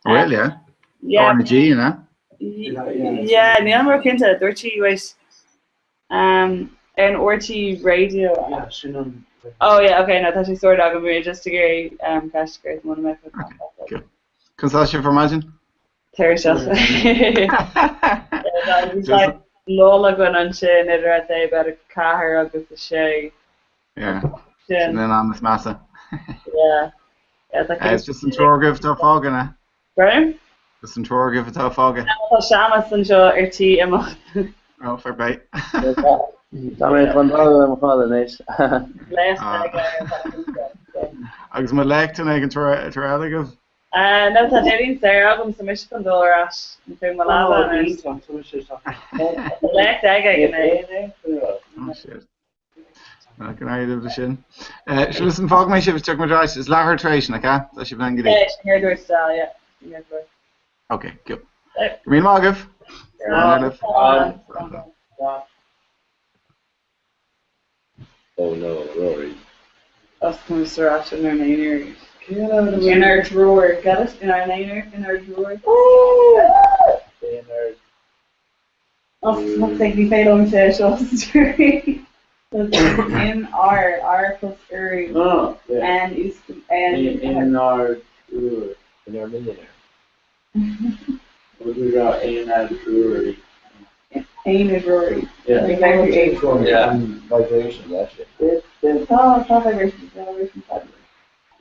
Bhfuil, yeah? Yeah. R na G, an ea? Yeah, níl mé cinnte, dúirt sí wait um, ar an RTÉ Radio. Yeah, sin an. Oh yeah, okay, no, tá sé sorted agam, bhí mé just ag iarraidh um, ceist a chur muna mbeadh Okay. Conas tá sibh ar maidin? Tuirseach. Bhí lull againn ansin idir a sé about 4 agus 6. Yeah. Sin. Sin an am is measa. Yeah. Yeah, tá It's just an triúr agaibh atá fágtha, an ea? Pardon? Just an triúr agaibh atá fágtha. Tá Seamus anseo ar tí imeacht. Oh, fair play. Tá mé chun dul i mo chodladh anois. Léacht aige ar an Agus mo léacht ag an triúr eile agaibh? No, tá Déardaoin saor agam so mise chun dul ar ais faoi mo leaba anois. Tá léacht aige ag an é. Oh shit. Go n-éirí libh leis sin. So listen, fágfaidh mé sibh, tiocfaidh muid ar ais, is leathuair tar éis, nach ea? Tá sibh linn go dtí. Yeah, sin ar dúirt Sal, yeah. Sin ar dúirt. Ok, cool. Go raibh míle maith agaibh. Slán libh. Slán. Oh no, Rory. As conas ar ais inár n-aonar arís. Inár dtriúr, get it? Inár n-aonar, inár dtriúr. Inár Oh fuck's sake, ní féidir liom sé seo In R, R plus ur, Oh, yeah. N ús N. Inár dtriúr. Inár millionaire. What do we got? Inár dtriúr. Aon Rory. Yeah. Exactly. Yeah. Vibration leis. Tá tá vibration, tá vibration fad.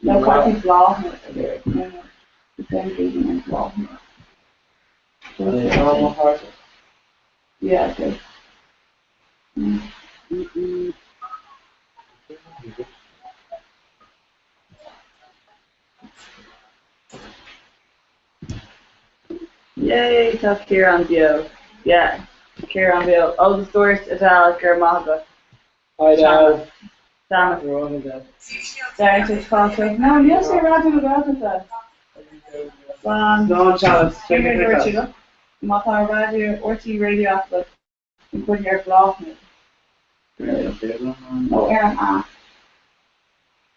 No, tá bláth. No, no. It's engaging bláth. Yeah, okay. Yay, tá Ciarán beo. Yeah, Ciarán beo. Agus dúirt Adele go raibh maith agat. Hi Adele. Seamus. Deir sé fáilte. No, níl sé Raidió na Gaeltachta. Slán. Slán Seamus. Dúirt sí má tá raidió RTÉ Radio agat an cuid ar Bláthnaid. Nó ar an aip.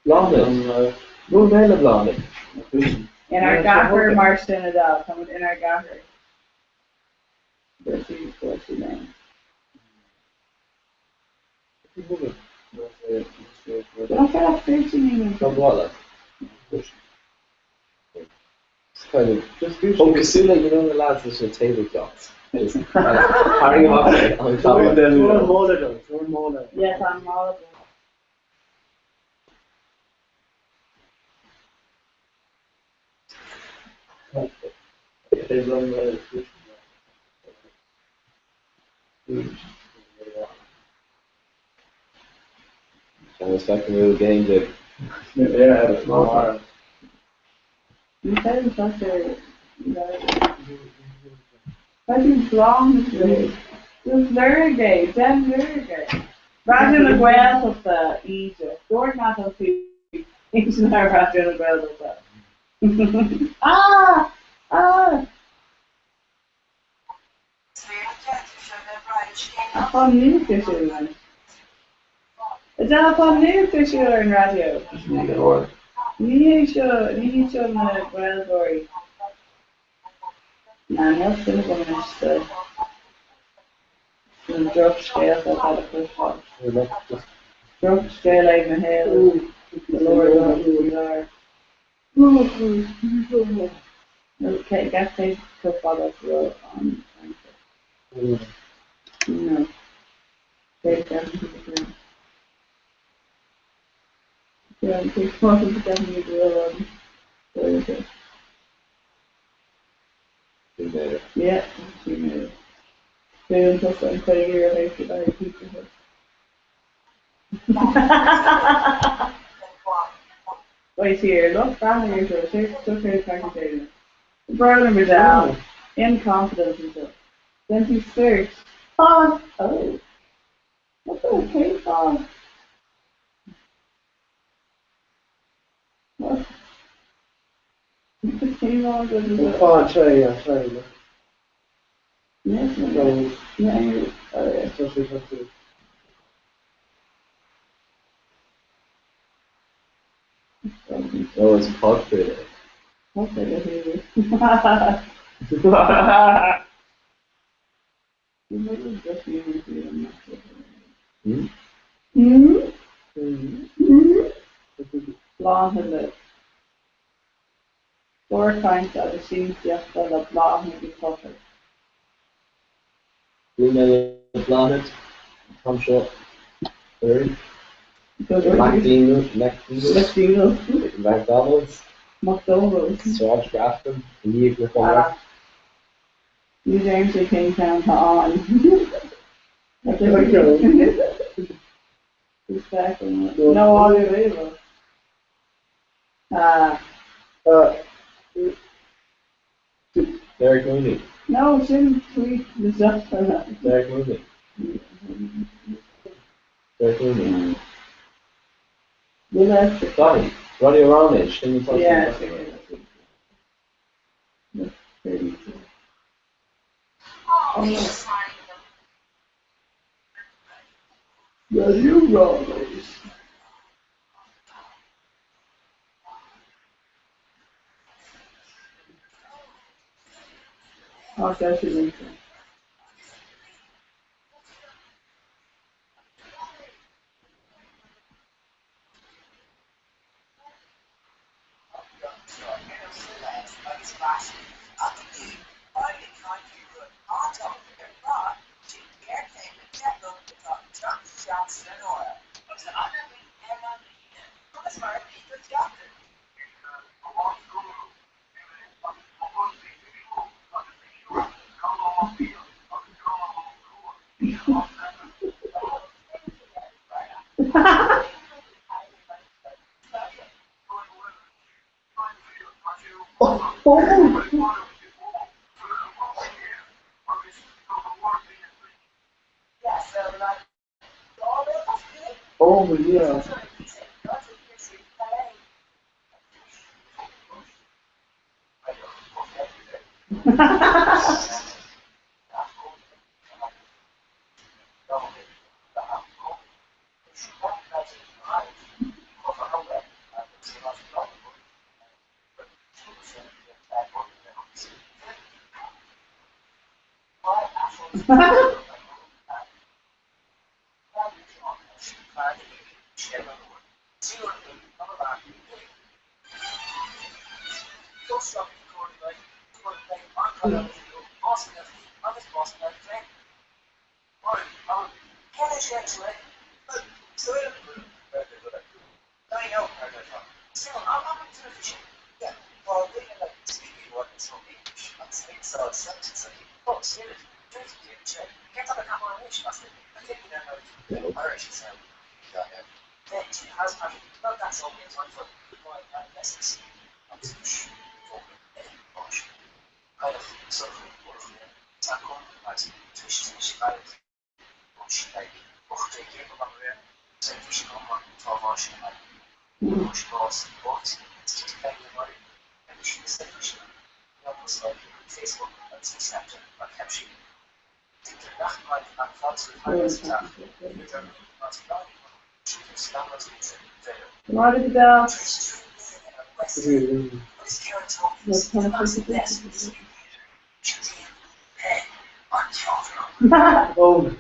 Bláthnaid. Bhuail mé le Bláthnaid. Inár gcathair mar sin Adele, tá muid inár gcathair. Dúirt sí, dúirt sí linn. It's kind of Oh, cosúil le you know na lads leis na tablecloths. Just tarraing amach an Tabhair an mála dom, tabhair an mála. Yeah, tá an mála dom. Seamus feicim rúil game de. Ní féidir teacht ar Feicim Bláthnaid. Just lorg é, déan lorg é. Raidió na Gaeltachta, Íde. Dúirt Neato faoi ar Raidió na Gaeltachta. Ah! Ah! Ach tá nuacht ar siúl anois. Adele, tá nuacht ar siúl ar an raidió. Ní hé seo, ní hiad seo na Gaeilgeoirí. Ná, níl suim agam anois sa, sna drochscéalta atá le cloisteáil. Drochscéal é mo shaol, go leor dá Okay, guess cé chomh fada is a bhfuil an rince? No. Cé deimhin go cé chomh deimhin go bhfuil an rince? Yeah, 3 méadar. Déanann tusa an 50 ar thaobh le haghaidh Pizza Hut. Wait here, look, breathnaigh ar seo, seo céard atá ag déanamh. Brón orm Adele, incompetence anseo. Déan tú search. Tá, oh. What the, cén fáth? What? Cén fáth go bhfuil Fáth anseo é, anseo é, look. Yes, no, no, oh yeah. Tá sé, tá sé. Oh, it's podchraoladh. Bláthnaid Glór cainte agus siamsaíochta le Bláthnaid Uí Chofaigh. Bhuail mé le Bláthnaid an t-am seo anuraidh. McDonald's. McDonald's. Sráid Grafton i ndiaidh na Conradh. Ní deirimse cén ceann atá ann. No, Ah. Derek Mooney. No, sin tweet na seachtaine. Derek Mooney. Derek Mooney. Daithí, Roddy Ráiméis, sin atá Yeah. Raidió Ráiméis. Tá sé sin iontach. Oh mo Dhia! Máire go Oh.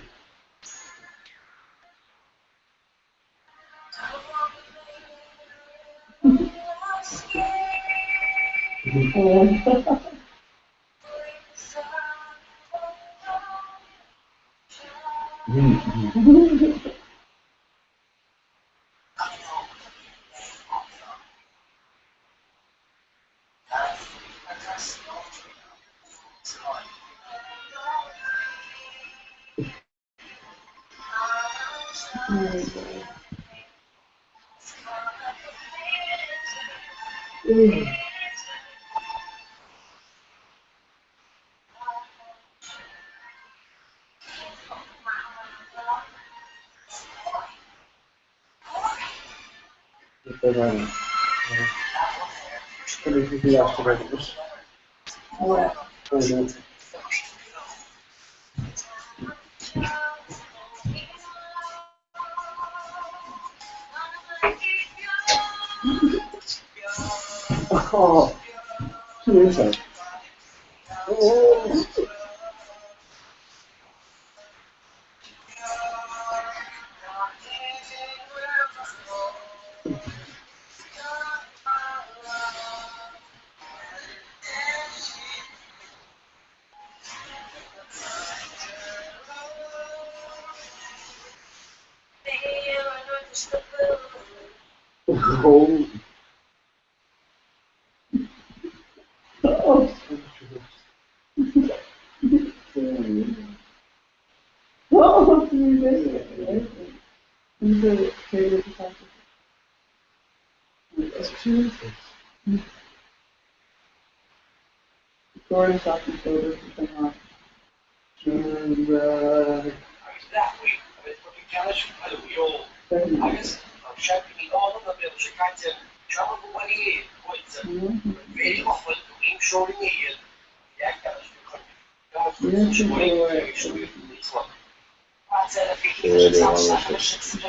Oh. Oh. Oh. Oh, Gordon Stockton shoulders to come off.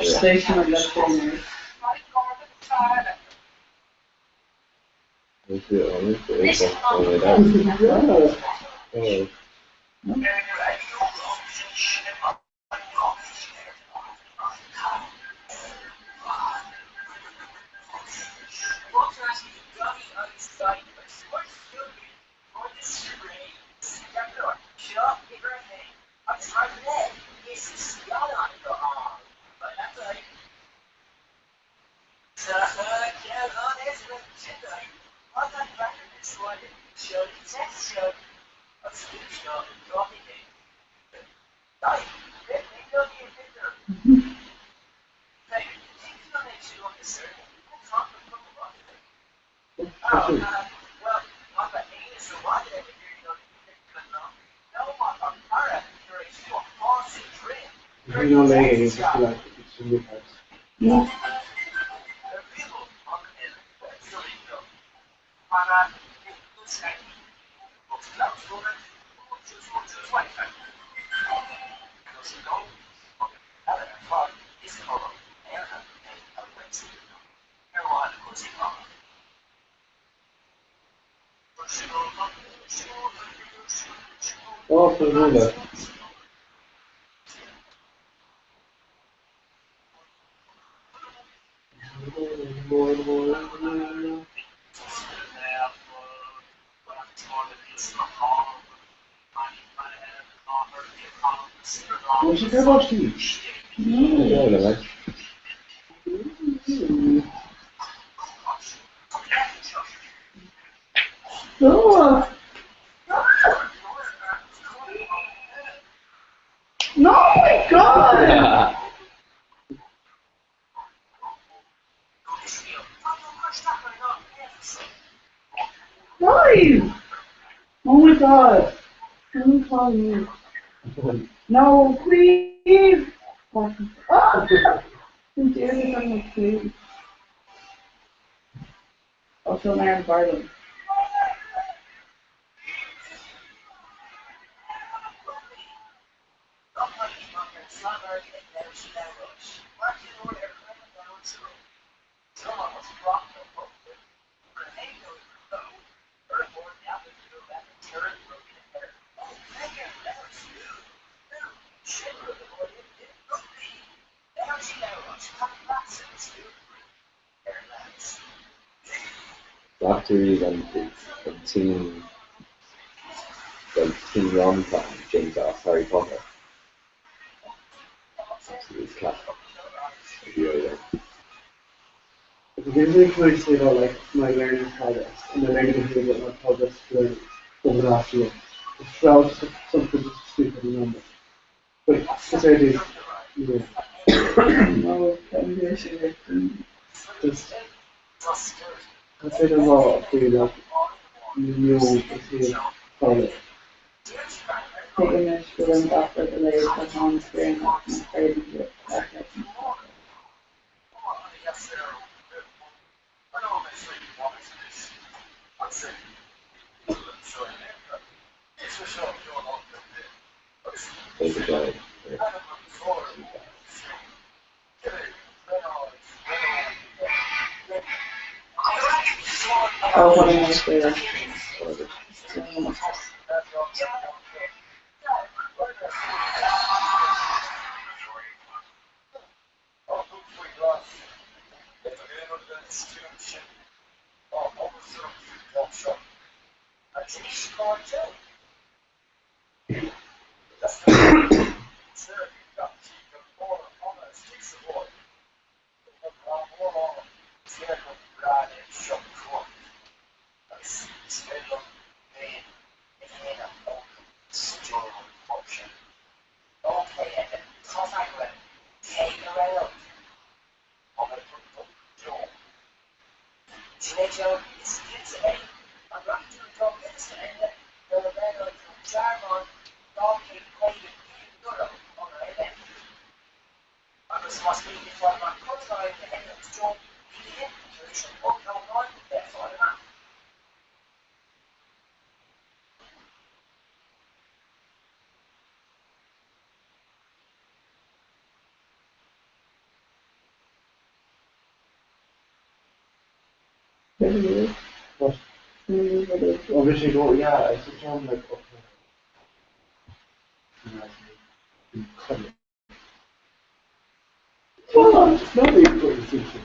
Station of left corner. Oh. Oh, for Oh. No, my God! Guys! Oh my God! Let me call you. No, please! Ah! Please. Also, Aaron Barley. Doctory and teen like teen rom com James off Harry Potter. Absolute class. Yeah. If there's anything I say about like my learning progress and my negative thing about my progress for over the last year, it's felt something just stupid and random. But it's yeah. No, Just I'd say there's a lot of the like new solid. Image for them after the layers of home experience and afraid of Take a drive. Oh, what a nice way. What? Oh, bhí sé go, yeah, I said John like up here. Oh, it's not the important distinction.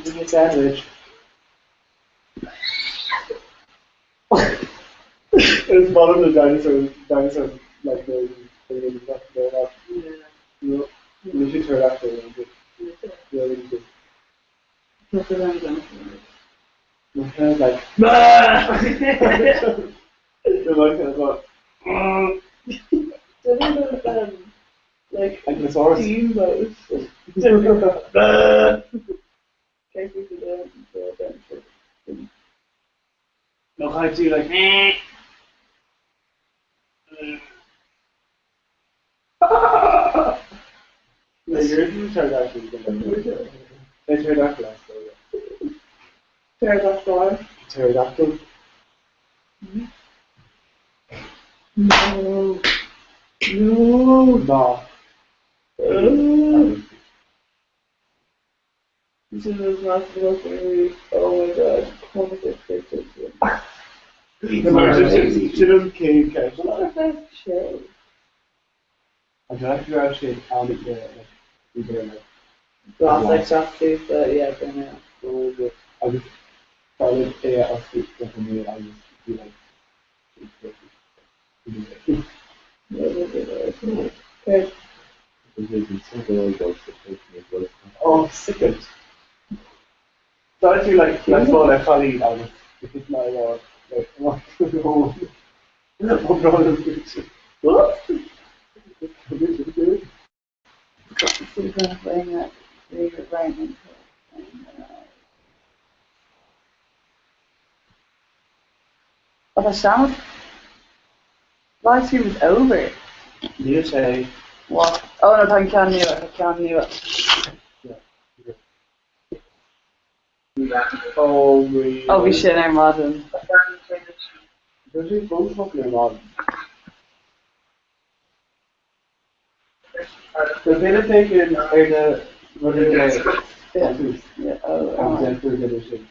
Give me a sandwich. It's one of the dinosaur, dinosaur like the the the Yeah. No, we should pterodactyl. Yeah, we do. That's what I'm going for. My friend's like, the one kind of got Do you know those, like, Ankylosaurus. steamboats? Careful for the the No, I do like. No, yours is a pterodactyl. A pterodactyl, I suppose. Pterodactyl. Pterodactyl. No. No. No. Oh. This is the last little Oh my god. Comic pictures. Sin céim ceist. What's the best show? I don't know if siad an like Last like shot too, but yeah, I don't know. agus solid é a go agus bhí like Okay. Oh, sick it. So I like like small like Khalid agus it's my like what What? So kind of playing that favorite right Oh, the sound live stream is over. You say What? Oh no, I can't knew it. I can't knew it. Oh, we. Oh, we should our modern. There's a both fucking modern. The bit of taken ar na rudaí Yeah. Yeah. Oh, agus oh. an gur sin.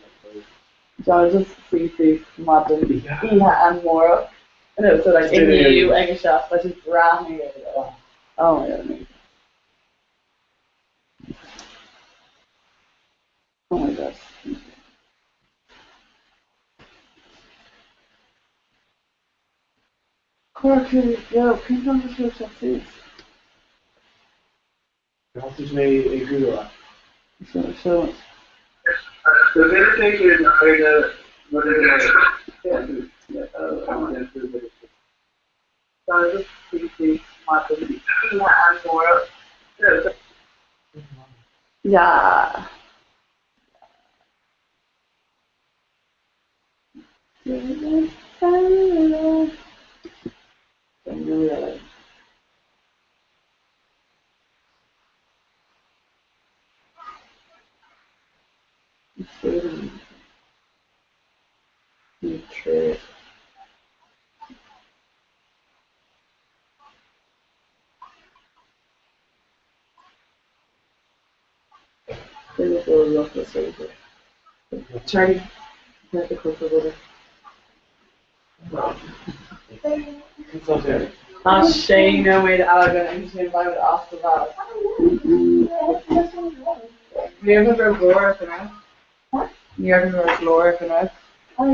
So I just see see modern. Yeah, and more. I know. So like in Yeah. you, egg shop, that's just brand new. Oh my god. Amazing. Oh my gosh. Corky, yo, can you just show some Hostage mé ag grúa. So, so, The bit of taken ar na rudaí yeah, yeah, oh, oh my So I just see see modern. Yeah, and more. Yeah. Charlie, the cúpla Tá sé nóiméad eile againn agus ansin beidh muid as do bhealach. Ní raibh mé glórach an raibh? Ní raibh mé glórach an raibh? Oh,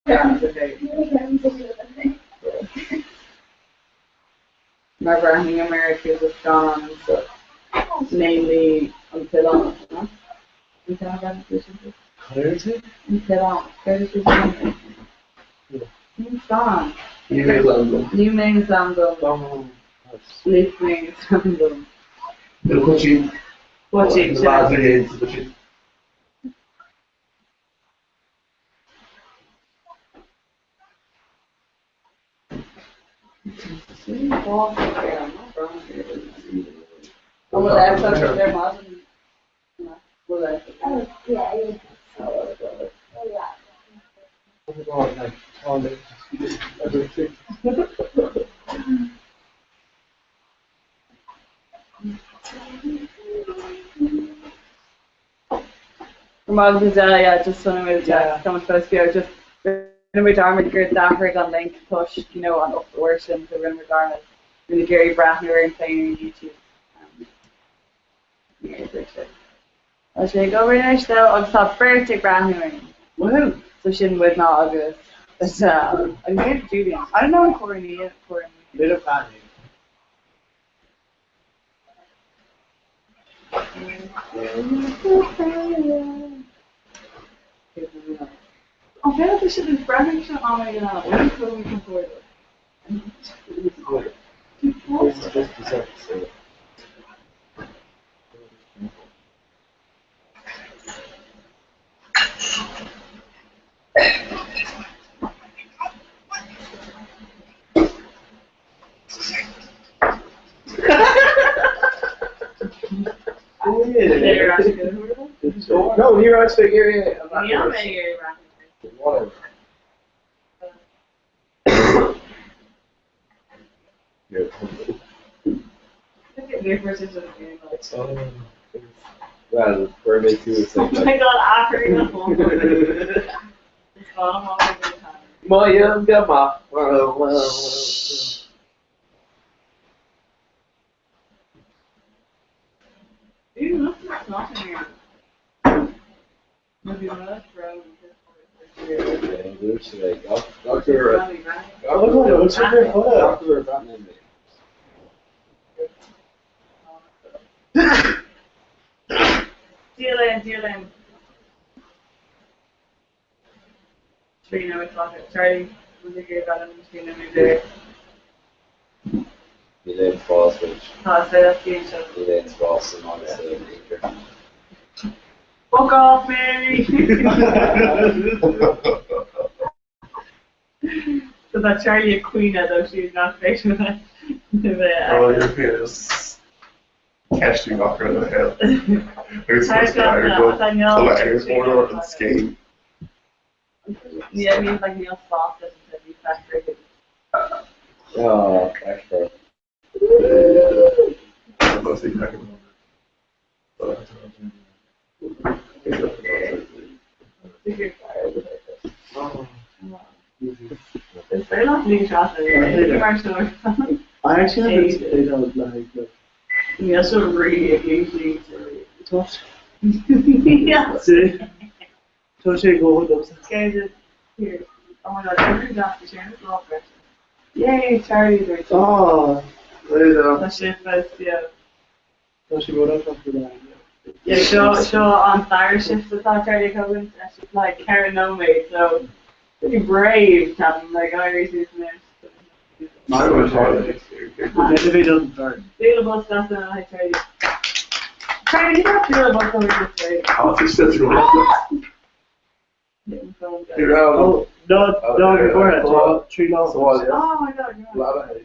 yeah, okay. Mar bhreathnaigh America is a scannán so, namely an tOileán, no? An ceann a bhreathnaigh tú sin? Cad a dúirt tú? An tOileán. Céard is an Ní scannán. Ní mé an dom. Ní mé an dom. Ní mé an dom. Nó poitín. Poitín, Na lads a dhéanann sa poitín. Oh my god, like, tá everything. Mar yeah, just sona mé text tá fós beo just rinne mé dearmad gur d'athraigh an link toisc you know an 8 uair sin so rinne mé dearmad rinne ag iarraidh breathnú ar an féin ar YouTube. Ní oibrigh sé. Tá sé ag obair anois though agus tá beirt ag breathnú orainn. Woohoo! So sin muidne agus an Julian. I don't know an Coraí Coraí. Bit of planning. An féidir sin is breathnaigh sin am ag an am compordach. This is just dessert, so. No, ní raibh sé ag iarraidh Níl mé ag iarraidh breathnú. Whatever. Here. Well, where they do is Oh like, my god, athrú na It's gone all over the time. Moyum gama. Well, well, Ooh, look, it's not in here. Maybe not brown. well. Doctor, Oh my god, what's your favorite photo? Doctor Batman. Deal in, deal in. Trina with Rocket. Charlie, was it good about him? Trina moved there. Elaine Foss, which Oh, so that's the intro. Elaine Foss and honestly, nature. Fuck off, Mary! so that Charlie Aquina, though, she's not straight with it. Oh, European is catching off the hill. Agus go an scéim. Yeah, I mean, like Neil Foss and the factory. Oh, actually. It's very not being shot. I actually haven't they don't like like Yeah, so really usually. touch. Yeah. See? Touch it go with Guys, it's here. Oh my god, every glass is sharing this love Yay, Charlie's right. Oh, Tá sé fós yeah. Tá sé go up for that. Yeah, seo seo an fire shift atá Charlie Cogan she's like Karen Nomade, so pretty brave to have like Irish is Maybe doesn't burn. Feel about stuff and I Charlie. Charlie, you don't feel about something this way. Oh, no, no, before it. Tree law. Oh my god, you're right.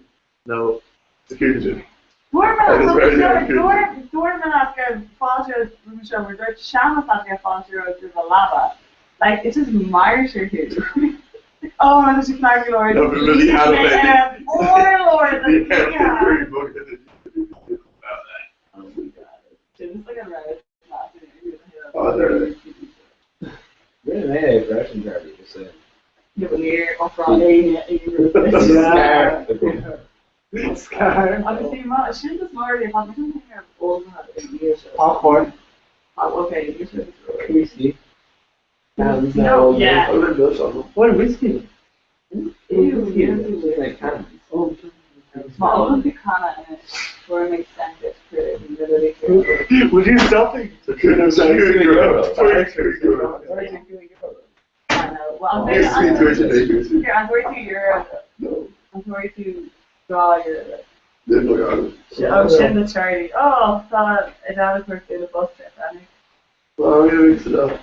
No, security. Lava. Like it's just martyr here. Oh, my gosh, Clark Lord. No, but really animated. Oh, Lord, like, Yeah, yeah. very good. Oh my god. It's like a red. Rinne mé é freisin, Charlie, just saying. Níor ofráil éinne aon Scar agam. Scar. Agus bhí ma sin just mar a bhí an ar Popcorn. Oh, okay, you should. Whiskey. No, yeah. What whiskey? Ew, It's like cans. Oh. Má fhoghlaim tú canna in it for an extended period and literally through Would you stop it? €42. €42. I know. Well, I'm Yes, I'm €42. Here, I'm €42. No. I'm €42. Then look at it. Oh, sin the charity. Oh, tá i dá chuir the bus trip, Annie. Well, I'm gonna mix it up.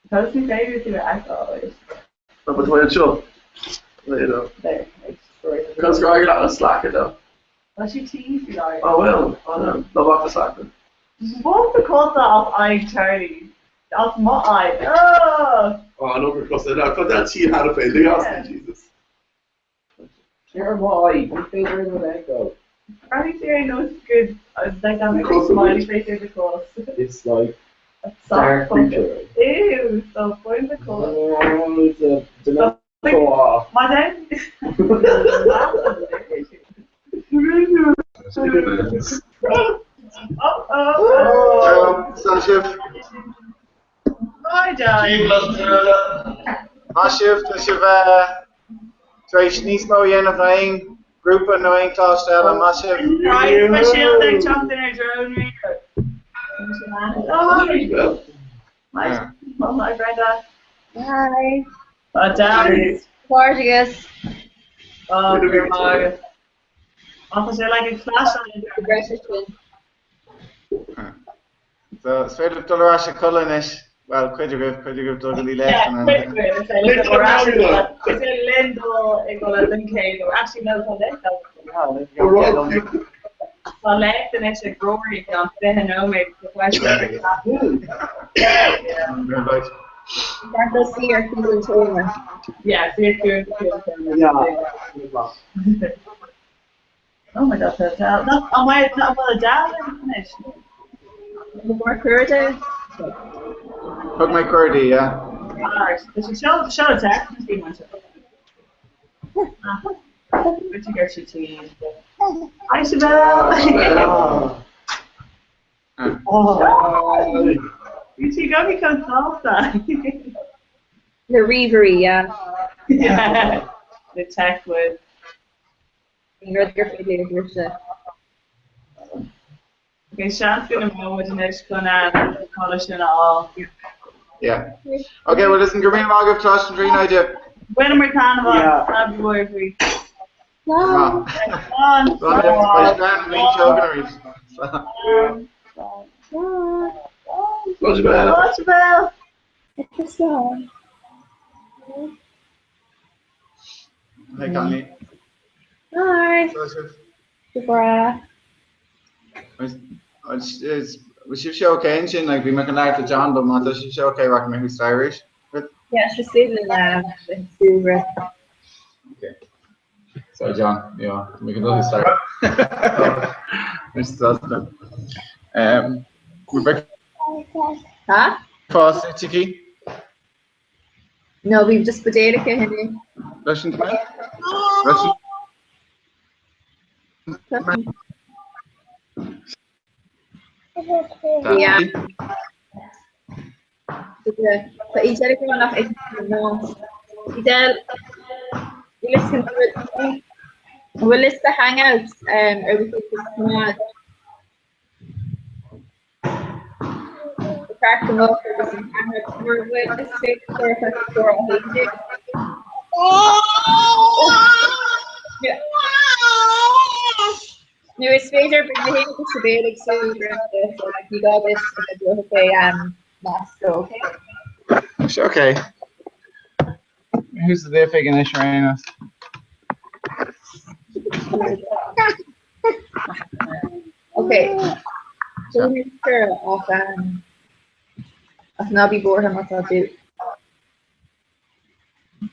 Because we favour to alcohol. But the show. You know. There, it's story. Because we're gonna slack it though. Well, she teased you like. Oh well, oh no, no back to slack it. Both the cosa of I Charlie. That's my eye. Oh. Oh, no, because that but that's he had a failure. Yeah. Jesus. Share my You feel with echo. Probably Sarah knows good. I was like that Because of smiley it. face is the cause. It's like A dark soft focus. creature. Ew, so point the cause. Oh, it's a dementor. My dad. Oh, oh. Tá sibh. Hi, John. Tá sibh, tá sibh tar éis níos mó a dhéanamh ná aon grúpa nó aon choláiste eile, maith sibh. Right, special ag teacht in ar drone Oh, hi. Hi, Brenda. Hi. Oh, Dan. Gorgeous. Oh, good. Officer, like a flash on The British one. So is féidir dul ar ais a chodladh anois, bhuel, cuid agaibh, cuid agaibh dul go dtí Yeah, léachtanna. quick, quick. Is é le Is é linn dul ag dul den chéad uair. Actually, no, tá léacht Tá léacht anois ag Rory gan 20 nóiméad sa question. Right. That's see our season tour. Yeah, see you Yeah. Oh my God, that's out. That's on my not well down anois. More Kurda. Thug mé cuireadh di, yeah. Alright, is seo seo text na bhí Which you get your tea. Hi, Isabel. Oh. You two got me come salsa. The Reverie, yeah. Yeah. The tech with. You're the Okay, Sean's gonna know what anois chun an college sin a fháil. Yeah. Okay, well listen, go raibh míle maith agaibh Coláiste na Tríonóide. Bhain mar tanmh Yeah. faoi. Ah. Slán. Slán, beidh Seán ag roinnt seogan arís. Slán. Slán. Isabel. Hey, Conley. Hi. Slán sibh. Deborah. Was sibh seo okay ansin, like bhí mé chun labhairt le John, but má tá sibh seo okay rachaidh mé thuas staighre arís. Yeah, she's sleeping now. Super. Okay. Sorry, John. Yeah, we can do this start. Mr. Rebecca Huh? Fásta tiki? No, we've just potato henny. Russian man? Russian Yeah. Tá i deir go nach Idel bhfuil liosta Hangouts ar do Crack go agus an Nuair is féidir go sa béig ní gáis measco. Okay. Who's the big in Israel? Okay. Sure ach ná bí buartha má tá tú.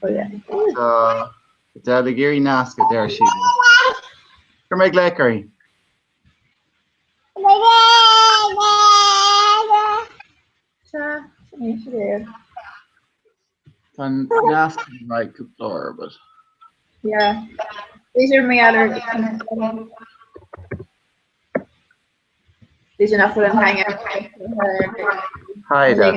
Oh yeah. So, Adele Geary Nasca there she is. Go make lekery. Tá. Tá an nasc right cúpla uair, but. Yeah. B'fhéidir mar gheall ar B'fhéidir nach bhfuil an hangout Hi there.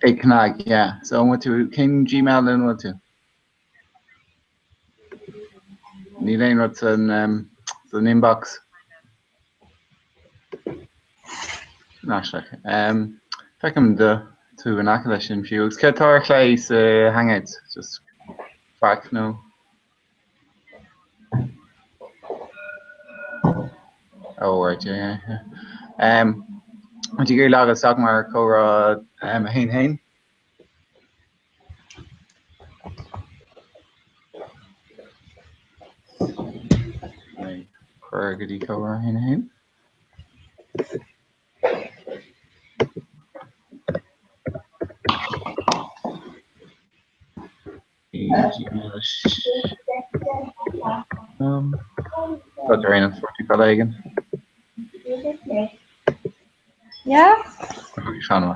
Ag cnag, yeah. So an bhfuil tú, cén Gmail ina bhfuil tú? Níl aon rud san, um, san inbox. Aisteach. Um, feicim do tú in aice leis sin fiú. Agus céard atá ar chlé sa Hangouts? Just faic nó? Oh, right, yeah, yeah. Um, an tú ag iarraidh logáil isteach mar comhrá um, a haon haon? Cuir go dtí comhrá a haon a haon. Tá tar aon forty fad éigin. Yeah? Sean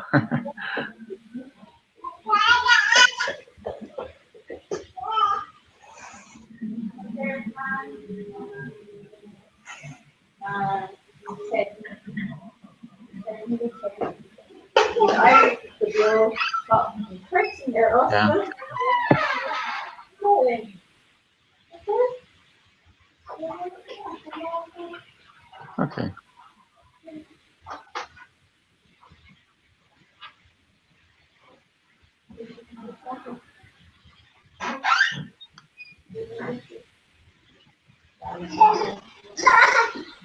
Yeah. Okay.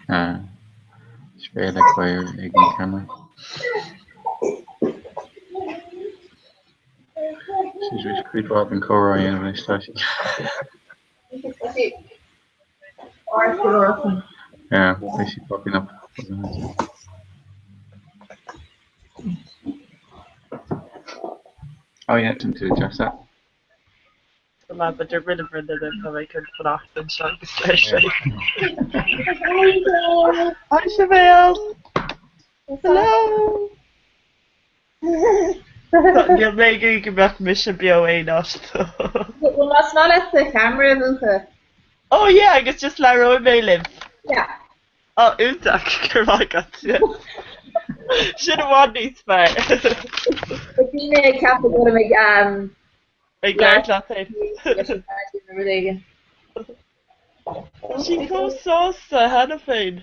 Ah, Sibéal ag gáire ag an camera. She's cuid mhaith den chomhrá a dhéanamh anois tá sí. Yeah, is she popping up. Oh yeah, to adjust that. But they're rid of rid of them I could fanacht anseo agus leis sé. Hi Sibéal! Hello! Níl mé ag iarraidh go mbeadh mise beo aon áit. Well más maith leat do cheamara a mhúchadh. Oh yeah, agus just labhróidh mé libh. Yeah. Oh, iontach, go raibh maith agat. Sin i bhfad níos fearr. Bhí mé ag ceapadh go bhfuil ag Ag labhairt leat féin. leis an raidió nó rud éigin. Tá sí chomh sásta cheana féin.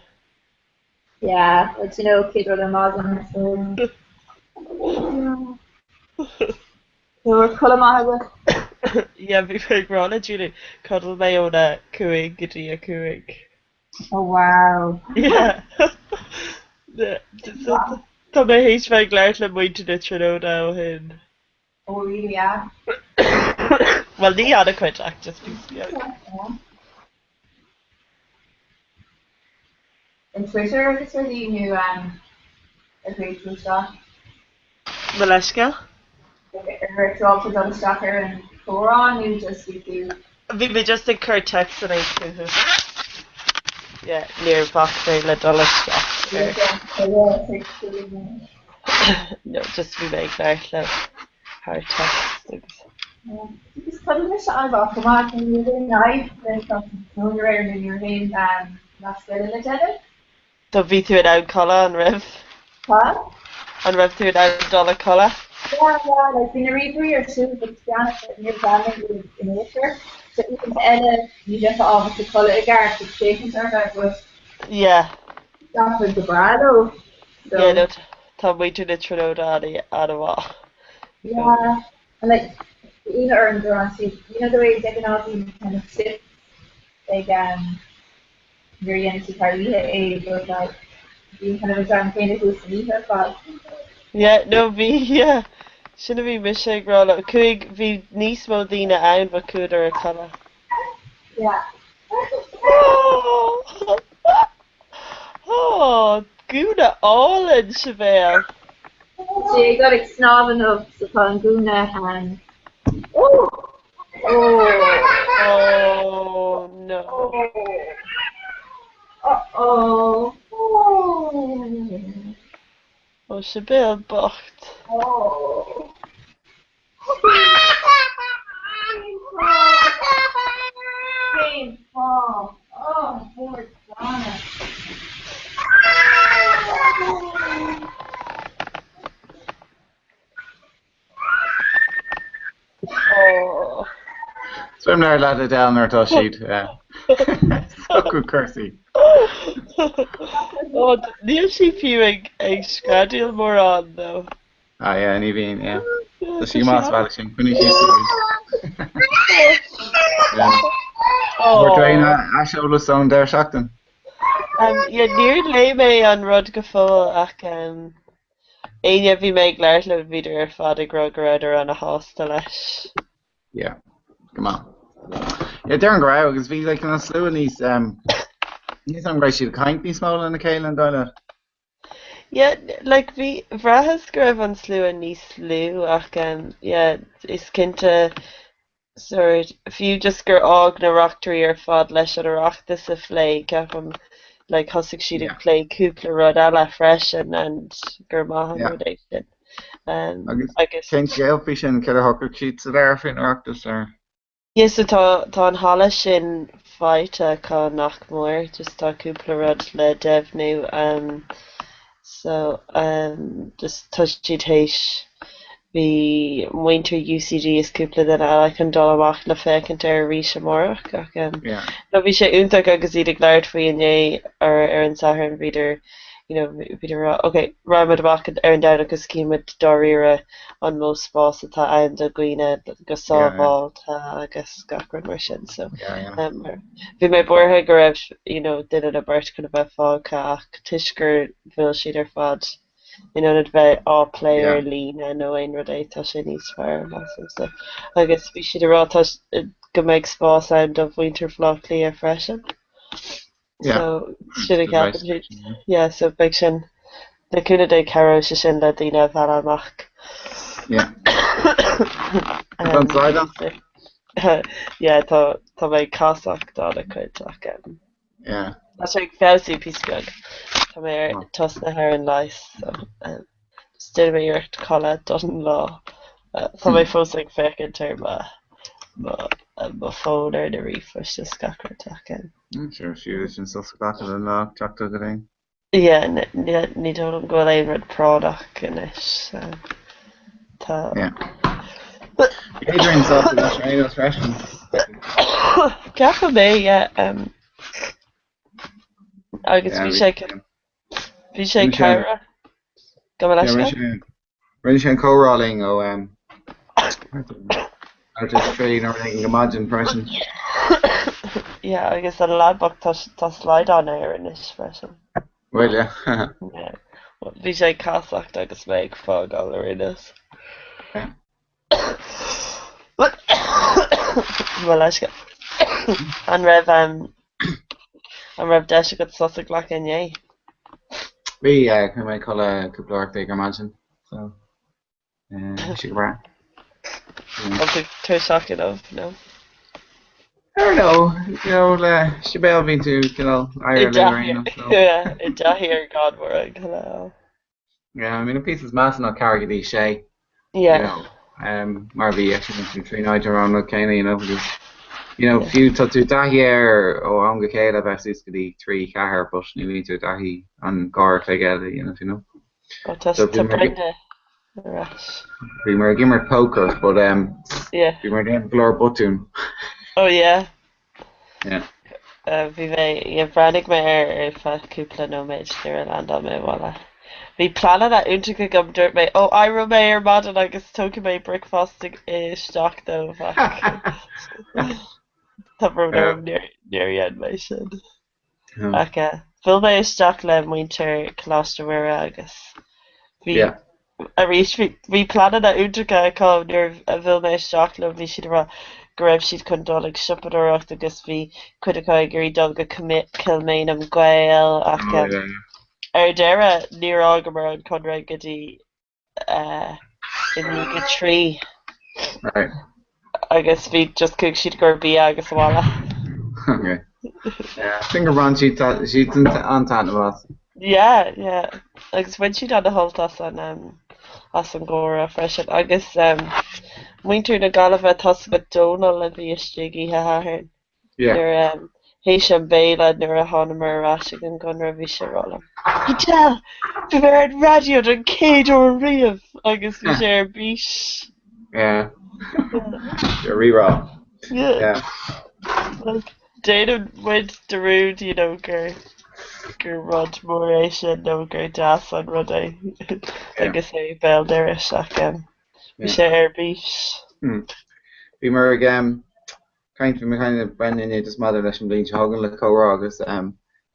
Yeah, but you know, céad rud ar maidin, so. Bhfuil codladh maith agat? Yeah, bhí mé ag rá le Julie, chodail mé óna 5 go dtí a 5. Oh wow. Yeah. Tá mé théis bheith ag labhairt le muintir na Tríonóide ó shin. Oh really, yeah. Bhuel, ní an-chuid ach just píosa beag. An Twitter agus rudaí nó um, ar chuaigh tú isteach? Mo leithscéal? Ar raibh tú ábalta dul isteach ar an chomhrá nó just bhí tú? Bhí mé just ag cur téacsanna chucu. Yeah, níor bhac mé le dul isteach ar. No, just bhí mé ag labhairt leo thar text agus. Agus chodail mise an-mhaith chomh maith, ní raibh aon fhadhb le tráthnóna aréir nó ní raibh aon nasc eile le déanamh. So bhí tú in ann codladh, an raibh? Huh? An raibh tú in ann dul a chodladh? Yeah, yeah, like bhí na ríomhairí ar siúl but to be honest níor bhreathnaigh mé in aon chor. So uaireanta eile ní bheifeá ábalta codladh i gceart ag féachaint orthu but Yeah. D'oibrigh go breá leo. So. Yeah, no, tá muintir na Tríonóide an-mhaith. Yeah, and like bhí ionadh orm go raibh siad, you know the way de ghnáth bíonn kind of shift ag um, nuair a dhéanann siad thar oíche é but like bhí kind of an dream céanna thuas san oíche ar fad. Yeah, no bhí, yeah. Sin a bhí mise ag rá leo. Chuaigh, bhí níos mó daoine ann but chuadar a chodladh. Yeah. Oh! Oh, gúna álainn, Sibéal. Tá sé ag dul ag snámh inniu so tá an gúna ann. Oh! Oh! Oh no. Oh! Oh, Sibéal bocht. Oh. Cén fáth? Oh, Bord Donna. Oh. Swim leir leat Adele nuair atá siad socrú cúrsaí. Oh, níl sí fiú ag ag screadaíl mórán though. Ah yeah, ní bhíonn, yeah. Tá sí go maith sa bhealach sin, coinnigh sí suas. Yeah. Fuair tú aon aiseolas ón deireadh seachtaine? Um, yeah, níor léigh mé an rud go fóill ach um, Éinne a bhí mé ag labhairt leo bhíodar ar fad ag rá go rabhadar ana-shásta leis. Yeah, go maith. Yeah, déarfainn go raibh agus bhí like an slua níos um, níos am go raibh siad ag caint níos mó lena chéile an dóigh leat? Yeah, like bhí, bhraitheas go raibh an slua níos lú ach um, yeah, is cinnte sort, fiú just gur fhág na reachtairí ar fad leis an Oireachtas a phlé, ceapaim, like thosaigh siad ag plé cúpla rud eile freisin and gur maith an rud é sin. Um, agus agus cén scéal faoi sin, céard a shocraigh siad sa deireadh faoin Oireachtas or? Yeah, so tá tá an halla sin faighte acu nach mór, just tá cúpla rud le deimhniú. Um, So, um, just tá siad théis, bhí muintir UCD is cúpla duine eile chun dul amach le féachaint air arís amárach ach, um, Yeah. no, bhí sé iontach agus iad ag labhairt faoi inné ar ar an Satharn, bhíodar, you know, bhíodar ag rá, ok, raghaimid amach ar an Domhnach agus cífimid dáiríre an mó spás atá ann do dhaoine go sábháilte agus gach rud mar sin, so, Yeah, yeah. um, Bhí mé buartha go raibh you know duine nó beirt chun a bheith fágtha ach toisc gur bhfuil siad ar fad in ionad bheith á plé Yeah. ar líne nó aon rud é tá sé níos fearr measaim so agus bhí siad ag rá tá go mbeidh spás ann do mhuintir Bhaile Átha Cliath freisin. Yeah. So sin a Good advice. cheapann siad. Yeah, so beidh sin le cúnamh Dé cabhróidh sé sin le daoine a mhealladh amach. Yeah. Tá an slaghdán? Yeah, tá tá mé ag casacht an-chuid ach um, Yeah. tá sé ag feabhsú píosa beag. Tá mé ar Oh. tosnaithe ar an leigheas so um, just déanfaidh mé iarracht codladh don lá. Uh, tá mé fós ag féachaint ar mo mo mo fón ar na ríomhphoist is gach rud ach um, Sure, fiú sin sos a ghlacadh don lá teacht go dtí. Yeah, ní dóigh liom go bhfuil aon rud práinneach anois, so tá. Yeah. Adrian sásta leis ar aon nós freisin. Ceapaim é, yeah. Um, agus bhí sé bhí sé cabhrach. Gabh mo leithscéal. Rinne sé an comhrá linn ó Trí nó rud go maidin freisin. Yeah, agus an lad bocht tá tá slaghdán air anois freisin. Bhuel, yeah. Yeah. Bhí sé ag casacht agus mé ag fágáil ar aon nós. Mo leithscéal. An raibh an raibh deis agat sos a ghlacadh inné? Bhí, yeah, chuaigh mé a chodladh cúpla uair déag ar maidin, so bhí sé go breá. An tú tuirseach inniu, nó? I don't know, you know, le Sibéal bíonn tú cineál I éirí luath ar aon nós, so. dtaithí, i dtaithí ar gan mórán codladh. Yeah, I mean, an píosa is measa ná ceathrú go dtí sé, you Yeah. know, um, mar bhí actually an Tríonóid ar an rud céanna, you know, because, you know, Yeah. fiú tá tú i dtaithí air ó am go chéile bheith suas go dtí trí, ceathair, but ní bhíonn tú i dtaithí an uair a chloig eile a dhéanamh, you know. Oh, tá So bhí tá mé ag, Brenda ar ais. bhí mé ag imirt poker, but um, Yeah. bhí mé ag déanamh go leor botún. Oh yeah. Yeah. Bhí mé, yeah, bhreathnaigh mé air ar feadh cúpla nóiméad nuair a landáil mé abhaile. Bhí pleananna iontacha agam, dúirt mé, oh, éireoidh mé ar maidin agus tógfaidh mé bricfeasta isteach dóibh ach tá brón orm níor dhein mé sin. Ach bhuail mé isteach le muintir Choláiste Mhuire agus bhí, arís, bhí pleananna iontacha acu nuair a bhuail mé isteach leo, bhí siad ag rá go raibh siad chun dul ag siopadóireacht agus bhí cuid acu ag iarraidh dul go Kilmainham Gaol ach ar deireadh níor fhágamar an Conradh go dtí i ndiaidh a 3. Right. Agus bhí just chuaigh siad i gcomhair bia agus abhaile. Okay. Yeah, sin gur bhain siad siad an-taitneamh as. Yeah, yeah. Agus bhain siad ana-shult as an um, as an gcomhrá freisin. Agus um, muintir na Gaillimhe tá a fhios agat Dónal a bhí istigh oíche Shathairn. Yeah. Nuair um, théis an béile nuair a thánamar ar ais ag an gConradh bhí sé ag rá liom, Edel, bhí mé ar an raidió don chéad uair riamh agus bhí sé ar bís. Yeah. Rí-rá. Yeah. Yeah. Like, Déanann muid dearúd you know gur gur rud mór é sin nó gur deas an rud é agus é béal dorais ach bhí sé ar bís. Bhíomar ag caint, bhí mé ag caint le Brendan inné just maidir leis an bhliain seo chugainn le comhrá agus na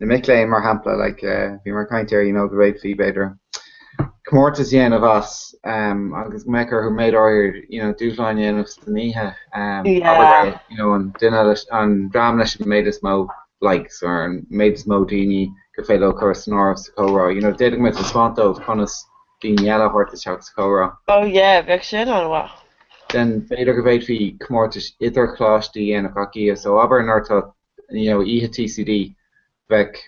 mic léinn mar shampla like bhíomar ag caint ar you know go bhféadfaí b'fhéidir comórtas a dhéanamh as agus go mbeadh orthu méid áirid you know dúshláin a dhéanamh san oíche abair é you know an duine leis an dream leis an méid is mó likes or an méid is mó daoine gur féidir leo cur san áireamh sa chomhrá you know d'fhéadfadh muid taispeáint dóibh conas daoine eile a thabhairt isteach sa chomhrá. Oh yeah, bheadh sin an-mhaith. Then b'fhéidir go bhféadfaí comórtais idir-choláistí a dhéanamh gach oíche so abair nuair atá you know oíche TCD bheadh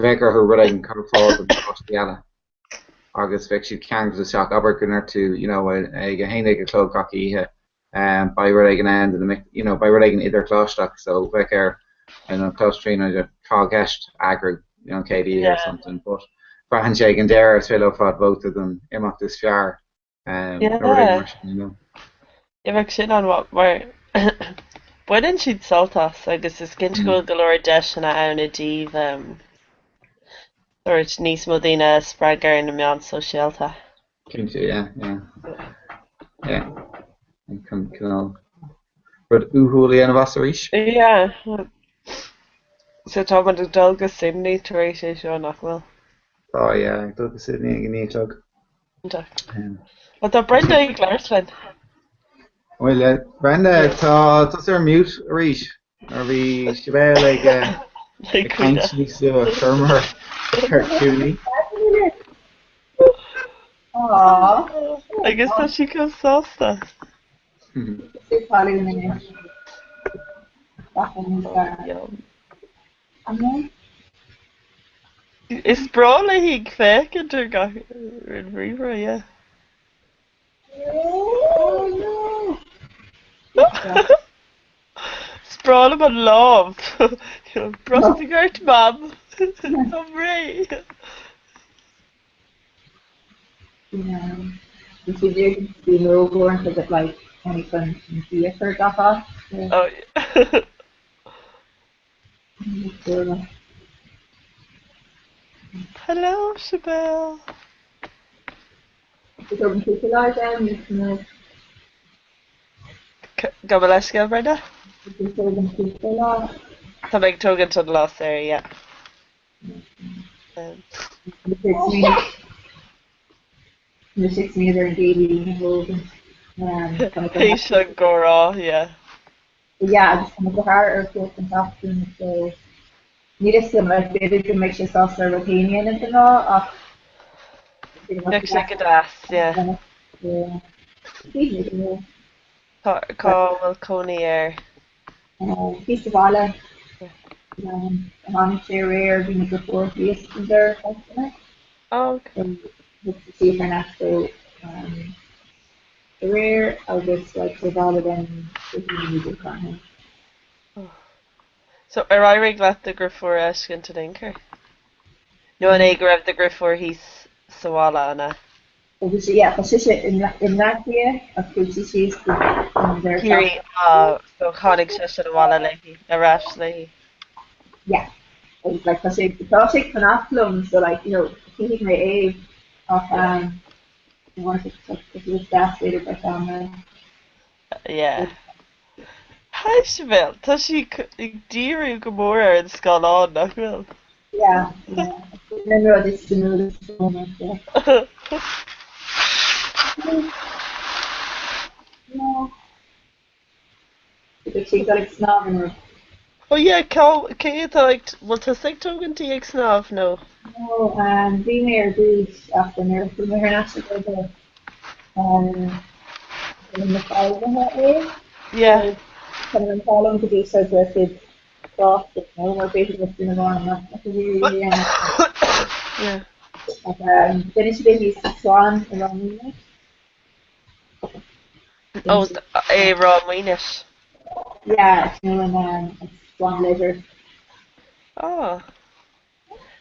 bheadh orthu rud éigin a chur ar fáil do na coláistí eile agus bheadh siad ceangailte isteach, abair go ndúirt tú you know ag a haon déag a chlog gach oíche beidh rud éigin ann do na mic you know beidh rud éigin idircholáisteach so bheadh ar you know Coláiste Tríonóide tráth na gceist a eagrú you know an chéad oíche or something but braitheann sé ag an deireadh is féidir leo fad vóta don imeacht is fearr nó rud éigin mar sin you know. Yeah bheadh sin an-mhaith mar baineann siad sult as agus is cinnte go bhfuil go leor deiseanna ann i dtaobh sórt níos mó daoine a spreagadh ar na meáin sóisialta. Cinnte, yeah, yeah. Yeah. Chun cineál rud uathúil a dhéanamh as arís. Yeah. So tá muid ag dul go Sydney tar éis é seo, nach bhfuil? Tá, yeah, ag dul go Sydney ag a naoi a chlog. Bhuel tá Brenda ag labhairt linn. Bhuel, eh, Brenda, tá tusa ar mute arís. Nuair a bhí Sibéal ag eh, ag caint níos luaithe, chuireamar ar ciúin í. Agus tá sí chomh sásta. Is breá léi ag féachaint ar gach ar an ríomhaire, yeah. Is breá liom an lámh. Brostaigh ort, Mam. Táim réidh. Oh, yeah. Hello, Sibéal. Gabh mo leithscéal, Brenda? Tá mé ag tógaint an lá saor, yeah. Théis an gcomhrá, yeah. Yeah agus tá mo dheartháir ar cuairt an tseachtain so níl fhios agam like b'fhéidir go mbeidh sé sásta rud féin a dhéanamh den lá ach Bheadh sé go deas, yeah. Yeah. Cá cá bhfuil cónaí air? Thíos sa bhaile. Tháinig sé aréir bhí mo dheirfiúr thíos an deireadh seachtaine. Oh, okay. Thug sé síos thar n-ais dó aréir agus like sa bhaile den Dé Sathairn. So ar éirigh leat do dheirfiúr a fheiscint in aon chor? Nó an é go raibh do dheirfiúr thíos sa bhaile, an ea? Bhí sí, yeah, tá sise i mBleá Cliath ach chuaigh sí síos don deireadh Ciarraí, seachtaine. ah, so tháinig seisean abhaile léi, ar ais léi. Yeah, agus like tá sé, tá sé ag fanacht liom so like, you know, tchífidh mé é ach um, Yeah. Hi Sibéal, tá sí ag díriú go mór ar an scáileán, nach bhfuil? Yeah, yeah. Sin an rud is suimiúla sa móimint, yeah. No. Beidh sí ag dul ag snámh inniu. Oh yeah, cá, cé atá ag, bhfuil tusa ag tógaint í ag snámh nó? No, um, bhí mé ar dtús ach nuair a chuaigh mé thar n-ais ag obair, um, bhí na fadhbanna é. Yeah. Tá an t-ádh liom go dtí seo go raibh siad sásta, nó mar b'fhéidir go raibh duine amháin nach mbeadh a bhí a dhéanamh. Yeah. Duine siad é thíos sa Swan i Ráth Maonais. Ó, i Ráth Maonais. Yeah, it's no in um, Swan Leisure. Oh.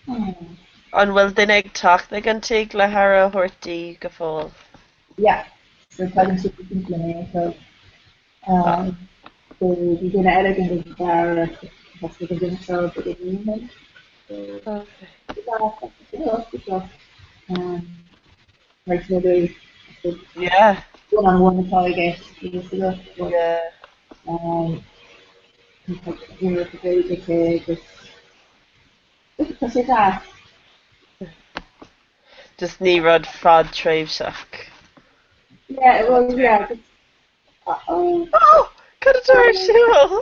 An bhfuil duine ag teacht ag an tigh le haire a thabhairt di go fóill? Yeah, so tagann siad go timpeall an aon chlog. Um, so bhí duine eile againn don dara thosaigh an duine seo go dtí an Okay. Mar sin é, Yeah. one on one atá i gceist, bhí fhios agat. Yeah. Um, tá iarracht Gaeilge aici agus tá sé deas. Just ní rud fadtréimhseach. Yeah, well, yeah, just, oh, Oh! Cad atá ar siúl?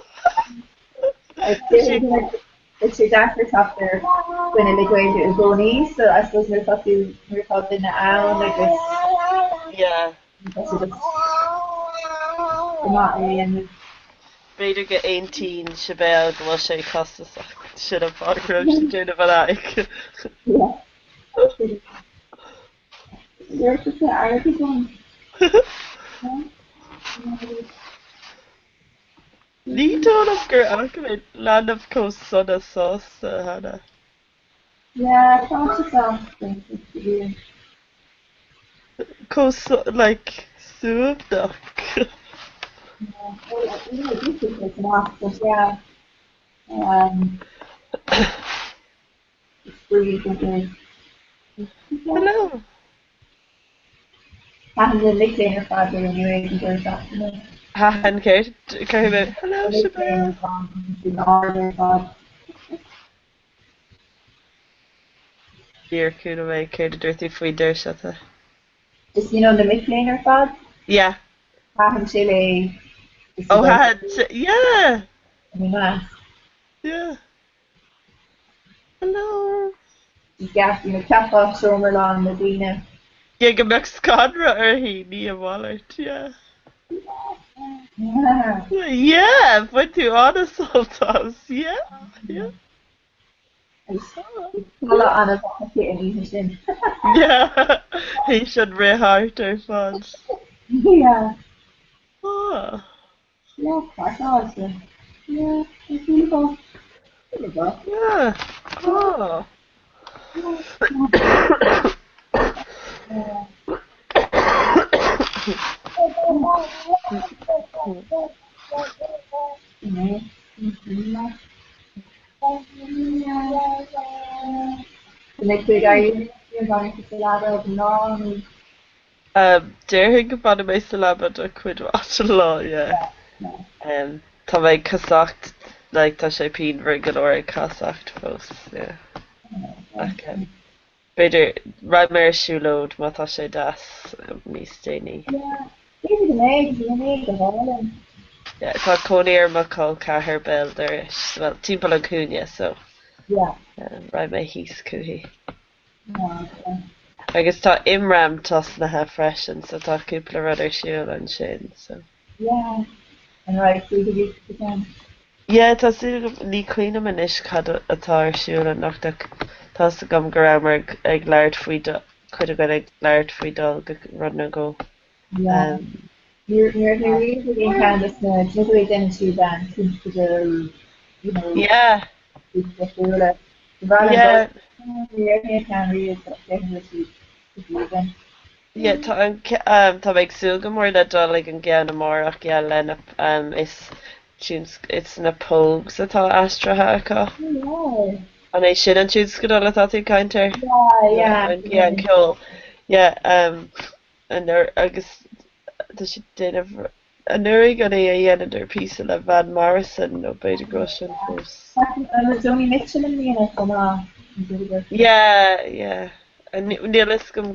Is sé deacair teacht ar dhuine le Gaeilge i gcónaí, so I suppose nuair atá tú, nuair atá duine ann agus Yeah. tá sé just go maith é a dhéanamh. B'fhéidir go n-aontaíonn Sibéal go bhfuil sé costasach, sin an fáth go raibh siad ag déanamh an aghaidh. Yeah. Deir sé airgead ann. Ní dóigh liom gur fhaca mé leanbh chomh sona sásta cheana. Yeah, tá sé sásta. Chomh like suaimhneach. Yeah, well, you know, this is like maith, but yeah. Um, it's brilliant. Hello. Thaitin na mic léinn ar fad leo anyway ag an deireadh seachtaine. Thaitin céard? Cuirfidh mé Hello Na mic léinn Sibéal. an ard ar fad. Níor chuala mé céard a dúirt tú faoin deireadh seachtaine. Just you know na mic léinn ar fad. Yeah. Thaitin sé leo just Oh a bheith thaitin sé yeah! ina measc. Yeah. Hello. Gheall, you know, cheapfá seomra lán le daoine. Yeah, go mbeadh scanradh uirthi, ní a mhalairt, yeah. Yeah. Yeah, bhain tú an-sult as, yeah, yeah. Agus codladh an-mhaith aici an oíche sin. Yeah, théis an rith thart ar fad. Yeah. Ah. Yeah, craiceáilte. Yeah, it's beautiful. Beautiful. Yeah. Oh. Yeah. An mbeidh tú ag éirí ar bhainfidh tú leaba ag an lá nó? Déarfainn go mbainfidh mé sa leaba do chuid mhaith den lá, yeah. Tá mé ag casacht, like tá sé pianmhar go leor ag casacht fós, yeah. Ach b'fhéidir raghaidh mé ar siúlóid má tá sé deas níos déanaí. Yeah, b'fhéidir go mbeidh, bhí an éag go hálainn. Yeah, tá cónaí ar mo chol ceathar béal dorais, bhuel timpeall an chúinne so Yeah. raghaidh mé thíos chuici. Yeah. Agus tá Imram tosnaithe freisin so tá cúpla rud ar siúl ansin so. Yeah. An raghaidh tú go dtí an ceann? Yeah tá súil agam, ní cuimhin liom anois cad atá ar siúl anocht ach tá's agam go rabhamar ag labhairt faoi, cuid againn ag labhairt faoi dul go rud nó dhó. Yeah. Ní raibh mé riamh ag aon cheann de na you know the way déanann siad an tionscadail you know Yeah. difriúla. Ba bhreá liom Yeah. dul ní raibh mé ag ceann riamh but déarfainn go bhfuil siad go haoibhinn. Yeah, tá an tá mé ag súil go mór le dul ag an gceann amárach, yeah, lena um, is tions is na Pogues atá aistrithe acu. Oh yeah. An é sin an tionscadal atá tú ag caint air? Yeah, yeah. An yeah, an ceol. Yeah, um, anuraidh agus tá siad ag déanamh anuraidh an é a dheineadar píosa le Van Morrison nó b'fhéidir go bhfuil sin fós. An bhfuil Joni Mitchell i mbliana chomh maith? An dúirt tú? Yeah, yeah. Níl fhios agam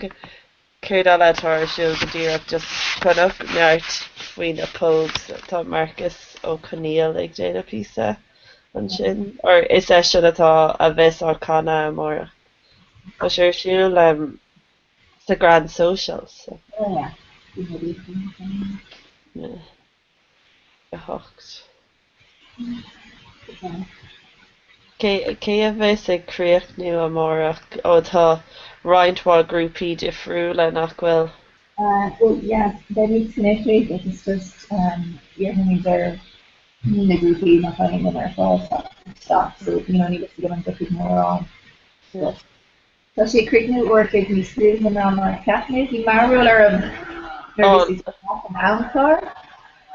céard eile atá ar siúl go díreach, just chonac neart faoi na Pogues, tá Marcus Ó Conghaile ag déanamh píosa ansin, or is eisean atá a bheas á canadh amárach. Tá sé ar siúl sa Grand Social so. Yeah. 8. Cé cé a bheas ag críochnú amárach? Ó tá roinnt mhaith grúpaí difriúla nach bhfuil? Bhuel yeah, beimid san oifig agus just iarrfaimid ar na grúpaí nach bhfuil aon duine ar fáil teacht isteach so you know níl a fhios agam an dtiocfaidh mórán but tá sé ag críochnú uair a chloig níos luaithe ná mar a cheap mé. Bhí mearbhall orm nuair a bhí siad amach an amchlár.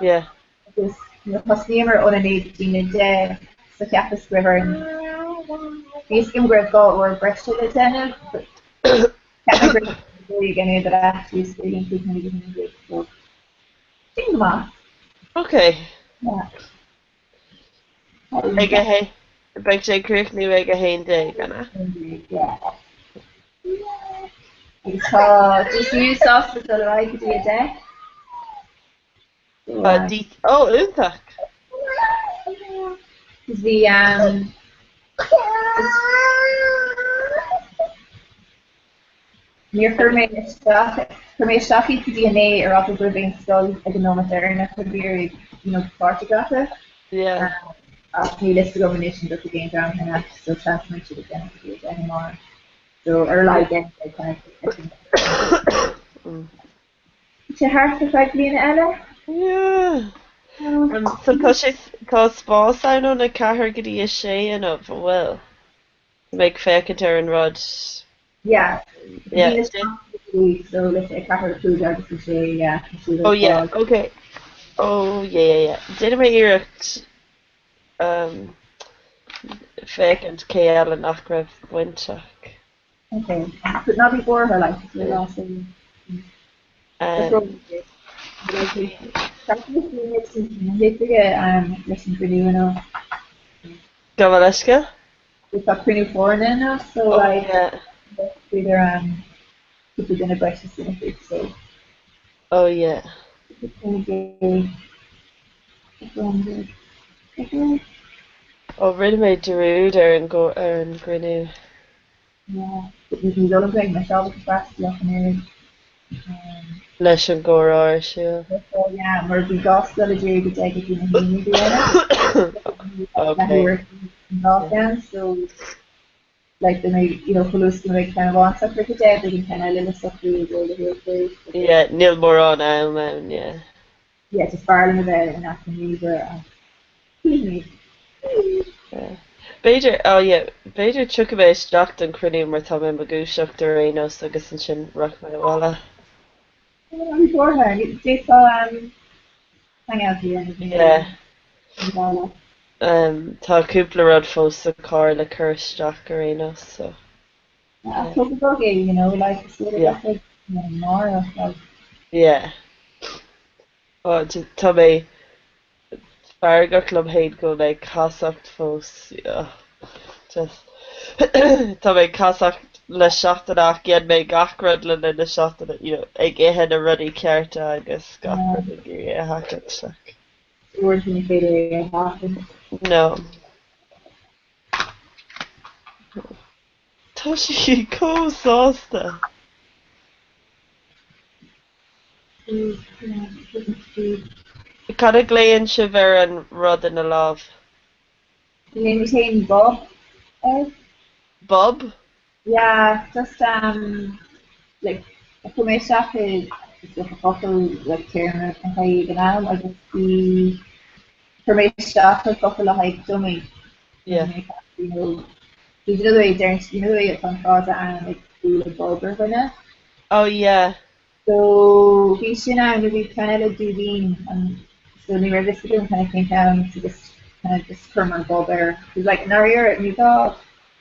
Yeah. Agus nuair a thosnaíomar óna 9 go dtí na 10 so cheapas go raibh orainn, bhí a fhios agam go raibh 2 uair breise le déanamh but cheap mé go raibh ag an éad ar ais síos go dtí an 5 nóiméad 11 so sin go maith. Ok. Yeah. Ag a haon, beidh sé ag críochnú ag a 11, an ea? 11, yeah. Yeah. Agus tá DCU sásta dul ar aghaidh go dtí a 10. Ó, iontach! Bhí Níor chuir mé isteach, chuir mé isteach iad go dtí a 9 ar eagla go raibh aon scoil ag an nóiméad deireanach ag iarraidh you know páirt a ghlacadh. Yeah. Ach níl fhios agam anois an dtiocfaidh aon dream thar n-ais so seans go mbeidh siad ag déanamh go dtí a 10 amárach. So ar a laghad beidh kind of sé thart ar feadh bliana eile. Yeah. So tá sé, tá spás ann ón 4 go dtí 6 inniu, an bhfuil? Tá mé ag féachaint ar an rud. Yeah. Yeah. So le sé 4, 5 agus 6, yeah. Oh yeah, okay. Oh yeah, yeah, yeah. Déanfaidh mé iarracht um, féachaint cé eile nach raibh bainteach. Okay. But ná bí buartha, like, it's your last day. Leis an gcruinniú inniu. Gabh mo leithscéal? Tá cruinniú foirne inniu, so like, b'fhéidir cúpla duine breise san oifig, so. Oh yeah. Oh, rinne mé dearúd ar an gcruinniú. Ní dóigh liom go mbeidh mise ábalta freastal ach an oiread. Leis an gcomhrá ar siúl. Yeah, mar bhí 2 scoil a d'iarraidh go dteigfidh na haon go dhéanamh. Okay. An dá cheann, so like the you know chomh luath is go mbeidh ceann amháin socraithe go deich, beidh an ceann eile le socrú i gcomhair le huair Yeah, níl mórán am ann, yeah. Yeah, just b'fhearr liom a bheith in aice na ríomhaire ach ní. B'fhéidir, oh yeah, b'fhéidir tiocfaidh mé isteach don chruinniú mar tá mé i mo dhúiseacht ar aon nós agus ansin rachaidh mé abhaile. Ná bí buartha, d'fhéadfá hangout a dhéanamh nó Yeah. abhaile. Tá cúpla rud fós sa charr le cur isteach ar aon nós so. Ach tóg go bog é, you know, like, is féidir Yeah. gach rud a dhéanamh amárach, like. Yeah. Oh, tá mé feargach liom féin go bhfuil mé ag casacht fós. Just tá mé ag casacht le seachtain ach dhein mé gach rud le linn na seachtaine, you know, ag ithe na rudaí cearta agus gach rud ag iarraidh a sheachaint ach. Uaireanta ní féidir é a sheachaint. No. Tá sí chomh sásta. Cad a ghlaonn sibh ar an rud ina lámh? Glaoimid féin Bob air. Bob? Yeah, just um, like, chuir mé isteach i is dócha focal like téarma a haghaidh ag an am agus bhí chuir mé isteach ar focal le haghaidh dummy. Yeah. You know, you know the way deireann you know the way atá an frása ann ag bualadh bob ar dhuine? Oh yeah. So bhí sin ann nó bhí ceann eile dúidín an so ní raibh fhios agam kind of cén ceann so just kind of just chuireamar bob air. Because like i ndáiríre ní gá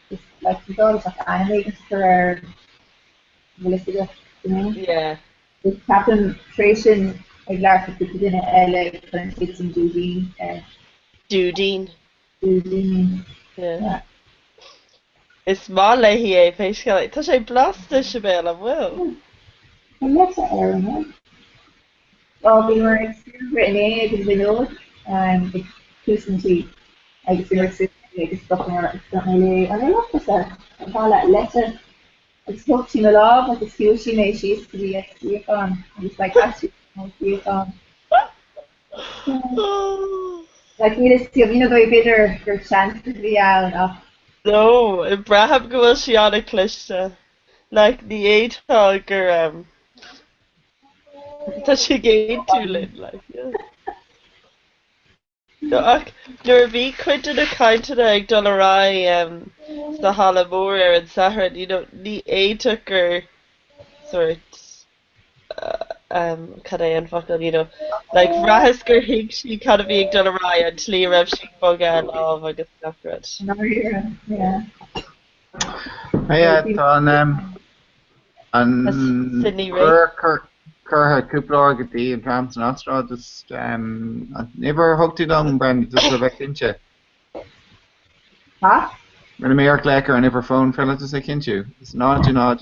just like ní gá duit ach ainm éigin a chur air bhfuil fhios agat you know? Yeah. Just ceapaim tar éis sin ag labhairt le cúpla duine eile cuireann siadsan dúidín air. Dúidín. Dúidín. Yeah. Yeah. Is maith léi é, pé scéal é. Tá sé blasta, Sibéal, an bhfuil? Tá leite air, an bhfuil? Ó, bhíomar ag súgradh inné ag an bhfuinneog ag tús an tí agus bhíomar ag súgradh agus stopamar agus dúirt mé léi, an raibh locht air? An maith leat leite? Agus thóg sí mo lámh agus shiúil sí mé síos go dtí a suíochán agus like sheas sí mo shuíochán. Like níl fhios agam, you know, b'fhéidir gur seans a bhí ann ach. No, braithim go bhfuil sí an-chliste. Like, ní fhéadfá gur um, tá sí ag aontú linn, like, yeah. No, ach nuair a bhí cuid de na cainteanna ag dul ar aghaidh sa halla mór ar an Satharn, you know, ní fhéadfadh gur sort cad é an focal, you know, like bhraitheas gur thuig sí cad a bhí ag dul ar aghaidh, an tslí a raibh sí ag bogadh a lámh agus gach rud. Ndáiríre, yeah. Yeah, tá an an Sydney Ray. cuireadh curtha cúpla uair go dtí an dream san Astráil just an uimhir a thug tú dom, Brendan, just le bheith cinnte. Ha? Rinne mé iarracht glaoch ar an uimhir fóin féin just le cinntiú. Is 0 0.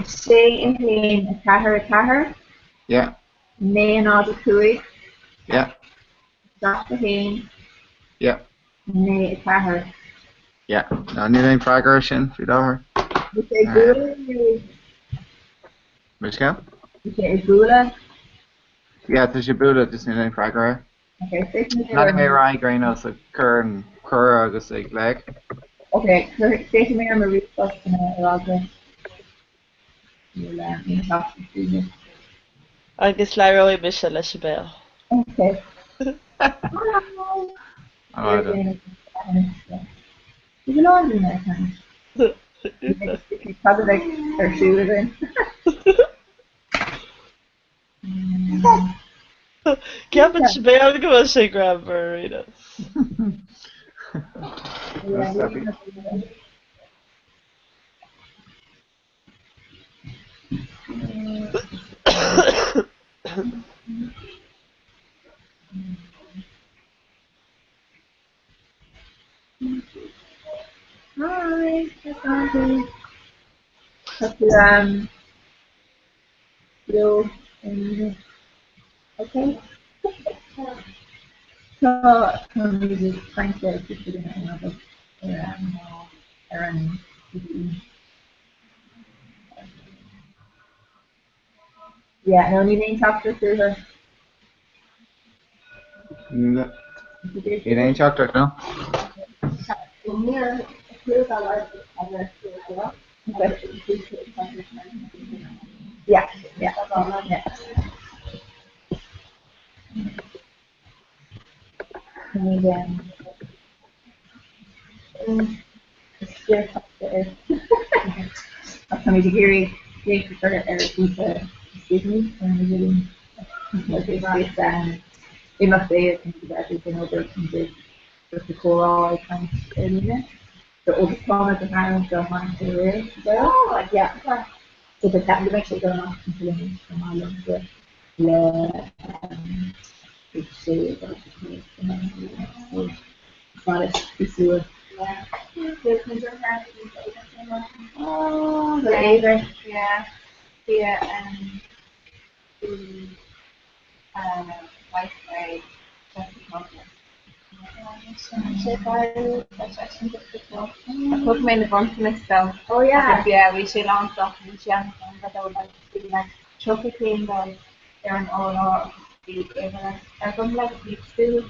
6 1 4 4. Yeah. 9 0 5. Yeah. 7 1. Yeah. 9 4. Yeah. No, níl aon freagra air sin faoi láthair. Bhí sé ag bualadh. Mo scéal? Bhí sé ag bualadh. Yeah, tá sé ag bualadh, just níl aon freagra air. Okay, féadfaidh mé Leanfaidh mé ar aghaidh ar aon nós ag cur an cuireadh agus ag glaoch. Okay, féadfaidh mé ar mo ríomhphost ina fhreagra. Níl aon teacht faoi. Agus labhróidh mise le Sibéal. Okay. Bhí go leor daoine ag caint. Cad a bheidh ar siúl againn? Ceapann Sibéal go bhfuil sé greannmhar ar aon nós. Hi, Tá tú um, beo in Okay. Tá táimid ag caint le cúpla duine in ar ar an Yeah, no, níl aon teachtaireacht uathu. Níl aon teachtaireacht, no? Yeah, yeah, yeah. Táimid ag iarraidh glaoch a chur ar ghrúpa Sydney ar an idirlíon. Is imeacht é atá ag eagrú den obair grúpa comhrá ag caint ar líne. So ó tá mé go háirithe go tháinig sé aréir sa deireadh. Yeah. So go ceapaim go mbeidh sé ag dul amach an bhliain chomh maith liom go le sé Thug mé na bronntanais dó. Oh yeah. Agus yeah, bhí sé lánsásta, bhí sé an-tógtha dó, like bhí like 30 cinn dóibh ar an urlár agus bhí uimhir agam like éagsúil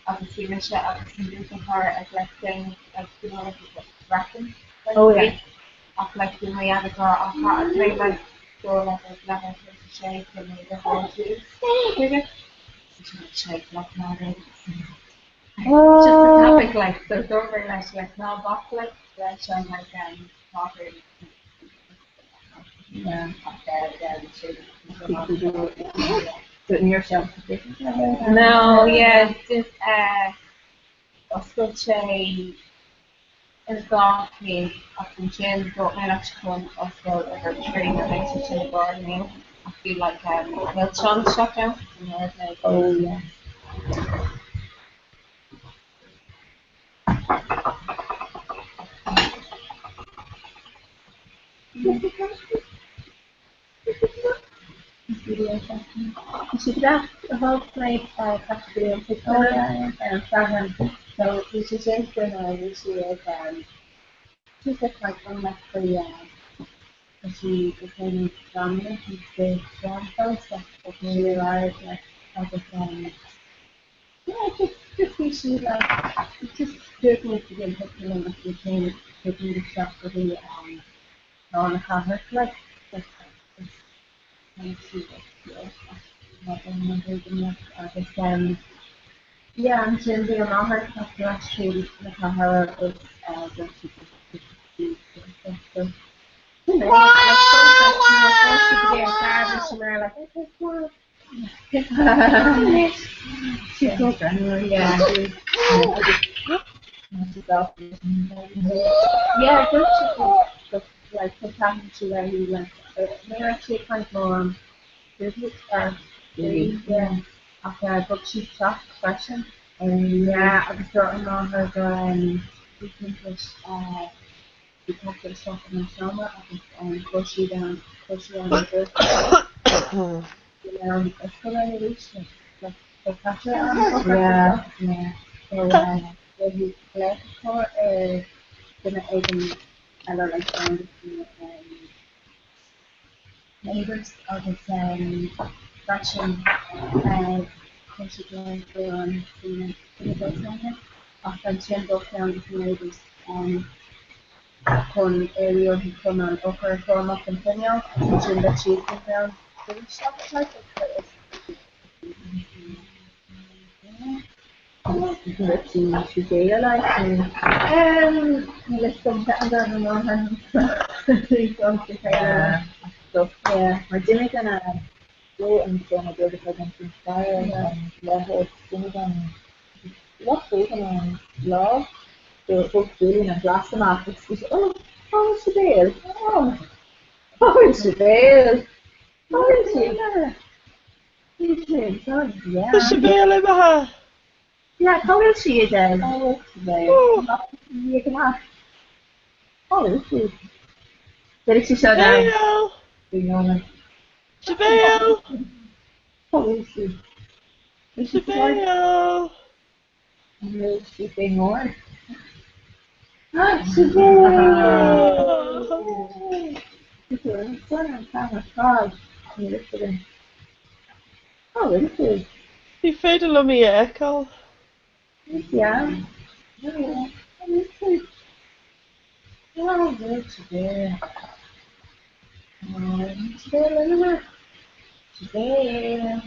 agus bhí mise agus an buachaill thar ag like déanamh like you know like wrapping like Oh yeah. ach like bhí mo dhaid ag rá ach caithfidh mé like dul like ag leathuair tar éis a sé chun mé do fháiltiú chuige. Sé like ná Just the topic like so dúirt mé leis like ná bac like leis an like páipéar Yeah. So ní raibh sé No, yeah, just oscail sé ar 2 chéim ach ansin dúirt mé leis chun oscail ar 3 nó beidh sé sin i gcomhair inniu ach bhí like milseán isteach ann so ní raibh mé Oh yeah. So bhí sé sin faoi bhí sí ag just ag caint liom like faoi tá sí go céim dráma agus dráma like ní like agus yeah just just bhí sí like just dúirt mé go bhfuil pictiúrlann agus bhí céim ag dul isteach go dtí an lár na cathrach like just tháinig sí like agus um yeah ansin bhí a máthair ag teacht ar ais tríd na cathair agus dúirt sí go sin é like nuair a chuaigh sí go dtí an fear bhí sí mar like okay come on Tá Sibéal imithe! Yeah, cá bhfuil sí again? Cá bhfuil Sibéal? Oh. Cá bhfuil sí? D'fhéadfadh sí seo down. Sibéal! Bhí nóiméad. Sibéal! Cá bhfuil sí? Sibéal! An bhfuil sí fé ndeor? Ah, Sibéal! Cá bhfuil sí? Ní féidir liom í a fheiceáil. Yeah. Cá bhfuil sí? Cá bhfuil Sibéal? Sibéal imithe. Sibéal.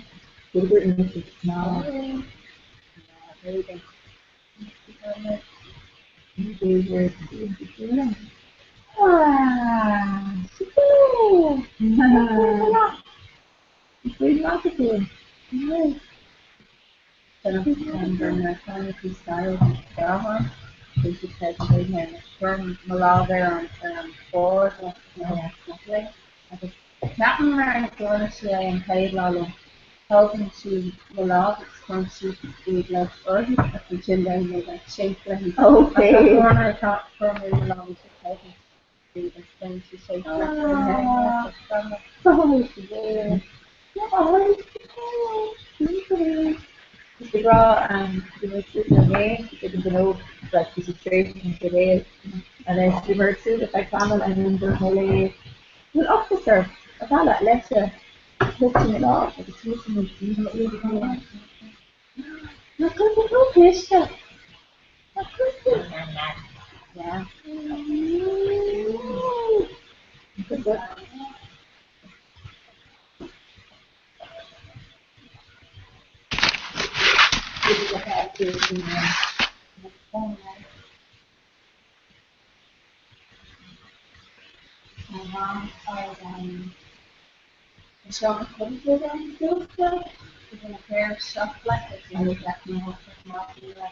Ah, Sibéal! Is de grá bhí mé suas le mé ag an ghnó like bhí siad tar éis an Sibéal anois bhí mé ag súil le feadh tamaill and then dúirt mé léi bhfuil ocras ort a mhealladh leis a thóg sí mo lámh agus thosaigh muid Nach bhfuil tú cliste? Nach bhfuil tú? Yeah.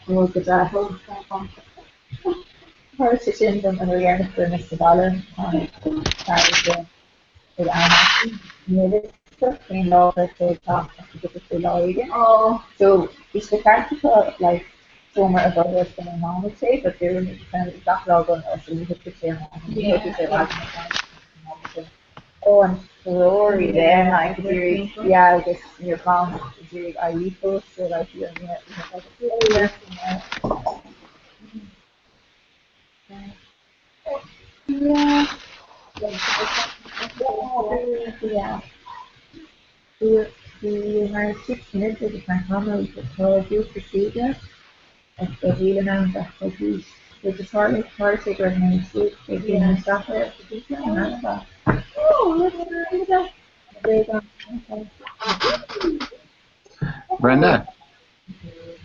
Ó go deas. Tharla sé sin dom an uair dheireanach go raibh mé sa bhaile. Tháinig fear ag am níl a fhios agat cén lá a raibh sé ag teacht ach go dtiocfadh sé lá éigin. So bhí sé de cheart acu like seomra a bhogadh sula dtáinig sé but they were kind of gach lá going oh so ní thiocfaidh sé ar maidin, ní thiocfaidh sé ar maidin an sin. Oh an Ferrari there like ag iarraidh yeah agus ní raibh mom ag iarraidh éirí fós so like you know yeah Bhí mar six minutes agus mar tamall tá dúchas. Like beidh níl in ann bheith ag aois. So just tharla tharla sé go raibh mé suas ag déanamh staidéir ar cúpla in ann a Brenda?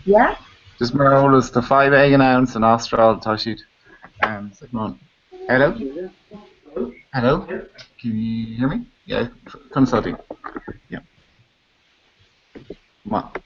Yeah? Just mar eolas, tá fadhb éigin ann san Astráil, tá siad um, come on. Hello? Hello? Can you hear me? Yeah, conas tá tú? Yeah. Maith.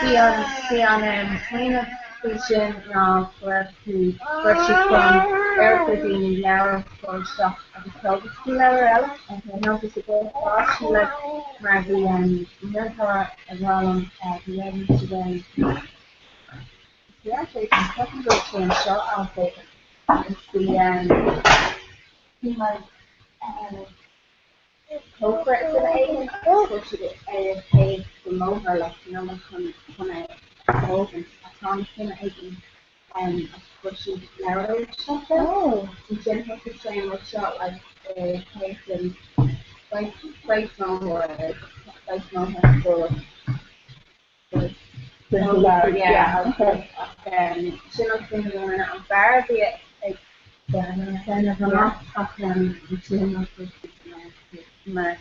Bhí an smaoineamh faoi sin ná go raibh tú, go raibh siad chun iarracht ar dhaoine leabhar a chur isteach agus tógadh tú leabhar eile nó bhí siad ag fáis like mar bhí múinteoir ag rá liom go raibh siad ag ceapaim go raibh sé anseo agus bhí bhí mar cócaire duine éigin agus chuir siad ar an taobh den mbóthar like you know like chun chun é a thógaint ach tháinig duine éigin agus chuir siad leabhar isteach ann. Ansin thosaigh sé an rud seo like taobh den bheirt mbóthar beirt mbóthar go Yeah ach sin an cinneadh a rinne an fear a bhí ag déanamh amach ach ansin mar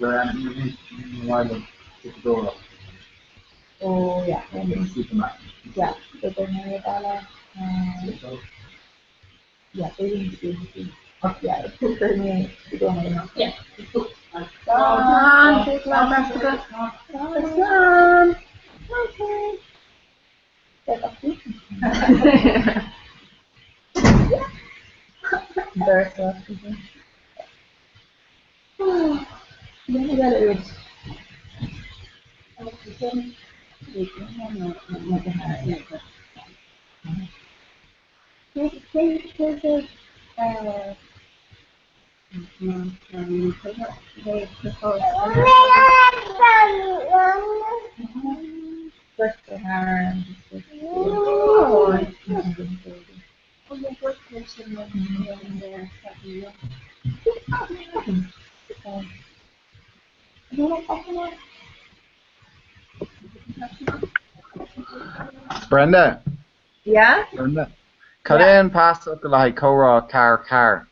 Ní mhaith liom siopadóireacht. Oh yeah. Supermarket. Yeah, so beidh mé abhaile. Yeah, beidh yeah, cuirfidh mé i gcónaí amach. Yeah. Slán, slán, slán. Okay. Brenda? Yeah? Brenda? Cad é an pasfhocal le haghaidh comhrá 4 4?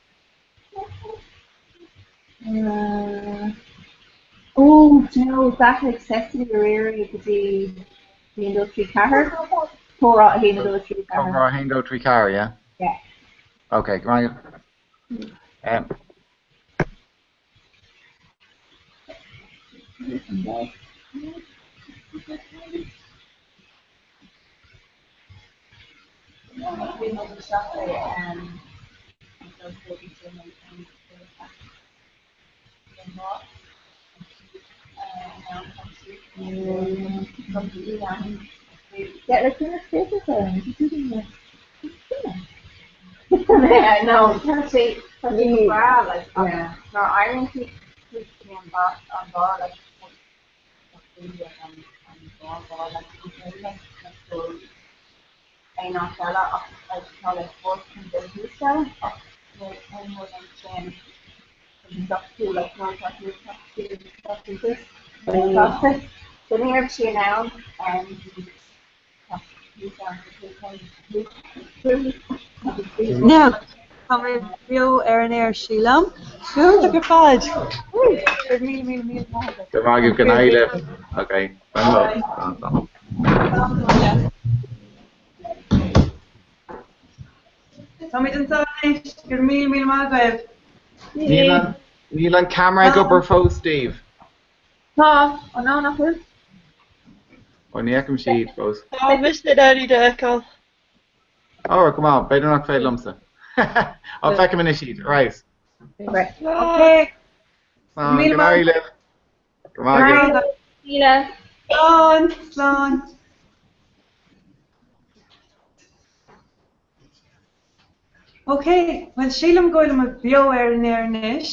Uh, oh, do you know, d'athraigh Cecily aréir é go dtí 1, 2, 3, 4. Comhrá 1, 2, 3, 4. Comhrá 1, 2, 3, 4, yeah? Yeah. Okay, go raibh. Um, Yeah, like in the theatre Yeah, no, tá sé tá sé go breá like Yeah. nuair a éiríonn tú tú an bá an bá like an an bá bá like like go aon áit eile ach like tá le spórt chun dul thuas ann ach nuair an rud ansin tú like nuair tá tú tá tú tá tú thuas so ní raibh sí in ann Now, tá mé beo ar an aer sílim. Iontach ar fad. Go raibh míle míle míle maith agat. Go raibh maith agat, go n-éirí libh. Okay. Bye. Bye. Táimid anseo anois. Go raibh míle míle maith agaibh. Níl an níl an camera ag obair fós, Steve. Tá, ó ná nach bhfuil? Ó ní fheicim siad fós. Tá mise in ann iad a fheiceáil. Ó, go maith, b'fhéidir nach féidir liomsa. Ó, feicim anois iad, right. Okay. Slán, go n-éirí libh. Go maith agaibh. Míle. Slán, slán. Ok, bhuel sílim go bhfuil muid beo ar an aer anois.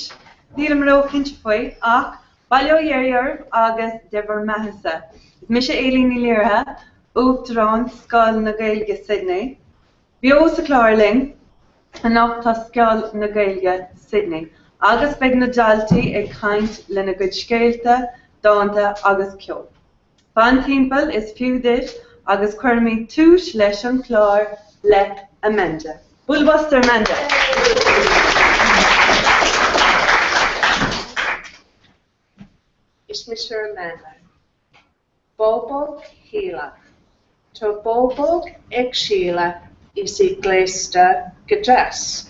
Nílim ró-chinnte faoi, ach bail ó Dhia oraibh agus de bhur mbeathasa. Is mise Aileen Ní Laoire, Uachtarán Scoil na Gaeilge Sydney. Beo sa chlár linn anocht tá Scoil na Gaeilge Sydney agus beidh na daltaí ag caint lena gcuid scéalta, dánta agus ceol. Fan timpeall is fiú duit agus cuirfimid tús leis an chlár le Amanda. Bualadh bos do Amanda! Is mise Amanda. Bábóg Shíle. Tá bábóg ag Síle is í gléasta go deas.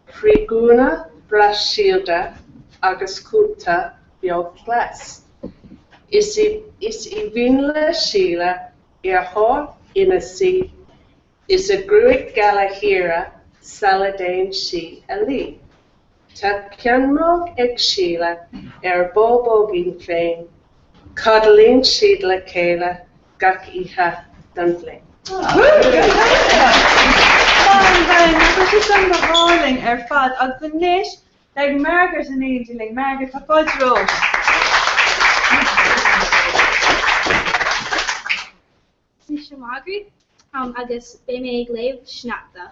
Faoi ghúna breá síoda agus cóta beag glas. Is aoibhinn le Síle ar thor ina suí is a gruaig geala thíre sula dtéann sí a luí. Tá ceannróg ag Síle ar a bábóigín féin, codlaíonn siad le chéile gach oíche den bhliain. Tá sé sin go hálainn ar fad agus anois beidh Margaret in éindí linn. Margaret, tá fáilte romhat. Is mise Margaret agus beidh mé ag léamh sneachta.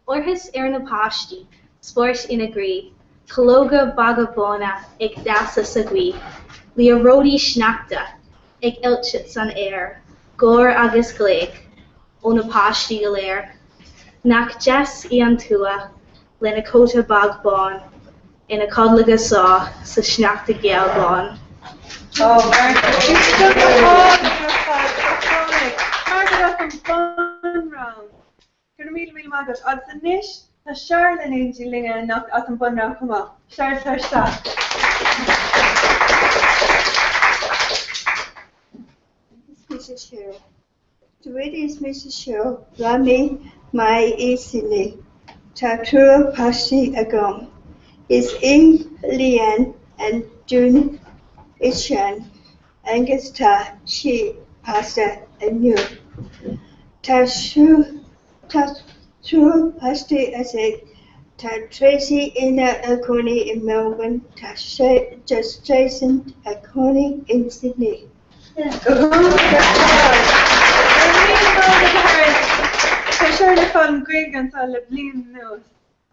Áthas ar na páistí, spórt ina gcroí, Calóga beaga bána ag damhsa sa ghaoth, Liathróidí sneachta ag eitilt san aer, Gáir agus glaoch ó na páistí go léir. Nach deas í an tuath lena cóta beag bán. Ina codladh go sáith sa sneachta geal bán. Oh, Margaret, bhí seo go hálainn ar fad, go hálainn. Margaret as an bunrang. Go raibh míle míle maith agat. Agus anois tá Searla in éindí linne anocht as an bunrang chomh maith. Searla, tar isteach. Is mise Cheryl. Dúirt is mise seo Rami Mai i Sydney. Tá triúr páistí agam. Is í Leanne an duine is sine agus tá sí pósta inniu. Tá triúr páistí aici. Tá Tracy ina cónaí i Melbourne. Tá Jason ina cónaí in Sydney. Go hiontach ar fad! Go raibh míle maith agat a Sharon. Tá Sharon ag foghlaim Gaeilge anseo le bliain anuas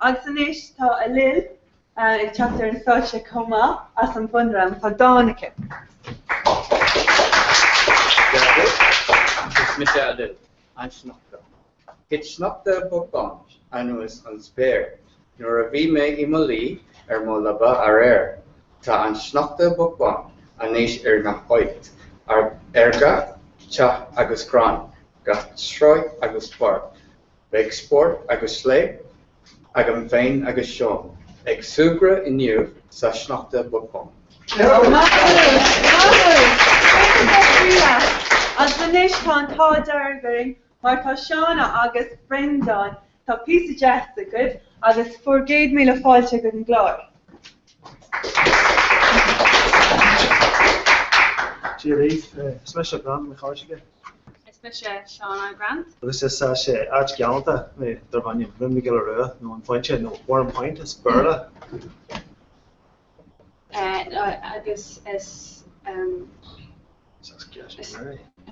agus anois tá Ailill ag teacht ar an stáitse chomh maith as an bhunrang. Tá dán aici. Dia duit, is mise Ailill, an sneachta. Thit sneachta beag bán anuas ón spéir nuair a bhí mé i mo luí ar mo leaba aréir. Tá an sneachta beag bán anois ar gach áit, ar gach teach agus crann, gach sráid agus páirc. Beidh spórt agus spraoi agam féin agus Seán ag súgradh inniu sa sneachta beag bán. Maith thú! Maith thú! Baothú leat! Agus anois tá an t-ádh dearg orainn mar tá Shauna agus Breandán, tá píosa deas agaibh agus bhur gcéad míle fáilte chuig an gclár. Dia daoibh, is mise Breandán Mac Cárthaigh. Is mise Shauna Grant. Agus is as áit ghalánta mé darb ainm Rinn Mhic Giolla Rua nó An Phointe nó Warrenpoint as Béarla. Agus is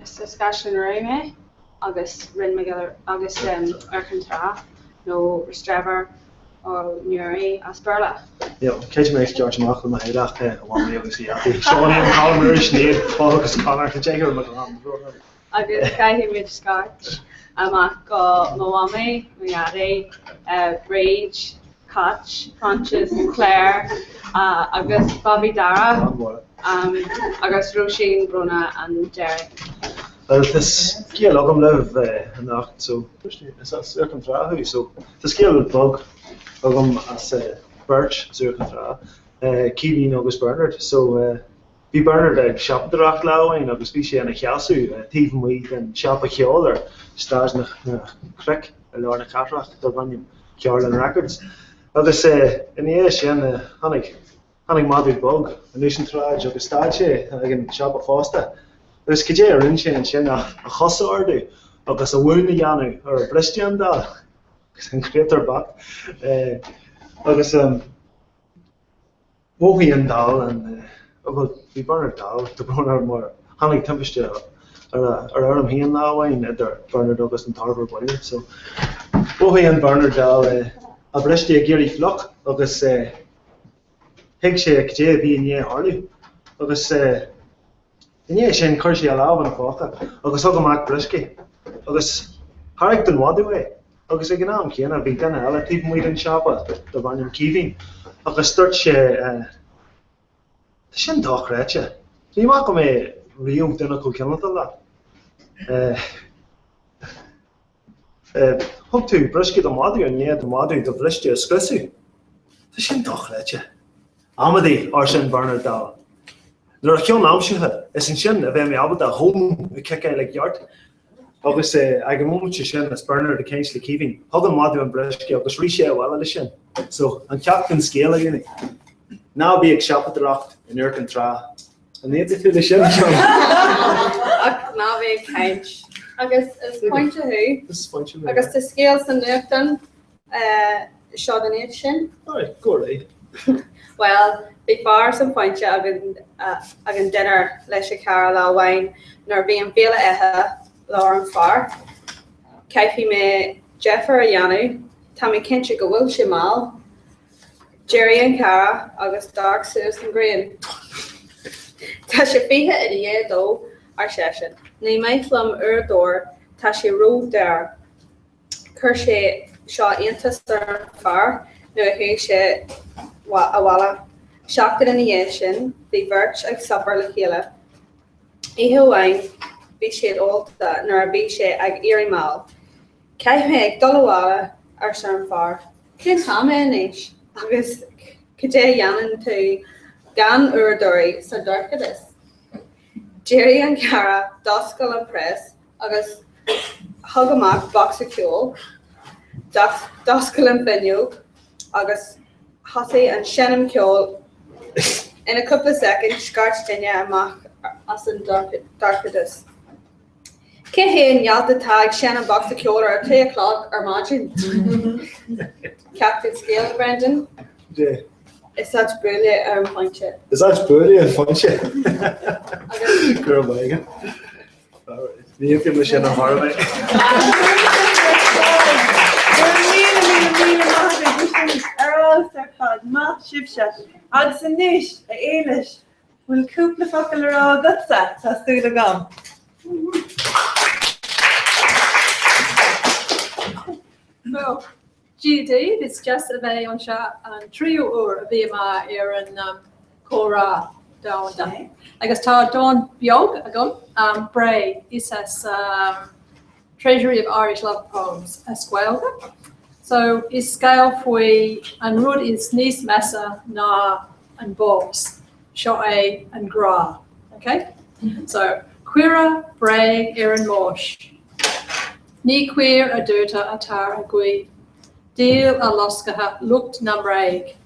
is as Caisleán Ruairí mé agus Rinn Mhic Giolla agus Iúr Chinn Trá nó Rostrevor ó Newry as Béarla. Caithfidh mé ceart amach le mo theaghlach, a mhamaí agus a dhaidí. Seán, Colm, Ruairí, Sinéad, Paul agus Conor, tá deichniúr mo chlann. Agus caithfidh muid scairt amach go mo mhamaí, mo dhaidí, Bríd, Cáit, Proinsias, Claire agus Bobby Dara agus Róisín Bróna an deiridh. Bhuel, tá scéal agam libh anocht, so, is as Iúr Cinn Trá thú, so, tá scéal beag agam as beirt as Iúr Cinn Trá, Caoimhín agus Bernard. So, bhí Bernard ag siopadóireacht lá amháin agus bhí sé ina sheasamh taobh amuigh den siopa cheoil ar Shráid na Cnoic i lár na cathrach darb ainm Ceardlann Records. Agus ina dhiaidh sin tháinig Tháinig madadh beag anuas an tsráid agus stad sé ag an siopa fosta. Agus cad é a rinne sé ansin ach a chos a ardú agus a mhún a dhéanamh ar bhriste an dall. Agus an créatúr bocht. Agus mhothaigh an dall an, bhuel, bhí Bernard dall, tá brón orm, mar tháinig timpiste ar a fheirm féin lá amháin idir Bernard agus an t-arbhar baile. So, mhothaigh an Bernard dall a bhriste ag éirí fliuch agus Thuig sé cad é a bhí i ndiaidh tharlú agus i ndiaidh sin chuir sé a lámh ina phóca agus thug amach brioscaí agus thairg don mhadadh é agus ag an am céanna bhí duine eile taobh amuigh den siopa darb ainm Caoimhín agus dúirt sé Tá sin dochreidte. Ní fhaca mé riamh duine chomh cineálta leat. Thug tú brioscaí don mhadadh i ndiaidh don mhadadh do bhriste a scriosadh. Tá sin dochreidte. Amaidí, arsa Bernard Dall. Nuair a cheann aimsithe, is ansin a bheidh mé ábalta a thóin a chiceáil i gceart. Agus ag an móimint sin, is Bernard ag caint le Caoimhín, thug an madadh an briosca agus rith sé abhaile leis sin. So, an ceacht den scéal, a dhaoine? Ná bí ag siopadóireacht in Iúr Cinn Trá. An aontaíonn tú leis sin, a Sheáin? Ach ná bí ag caint. Agus is pointe thú. Is pointe mé. Agus tá scéal sa nuachtán seo den áit sin. Alright, go réidh. Bhuel, bhí fear san Phointe ag an dinnéar leis a chara lá amháin nuair a bhí an béile ithe, labhair an fear. Caithfidh mé deifir a dhéanamh, tá mé cinnte go bhfuil sé mall. D'éirigh an cara agus d'amharc suas an ghrian. Tá sé 1:40 ar seisean. Ní maith liom uaireadóir, tá sé ró-daor. Chuir sé seo iontas ar an fear nuair a chuaigh sé abhaile. Seachtain ina dhiaidh sin, bhí beirt ag suipéar le chéile. Oíche amháin, bhí siad ólta nuair a bhí sé ag éirí mall. Caithfidh mé ag dul abhaile, arsa an fear. Cén t-am é anois agus cad é a dhéanann tú gan uaireadóirí sa dorchadas? D'éirigh an cara, d'oscail an preas agus thug amach bocsa ceoil. D'oscail an fuinneog agus thosaigh an seinm ceoil. Ina cúpla soicind, scairt duine amach as an dorchadas. Cé hé an gealt atá ag seinm bocsa ceoil ar a 2 a chlog ar maidin? Ceacht an scéal, Brendan. Is ait bualadh ar an phointe. Is ait bualadh ar an phointe. Go raibh maith agat. Ní fhaca mé sin a tharla. Go raibh míle míle míle maith agat, bhí sin ar fheabhas ar fad, maith sibhse. Agus anois, a Éilis, bhfuil cúpla focal le rá agatsa, tá súil agam. Well, Dia daoibh, is deas a bheith anseo an tríú uair a bhí mé ar an Comhrá Domhanda. Agus tá dán beag agam, Bréag, is as Treasury of Irish Love Poems as Gaeilge. So is scéal faoi an rud is níos measa ná an bás, seo é an grá. Ok? So, cuireadh bréag ar an mbás. Ní caor a dúirte atá a guí, Díol a losctha lucht na mbréag.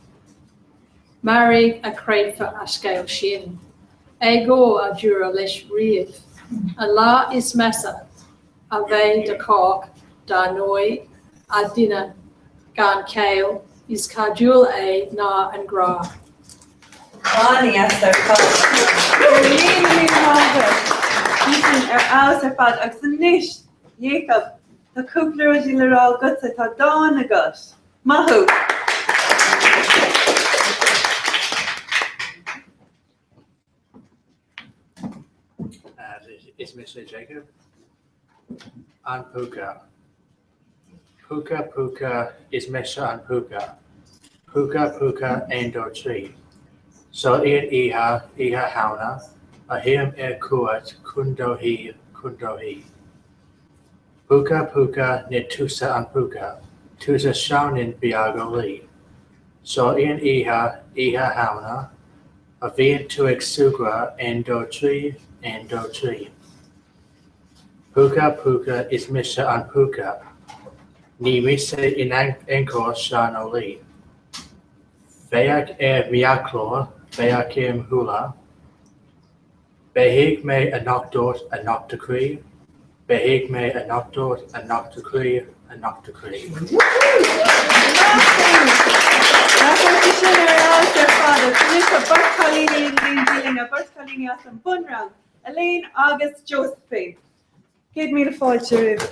Mairg a chreidfeadh a scéal sin. Éagóir a dúradh leis riamh. An lá is measa a bheidh do chách, dar ndóigh, a dhuine gan chéill, is cairdiúil é ná an grá. An-deas ar fad. Go raibh míle míle maith agat. Bhí sin ar fheabhas ar fad. Agus anois, Jacob, tá cúpla rudaí le rá agatsa, tá dán agat. Maith thú! Is mise Jacob. An Púca. Púca, púca, is mise an púca. Púca, púca, aon dó trí. Seo í an oíche, Oíche Shamhna, a théim ar cuairt chun do thí, chun do thí. Púca, púca, ní tusa an púca, tusa Seáinín beag eolaí. Seo í an oíche, Oíche Shamhna, a bhíonn tú ag súgradh aon dó trí, aon dó trí. Púca, púca, is mise an púca. Ní mise in aon chor Seán Eolaí. Féach ar m'fhiaclóir, féach ar mo shúile. Beidh mé anocht ort anocht a chroí, beidh mé anocht ort anocht a chroí, anocht a chroí. Nach bhfuil sé sin ar fheabhas ar fad? Agus anois tá beirt chailíní in éindí linn, beirt chailíní as an bunrang, Elaine agus Josephine. 100,000 fáilte roimh.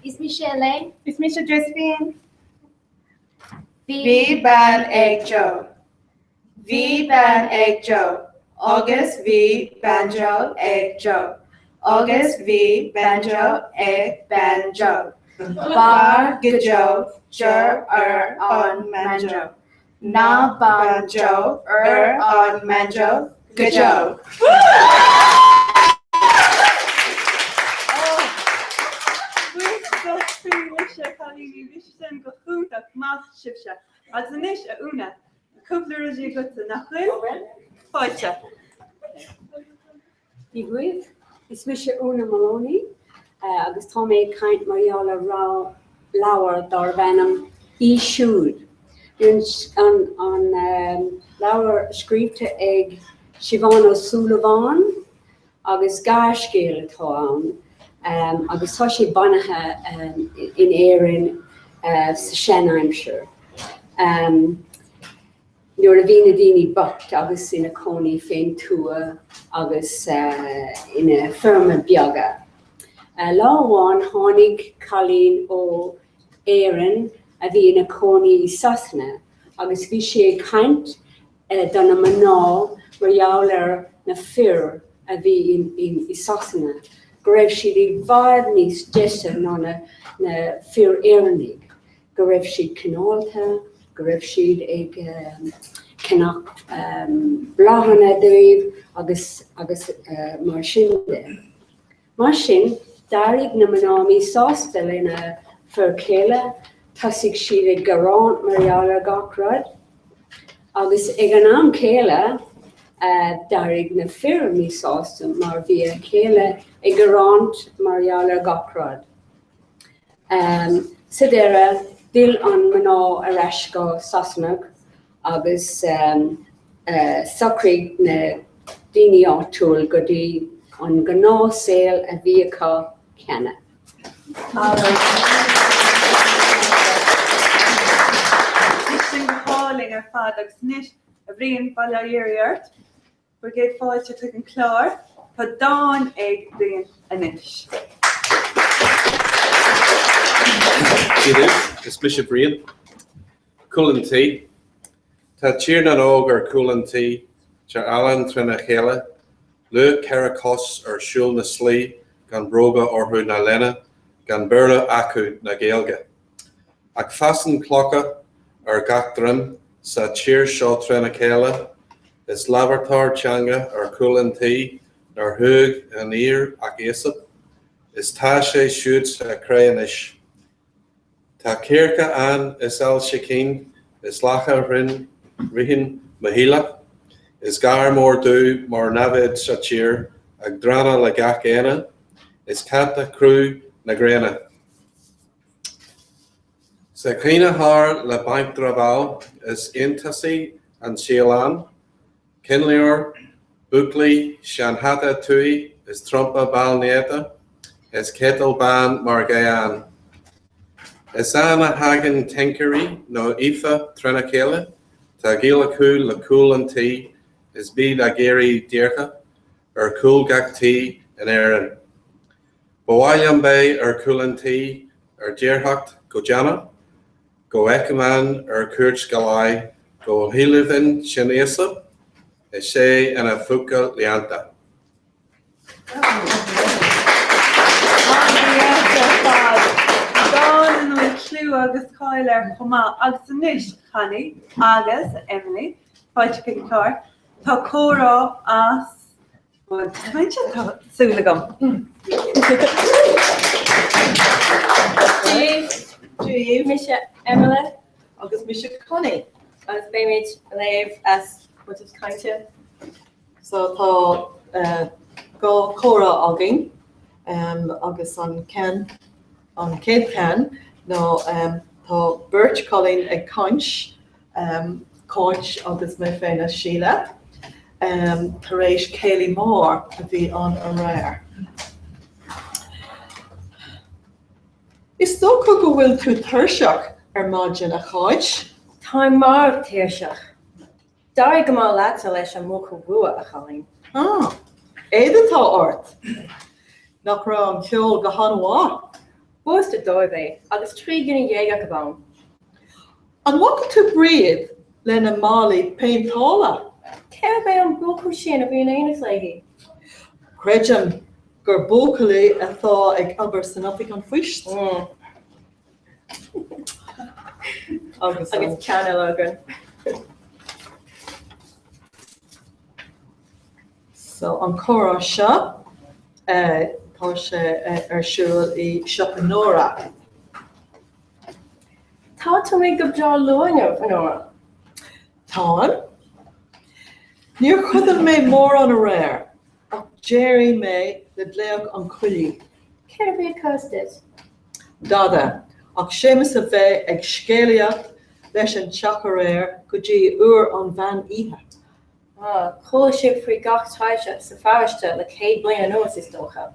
Is mise Elaine. Is mise Josephine. Bhí bean ag Joe. Bhí bean ag Joe. Agus bhí banjo ag Joe. Agus bhí banjo ag bean Joe. B'fhearr go deo deoir ar an mbanjo ná bean Joe ar an mbanjo go deo. Buíochas ó chroí libhse, a chailíní, bhí sé sin go hiontach, maith sibhse. Agus anois, a Úna, cúpla rudaí agatsa, nach bhfuil? Fáilte. Dia dhaoibh, is mise Úna Moloney agus tá mé ag caint mar gheall ar leabhar darb ainm Í Siúd. Bhí an leabhar scríobhta ag Siobhán Ó Súilleabháin agus gearrscéal atá ann agus tá sé bunaithe in Éirinn sa sean-aimsir. Nuair a bhí na daoine bocht agus ina cónaí fén tuath agus ina feirme beaga. Lá amháin tháinig cailín ó Éirinn a bhí ina cónaí i Sasana agus bhí sí ag caint do na mná mar gheall ar na fir a bhí i Sasana, go raibh siad i bhfad níos deise ná na fir Éireannaigh. go raibh siad cineálta, go raibh siad ag ceannacht bláthanna dóibh agus agus mar sin de. Mar sin, d'éirigh na mná míshásta lena fir chéile, thosaigh siad ag gearán mar gheall ar gach rud, agus ag an am céile, d'éirigh na fir míshásta mar bhí a chéile ag gearán mar gheall ar gach rud. Sa deireadh, d'fhill an mná ar ais go Sasana agus shocraigh na daoine áitiúil go dtí an gnáthshaol a bhí acu cheana. Bhí sin go hálainn ar fad agus anois, a Bhriain, bail ó Dhia ort. Bhur gcéad fáilte chuig an chlár. Tá dán ag Brian anois. Dia daoibh, is mise Brian. Cúl an tí. Tá Tír na nÓg ar chúl an tí, tír álainn trína chéile, luach 4 cos ar siúl na slí gan bróga orthu ná léine, gan Béarla acu ná Gaeilge. Ach fásann clocha ar gach droim sa tír seo trína chéile, is labhartar teanga ar chúl an tí nár thuig aniar ach Aesop, is tá sé siúd sa chré anois. Tá coirce ann is ailse cinn is lacha righin mhothálach, is gadhar mór dubh mar namhaid sa tír ag drannadh le gach éinne, is cat ag crú na gréine. Sa chaoineadh thar le banc dramhaíl, is iontasaí an saol ann, Coinnleoir, búclaí, seanhata tuí is trumpa ball néata, is citeal bán mar ghean ann. Is ann a thagann tincéirí nó Aoife trína chéile, tá gaol acu le cúl an tí is bíd ag iarraidh déirce ar chúl gach tí in Éirinn. Ba mhaith liom beith ar chúl an tí ar díorthacht go déanach, go bhfeicfinn ann ar cuairt go lá go shílfinn sin Íosa, is é ina phúca leannta. An-deas ar fad. Dán ina bhfuil clú agus cáil air chomh maith. Agus anois, a Chonnie agus Emily, fáilte chuig an chlár. Tá comhrá as. Bhuel, tá súil agam. Dia daoibh, mise Emily. Agus mise Connie. Agus beimid ag léamh as Buidéal Cainte. So tá dhá chomhrá againn agus an ceann, an chéad cheann ná tá beirt chailín ag caint Cáit agus mé féin is Síle, tar éis céilí mór a bhí ann aréir. Is dócha go bhfuil tú tuirseach ar maidin, a Cháit? Táim marbh tuirseach. D'éirigh go maith leatsa leis an mbuachaill rua, a chailín. Ah, éad atá ort. Nach raibh an ceol go han-mhaith? B'fhurasta dóibh é, agus 13 dhuine acu ann. An bhfaca tú Bríd lena málaí péinteála? Cérbh é an buachaill sin a bhí in éineacht léi? Creidim gur buachaill é atá ag obair san oifig an phoist. Agus ceann eile againn. So an comhrá seo, tá sé ar siúl i siopa Nóra. Tá tú amuigh go breá luath inniu, a Nóra. Táim. Níor chodail mé mórán aréir, ach d'éirigh mé le glaoch an choiligh. Céard a bhí ag cur as duit? Dada, ach Séamus a bheith ag scéalaíocht leis an teach aréir go dtí uair an mheán oíche. Ah, chuala sibh faoi gach taibhse sa pharóiste le 100 bliain anuas, is dócha.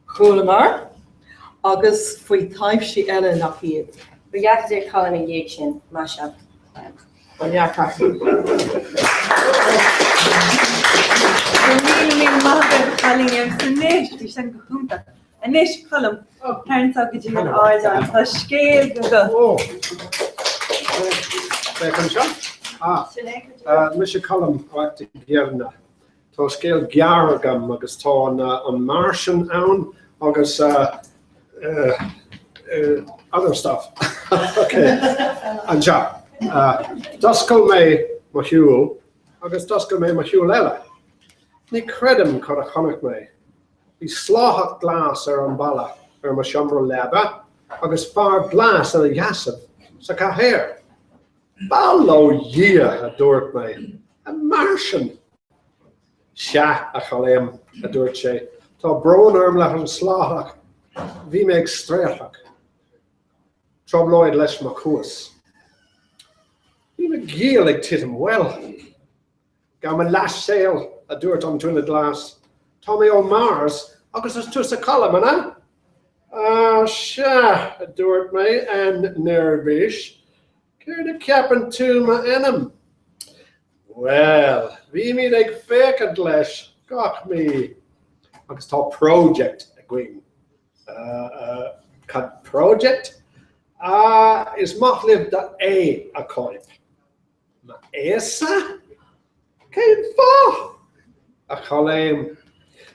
Chualamar, agus faoi thaibhsí eile nach iad. Ba dheacair di codladh ina dhiaidh sin, maise. Ba dheacair. Go raibh míle míle maith agaibh a chailíní agus anois, bhí sin go hiontach. Anois, Colm, tar anseo go dtí an ardán, tá scéal agat. Féach anseo. Ah, mise Colm Mac Giollarnáth. Tá scéal gearr agam agus tá an Martian ann agus other stuff. Ok, anseo. D'oscail mé mo shiúl agus d'oscail mé mo shiúl eile. Ní creidim cad a chonaic mé. Bhí sláthach glas ar an balla ar mo seomra leaba agus fear glas ina sheasamh sa chathaoir. Bail ó Dhia, a dúirt mé, a Martian! Sea, a Choilm, a dúirt sé, tá brón orm leis an sláthach, bhí mé ag straothach. Trioblóid leis mo chuas. Bhí mo ghiall ag titim, bhuel. Gabh mo leathscéal, a dúirt an duine glas, tá mé ó Mars agus is tusa Colm, an ea? Ah, sea, a dúirt mé, an-neirbhís, céard a ceapann tú m'ainm? Bhuel, bhímid ag féachaint leis gach mí agus tá project againn. Cad project? Ah, is maith libh do ae a chóip. M'ae-sa? Cén fáth? A Choilm.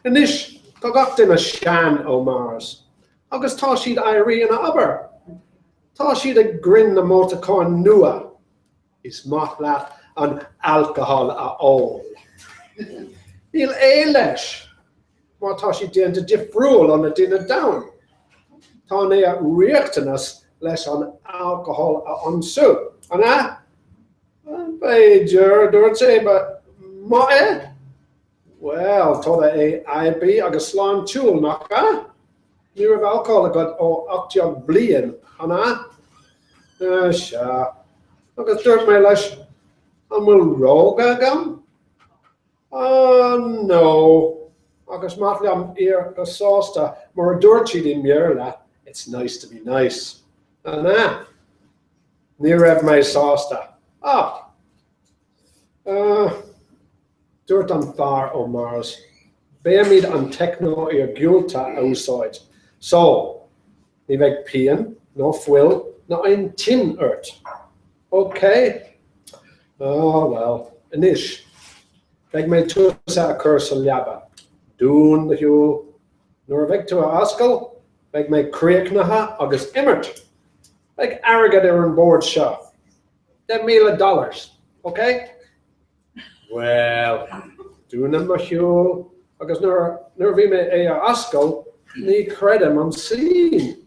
Anois, tá gach duine sean ó Mars agus tá siad éirí ina obair. Tá siad ag grin na mótacáin nua. Is maith leat an alcohol a ól. Níl ae leis mar tá siad déanta difriúil ó na duine domhain. Tá an ae riachtanas leis an alcohol a ionsú. An ea? B'fhéidir, a dúirt sé, but maith é? Bhuel, tá do ae aibí agus sláintiúil, nach ea? Ní raibh alcól agat ó 18 bliain, an ea? Sea. Agus dúirt mé leis, an bhfuil rogha agam? Ah, no. Agus maith liom iar go sásta, mar a dúirt siad i mBéarla, it's nice to be nice. An ea? Ní raibh mé sásta. Ach, ah, Dúirt an fear ó Mars, Beimid an teicneo-iargúlta a úsáid so ní bheidh pian nó fuil ná aon tinn ort. Ok? Ah, bhuel, anois, beidh mé tusa a chur sa leaba. Dún do shiúl. Nuair a bheidh tú a oscail, beidh mé críochnaithe agus imirt. Beidh airgead ar an bord seo. 10,000 dollars. Ok? Bhuel, dúnaim mo shiúl agus nuair a bhí mé é a oscail, ní chreidim an scene.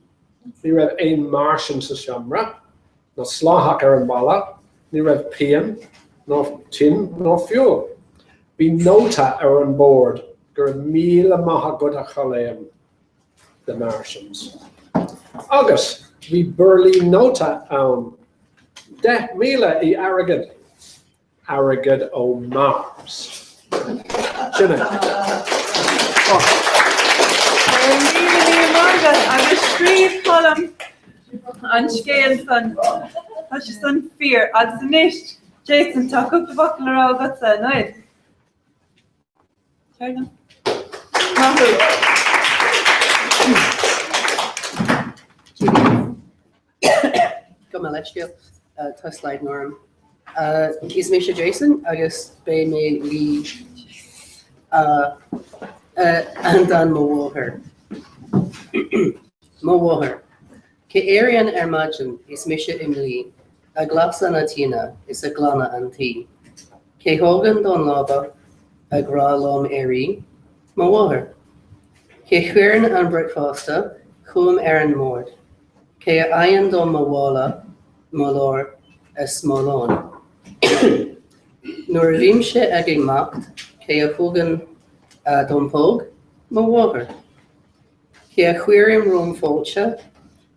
Ní raibh aon Martian sa seomra, ná sláthach ar an balla, ní raibh pian, ná tinn, ná fuil. Bhí nóta ar an bord, go raibh míle maith agat a Choilm, the Martians. Agus bhí burlaí nóta ann, 10,000 i airgead. Airgead ó Mars. Sin é. Go raibh míle míle maith agat agus scríobh Colm an scéal san. Tá sé san fíor. Agus anois, Jason, tá cúpla focal le rá agatsa, an bhfuil? Maith thú. Gabh mo leithscéal, tá slaghdán orm. Is mise Jason agus beidh mé ag léamh an dán Mo Mháthair. Mo mháthair. Cé éiríonn ar maidin is mise im luí, ag lasadh na tine is ag glanadh an tí? Cé thógann don leaba ag rá liom éirí? Mo mháthair. Cé chuireann an bricfeasta chugam ar an mbord? Cé a fhaigheann dom mo mhála, mo leabhar is mo lón? Nuair a bhímse ag imeacht, cé a thugann dom póg? Mo mháthair. Cé a chuireann romham fáilte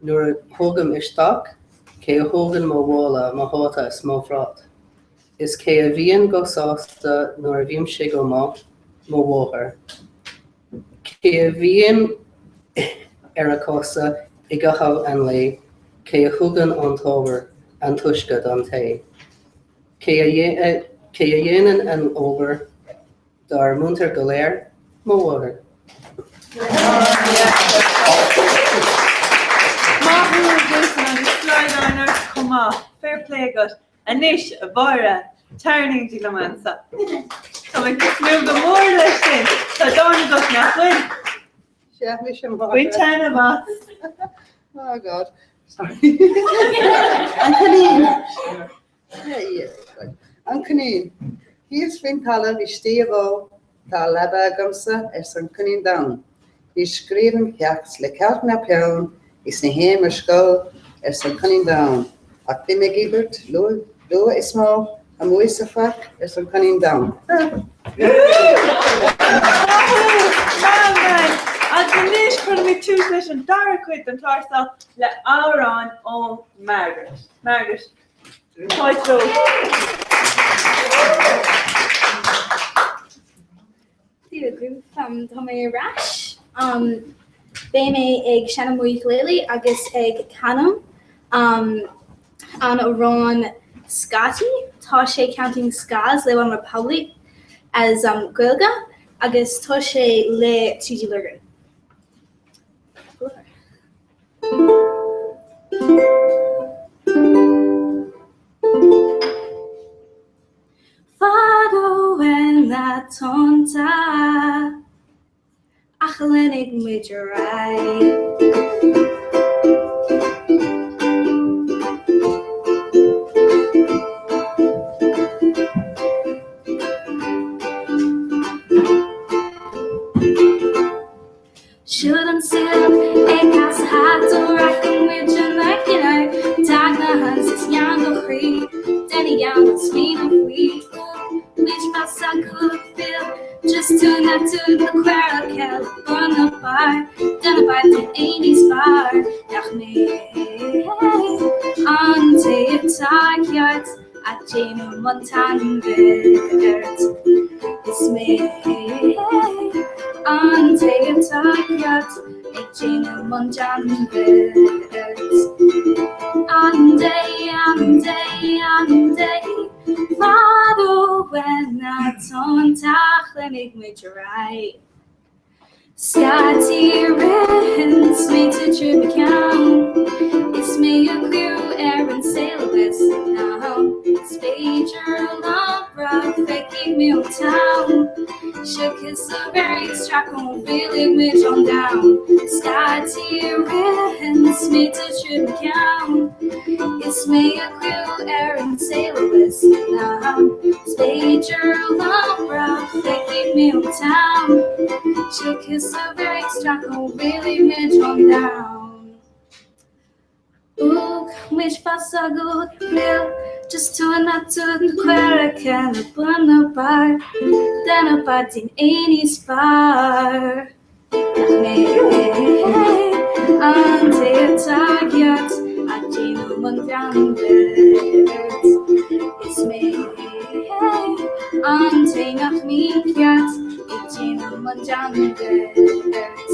nuair a thagaim isteach? Cé a thógann mo mhála, mo hata is mo bhrat? Is cé a bhíonn go sásta nuair a bhímse go maith? Mo mháthair. Cé a bhíonn ar a cosa i gcaitheamh an lae? Cé a thugann an t-ábhar, an t-uisce don tae? Cé a dhéanann an obair Dár muintir go léir, mo mháthair. Maith thú, Jason, agus slaghdán ort chomh maith. Fair play agat. Anois, a Mháire, tar in éindí liom anso. Tá mé ag tnúth go mór leis sin. Tá dán agat, nach bhfuil? Sea, mise Máire. Bain taitneamh as. Oh God. Sorry. An coinín. An coinín. Thíos faoin talamh istigh i bpoll tá leaba agamsa, arsa an coinín donn. Ní scríobhaim ceacht le cailc ná peann is ní théim ar scoil, arsa an coinín donn. Ach bím ag íobairt luath is mall amuigh sa pháirc, arsa an coinín donn. Agus anois cuirfimid tús leis an dara cuid den chlár seo le amhrán ó Margaret. Margaret, fáilte romhat. Dia daoibh, tá mé ar ais. Beidh mé ag seinm mo ukulele agus ag canadh an amhrán Scaití. Tá sé Counting Scars le One Republic as Gaeilge agus tá sé le TG Lurgan. Fadó ar na tonnta ach leanfaidh muid ar aghaidh. Siúd an saol ag casadh thart ó rachaidh muid ina chinneadh Dag na hans is gean do chroí Déanfaidh gean do smaoineamh faoi Muid fas acu fil Just tú na tú na cuir ceil bun na bar Déanamh beart den aon níos fearr Nach mé an té atá ceart A déanamh an t-ainbheart Is mé an té atá ceart Ag déanamh an t-ainbheart An dé, an dé, an dé Fadó ar na tonnta ach leanfaidh muid ar aghaidh. Scaití ritheann smaointe trí mo cheann Is mé a cuireadh ar an saol agus in am Is féidir lá breá feicfidh mé an t-am Seo ciosa bheirí isteach ón bhféile muid an domhan Scaití ritheann smaointe trí mo cheann Is mé a cuireadh ar an saol agus in am Is féidir lá breá feicfidh mé an t-am Seo ciosa bheirí isteach ón bhféile muid an domhan Thug muid fas agat níl just tú na tú na cuir ceanna bun na bar Déanamh beart din é níos fearr Nach mé an té atá ceart a déanamh an t-ainbheart Is mé an té nach mbíonn ceart ag déanamh an t-ainbheart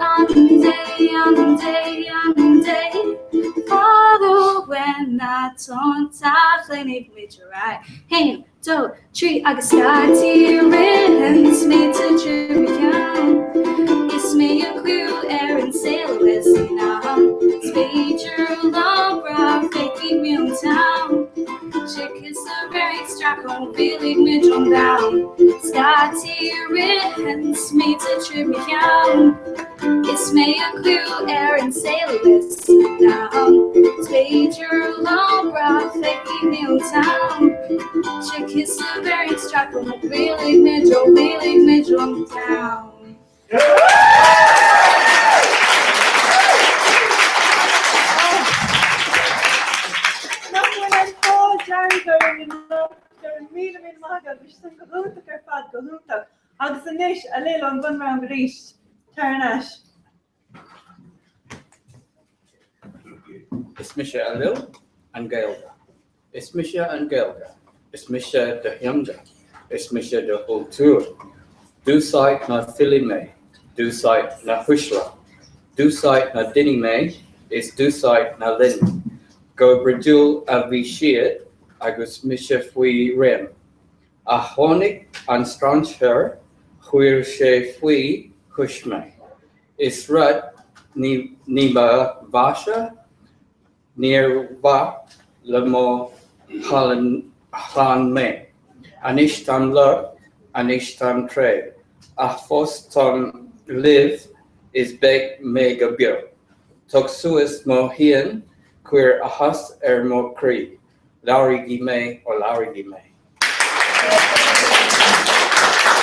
An dé, an dé, an dé Fadó ar na tonnta ach leanfaidh muid ar aghaidh. Haon, dó, trí agus scaití ritheann smaointe trí mo cheann Is mé a cuireadh ar an saol agus in am Is féidir lá breá feicfidh mé an t-am Sé ciosa bheirí isteach ón bhféile muid an domhan Scaití ritheann smaointe trí mo cheann Is mé a cuireadh ar an saol agus in am Is féidir lá breá feicfidh mé an t-am Sé ciosa bheirí isteach ón bhféile muid ó bhféile muid an domhan. Nach bhfuil an t-ádh dearg orainn anocht? Go raibh míle míle maith agat, bhí sin go hiontach ar fad, go hiontach. Agus anois, a Lil, an bunrang arís, tar thar n-ais. Is mise Ailill, an Ghaeilge. Is mise an Ghaeilge. Is mise do theanga. Is mise do chultúr. D'úsáid na filí mé. D'úsáid na huaisle. D'úsáid na daoine mé is d'úsáid na linne. Go bródúil a bhí siad agus mise faoi réim. Ach tháinig an strainséir, chuir sé faoi chois mé. Is rud ní ba mheasa, níor mhaith le mo chlann mé. Anois táim lorg, anois táim tréad, ach fós táim libh is beidh mé go beo. Tóg suas mo shíon, cuir áthas ar mo chroí, Labhraígí mé, ó labhraígí mé.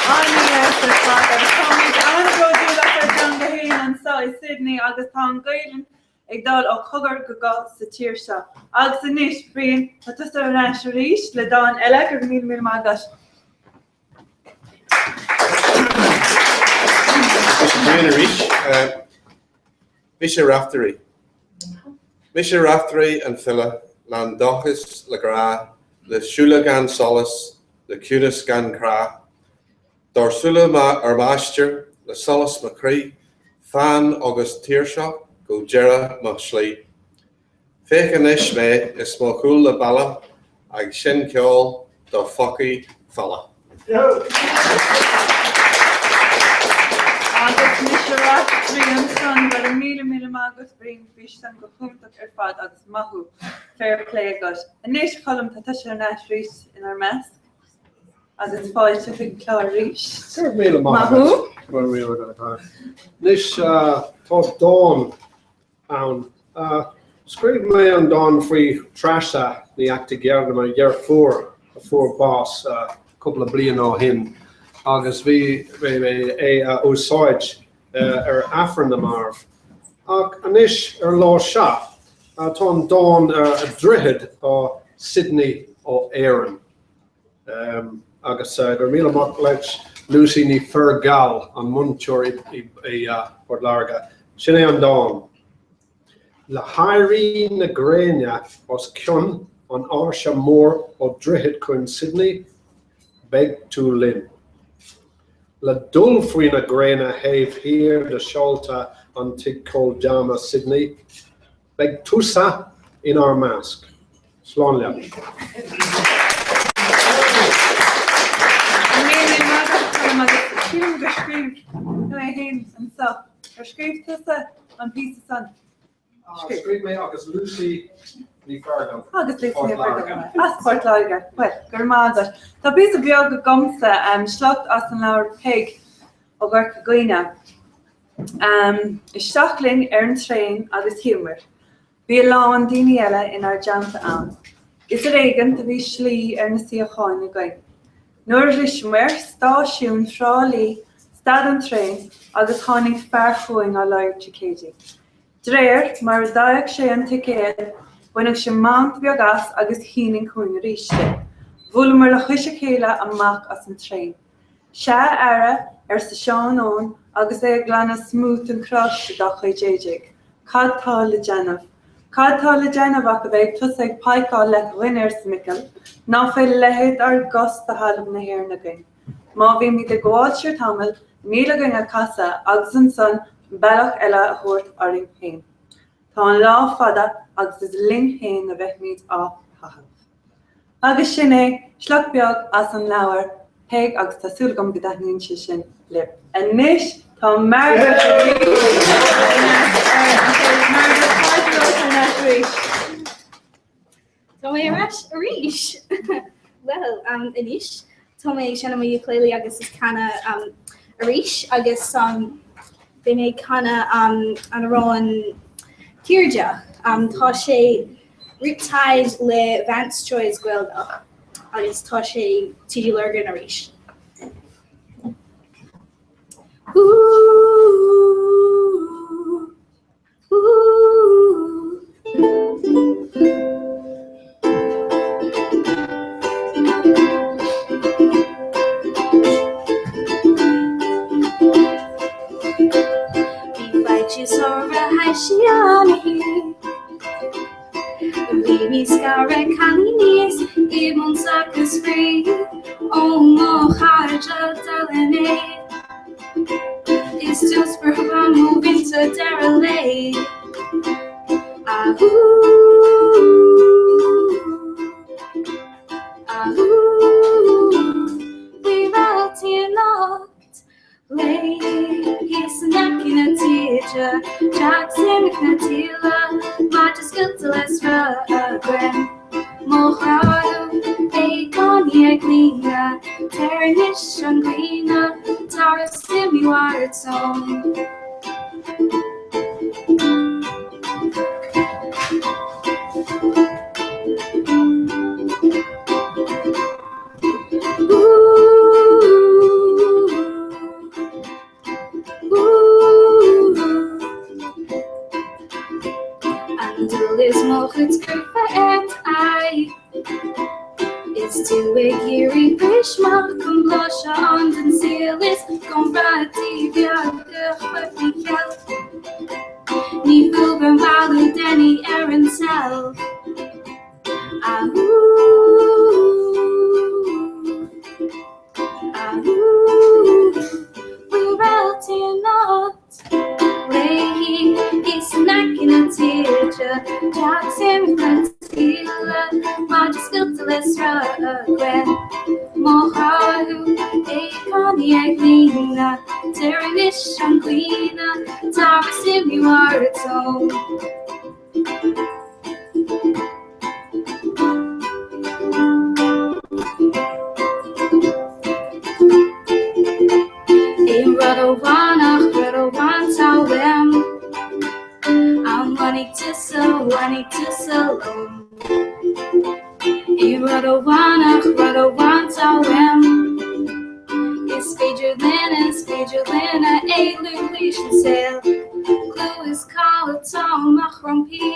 An-deas ar fad agus táimid an-bhródúil as ár dteanga féin anseo i Sydney agus tá an Ghaelainn ag dul ó chogar go guth sa tír seo. Agus anois, Brian, tá tusa ar ais arís le dán eile, go raibh míle míle maith agat. Mise Brian arís. Mise Raiftearaí. Mise Raiftearaí an file, lán dóchais le grá, le súile gan solas, le ciúnas gan crá. Dár súile ár máistir, le solas mo chroí, fann agus tuirseach go deireadh mo shlí. Féach anois mé is mo chúl le balla ag seinm ceoil do phúcaí fola. Agus mise Raiftearaí ansan, go raibh míle míle maith agat Brian, bhí san go hiontach ar fad agus maith thú, fair play agat. Anois a Cholm, tá tusa ar ais arís inár measc agus fáilte chuig an clár arís. Go raibh míle maith Maith thú. agat. Go raibh míle maith agat. Anois tá dán ann. Scríobh mé an dán faoi Treasa Ní Eachtigheirne, mo dheirfiúr a fuair bás cúpla bliain ó shin agus bhí mé é a úsáid ar Aifreann na Marbh. Ach anois ar an lá seo tá an dán Droichead ó Sydney ó Éirinn. Agus go raibh míle maith leis Lucy Ní Fearghail, an múinteoir i Port Láirge. Sin é an dán. Le héirí na gréine os cionn an áirse mór ó Droichead Cuan Sydney, beidh tú linn. Le dul faoi na gréine thaobh thiar de seolta an Tigh Ceoil Dráma Sydney, Beidh tusa inár measc. Slán leat. Míle maith agat Colm agus sílim gur scríobh tú é féin anseo. Ar scríobh tusa an píosa san? Scríobh mé agus Lucy Ní Fearghail. Agus Lucy Ní Fearghail. As Port Láirge. Bhuel, go raibh maith agat. Tá píosa beag agamsa, sliocht as an leabhar Peig ó gCorca Dhuibhne. Isteach linn ar an traein agus shuíomar. Bhí a lán daoine eile inár dteannta ann. Is ar éigean do bhí slí ar na suíocháin againn. Nuair a shroiseamar stáisiún Thrá Lí stad an traein agus tháinig fear chugainn á lorg ticéidí. D'réir mar a d'fhaigheadh sé an ticéad bhaineadh sé mant beag as agus shínigh chugainn arís é. Bhuaileamar le cois a chéile amach as an traein. Sea, a fheara, arsa Seán Eoin agus é ag glanadh smúit an chráiste dá chuid éadaigh, cad tá le déanamh? Cad tá le déanamh ach a bheith ag tusa ag paidhceáil le dhuine, arsa Micil, ná fuil leithead ár gcos de thalamh na hÉireann againn. Má bhímid ag gabháil siar tamall, níl againn ach casadh agus ansan bealach eile a thabhairt orainn féin. Tá an lá fada agus is linn féin a bheimid á chaitheamh. Agus sin é, sliocht beag as an leabhar Peig agus tá súil agam go dtaitníonn sé sin libh. Anois tá Margaret Margaret fáilte romhat thar n-ais arís. Tá mé ar ais arís! Bhuel, anois tá mé ag seinm mo ukulele agus ag canadh arís agus beidh mé ag canadh an amhrán Cairde. Tá sé Riptide le Vance Joy Gaeilge agus tá sé TG Lurgan arís. Ooh, ooh. Bhí faitíos orthu thaidhg sí an Bhí scaradh cailíní is i mbun sac is spraoi ó mo chairde Delaney Is dúspartha mo mhuintir deireadh lae Ahú Ahú Bhí réaltaí anocht Léi thíos in aice na taoide, Jackson na tíle, maide scoilte le sruth againn. Mo ghrá thú, é gan í ag líonadh, tar anois an caoineadh, tar is imigh ard song. Is tú ag iarraidh bris amach ón blaiseadh ann den saol is go mbraithfidh tú beag do chuimhní ceal. Ní fiú gur mhealladh Danny ar an tseil. Ahú, ahú, faoi réaltaí anocht. Léi thíos in aice na taoide, Jack imigh na taoille, maide scoilte le sruth againn. Mo ghrá thú, ag cónaí ag líne, deir anois an caoineadh, tar is imigh mar atá. Aon rud amháin ach rud amháin tá uaim An bhfanfaidh tusa, bhfanfaidh tusa liom Aon rud amháin ach rud amháin tá uaim Is féidir linn, is féidir linn a éalú leis an saol Clú is cáil atá amach roimpi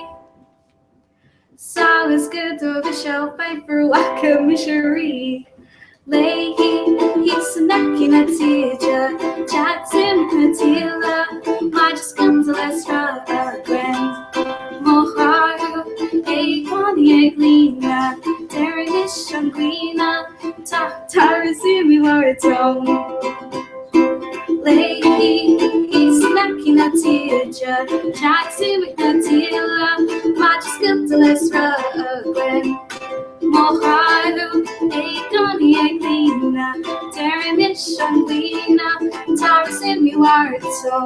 Solas go dubh is Michelle Pfeiffer bhfaca mise rí léi thíos in aice na taoide Jack imigh na taoille maide scoilte le sruth againn Mo ghrá thú ag cónaí ag líne Deir anois an caoineadh tar is imigh mar atá Léi thíos in aice na taoide, Jack imigh na taoille, maide scoilte le sruth againn. Mo ghrá thú ag cónaí ag líne, deir anois an caoineadh, tar is imigh mar atá.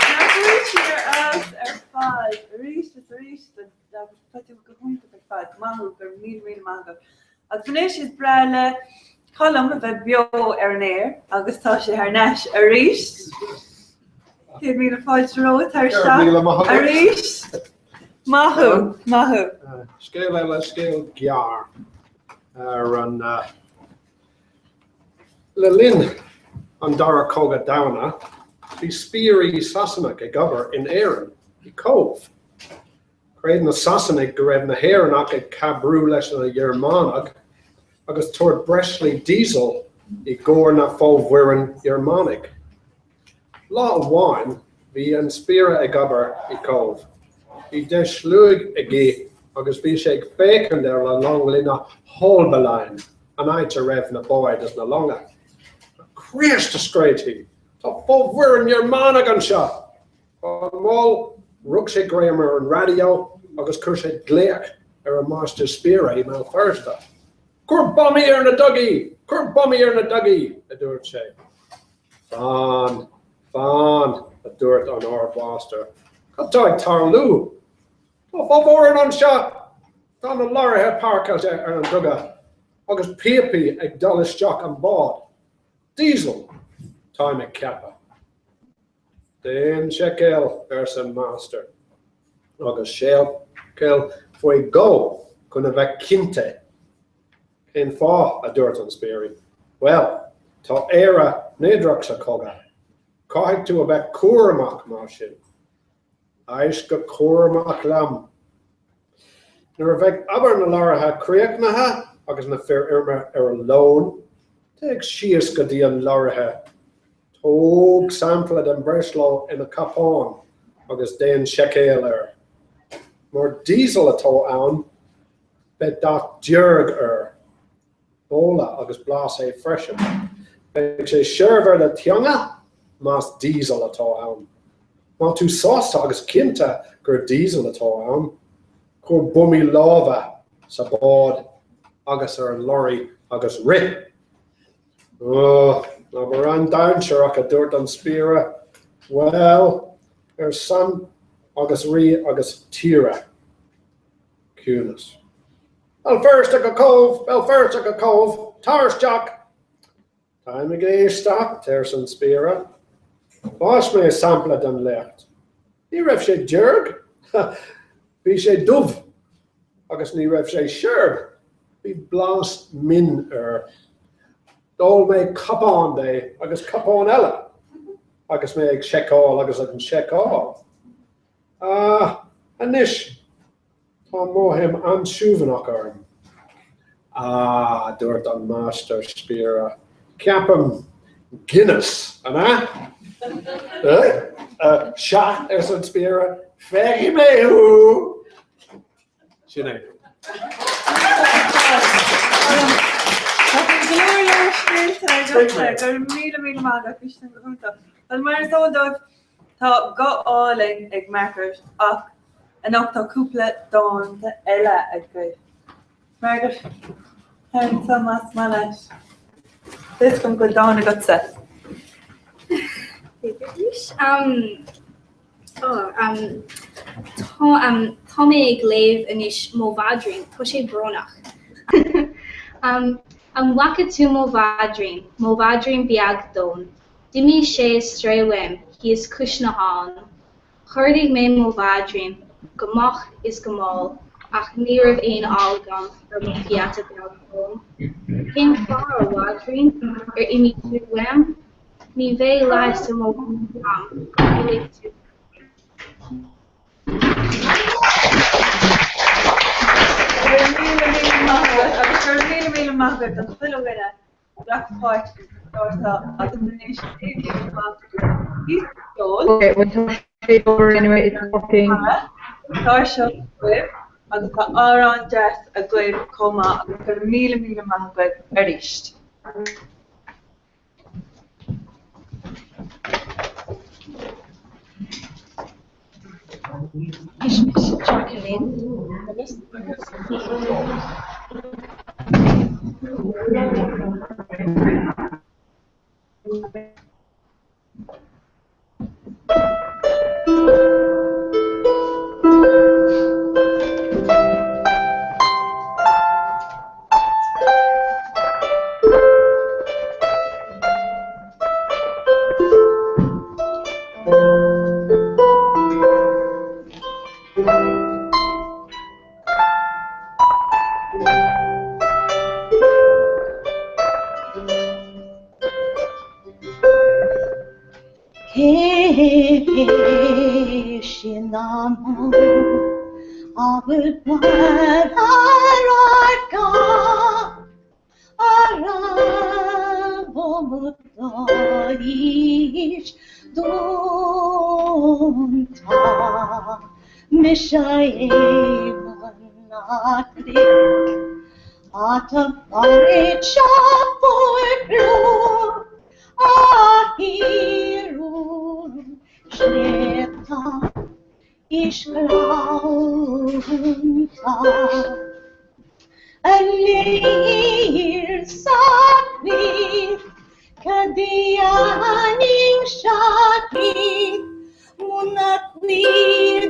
Nach bhfuil siad ar fheabhas ar fad arís is arís Agus tá tú go hiontach ar fad. Maith thú, go raibh míle míle maith agat. Agus anois is breá le Colm a bheith beo ar an aer agus tá sé thar n-ais arís. 100,000 fáilte romhat tar isteach arís. Maith thú, maith thú. Scéal eile, scéal gearr ar an Le linn an Dara Cogadh Domhanda, bhí spiairí Sasanach ag obair in Éirinn, i Cóbh. Chreid na Sasanaigh go raibh na hÉireannach ag cabhrú leis na Ghearmánaigh agus tabhairt breoslaí diesel i gcomhair na fomhuireáin Ghearmánaigh. Lá amháin bhí an spiaire ag obair i Cóbh. Bhí deis sluaigh aige agus bhí sé ag féachaint ar an long lena Haulbowline, an áit a raibh na báid is na longa. Chríost, a scread he, tá fomhuireáin Ghearmánaigh anseo! Go mall, rug sé greim ar an raidió agus chuir sé glaoch ar an máistir spiaire i mBéal Feirste. Cuir buamaí ar na dugaí! Cuir buamaí ar na dugaí! a dúirt sé. Fan! Fan! a dúirt an ardmháistir. Cad tá ag tarlú? Tá fomhuireáin anseo! Tá na lorraithe páirceáilte ar an duga agus píopaí ag dul isteach an bád. Diesel, táim ag ceapadh. Déan seiceáil, arsa an máistir, agus seiceáil faoi dhó chun a bheith cinnte. Cén fáth? a dúirt an spiairí. Bhuel, tá Éire neodrach sa chogadh. Caithfidh tú a bheith cúramach mar sin. Éist go cúramach liom. Nuair a bheidh obair na lorraithe críochnaithe agus na fir imithe ar a lón, téigh síos go dtí an lorraithe. Tóg sampla den breosla ina cupán agus déan seiceáil air. Más diesel atá ann, beidh dath dearg air. Bolaigh agus blais é freisin. Beidh sé searbh ar do theanga más diesel atá ann. Má tú sásta agus cinnte gur diesel atá ann, cuir buamaí láimhe sa bád agus ar an lorry agus rith! Ó, ná bí an-dainséarach, a dúirt an spiaire. Bhuel, ar son agus rí agus tíre. Ciúnas. Béal Feirste go Cóbh! Béal Feirste go Cóbh! Tar isteach! Táim ag éisteacht, arsa an spiaire. Bhlais mé sampla den leacht. Ní raibh sé dearg. Bhí sé dubh. Agus ní raibh sé searbh. Bhí blas min air. D'ól mé cupán de agus cupán eile agus mé ag seiceáil agus ag seiceáil. Ah! Anois, tá mothaím an-suaimhneach orm. Ah, a dúirt an máistir spiaire, ceapaim Guinness, an ea? Eh, sea, arsa an spiaire, feicfidh mé thú! Sin é. Tá go leor leor scéalta agatsa, go raibh míle míle maith agat, bhí sin go hiontach. Bhuel, mar is eol daoibh, tá guth álainn ag Margaret ach anocht tá cúpla dánta eile agaibh. Margaret, tar anseo más maith leat. Tá fhios agam go bhfuil dán agatsa. B'fhéidir. Oh, um, tá, um, tá mé ag léamh anois Mo Mhaidrín, tá sé brónach. um, an bhfaca tú mo mhaidrín, mo mhaidrín beag donn? D'imigh sé ar strae uaim thíos cois na habhann. Chuardaigh mé mo mhaidrín go moch is go mall ach ní raibh aon fháil agam ar mo pheata beag donn. Cén fáth, a mhaidrín, ar imigh tú uaim? Ní bheidh leigheas ar mo bhrón go lig tú. Go raibh míle míle maith agat agus go raibh míle míle maith agat don chuile dhuine a ghlac páirt sa chlár seo agus anois éiríonn amach píosa ceoil. Okay, well tá sé ag obair anyway, it's working. Tá seo agaibh agus tá amhrán deas agaibh chomh maith agus go raibh míle míle maith agaibh arís. Is mise Jacqueline. Cé sin an a bhfuil bail ar ár gcath a raibh aois dúnta Mise Éamonn a' Chnoic ata maraithe fuair a thír sléibhte is gleannta a léir sa chliff Cadianing Shaki Muna clearing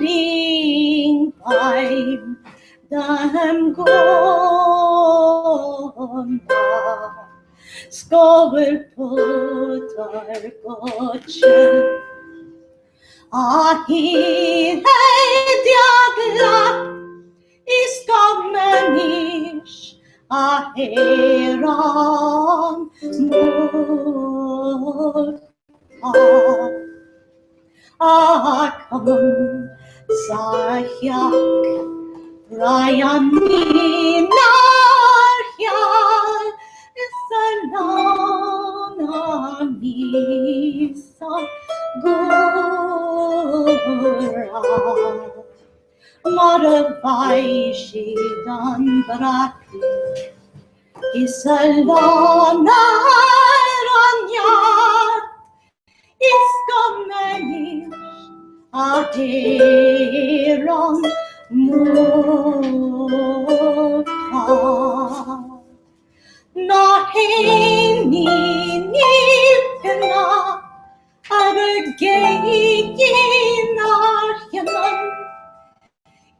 time Dam gona Scobhar potar goitse A hí diagla is go a héran A cum sa theach Brian nár cheal is a lán níos gura Mar a bheidh siad an breac is a lán ar an neart is go mbeidís a hÉireann mórtha. Ná haon ní níl agur géigín ar chionn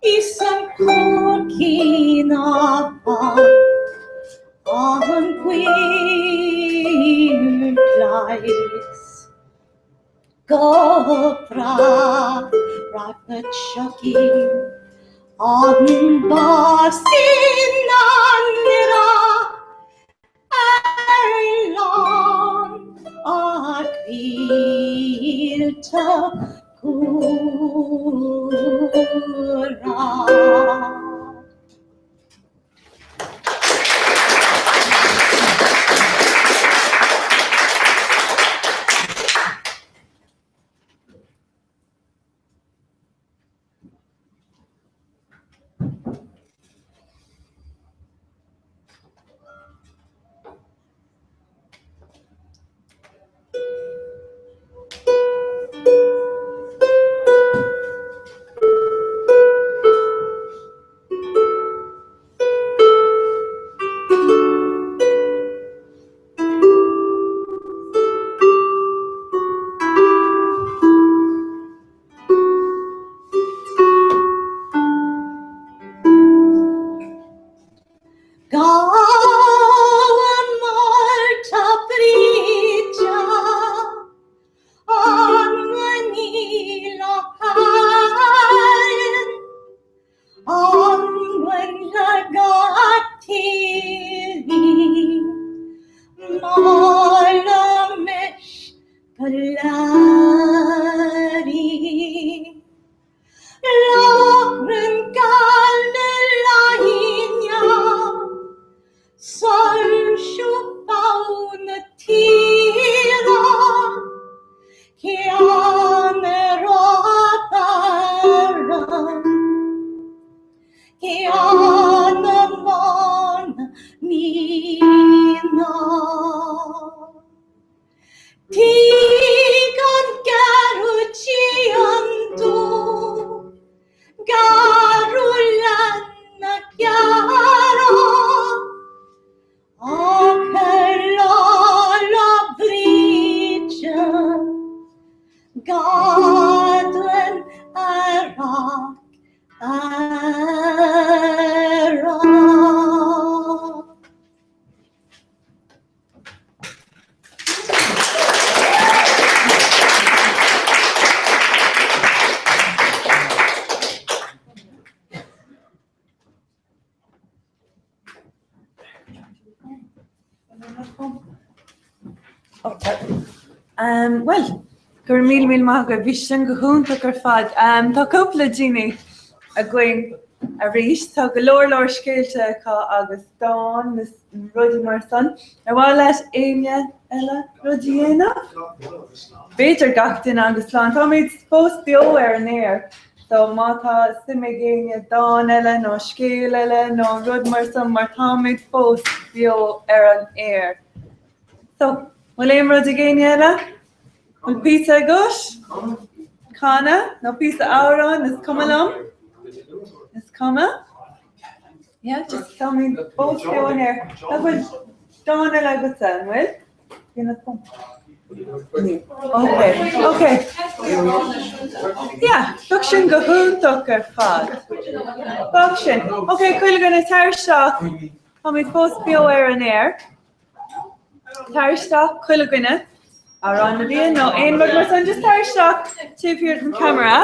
is an cúircín an glais go brách na tiocfaidh an bás in an ar lán a mílte cúl. Gabhann Máirte Bríde an muiníl air, an muinle gach tírí, Molaim-is go léir í. Lochrann gal na Laighean, soilsiú bó na tíre, ceann ar Áth Ceann na mBan Míne. Tig an garú tiontú, garú lena gearradh, ach ar Lá 'le Bríde, gadain a rac a rac. Bhuel, go raibh míle míle maith agaibh, bhí sin go hiontach ar fad. Tá cúpla daoine againn arís, tá go leor leor scéalta acu agus dán is rudaí mar san. Ar mhaith leat éinne eile rud a dhéanamh? B'fhéidir gach duine agus slán. Táimid fós beo ar an aer, so má tá suim ag éinne dán eile nó scéal eile nó rud mar san mar táimid fós beo ar an aer. So, bhfuil aon rud ag éinne eile? Bhfuil píosa agat? Canadh nó píosa amhráin, is cuma liom. Is cuma. Yeah, just táimid fós beo ar an aer. Nach bhfuil dán eile agatsa, an bhfuil? Okay, okay. Yeah, bheadh sin go hiontach ar fad. Bheadh sin. Okay, chuile dhuine tar isteach. Táimid fós beo ar an aer. Tar isteach chuile dhuine. Amhrán na bhFiann nó aon rud mar san, just tar isteach taobh thiar den camera.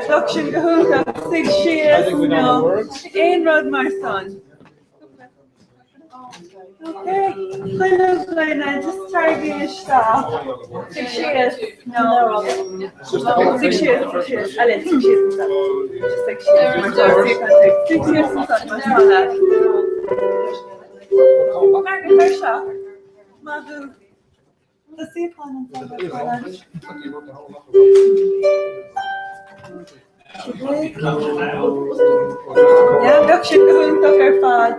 Bheadh sin go hiontach. Suigh síos nó aon rud mar san. Okay, chuile dhuine just taraigí isteach. Suigh síos nó suigh síos, suigh síos, Eile, suigh síos ansan. Just suigh síos mar tá suigh síos ansan mar tá leat. Margaret, tar isteach. Maith thú. Tá suíochán ansan mar tá leat. Yeah, bheadh sin go hiontach ar fad.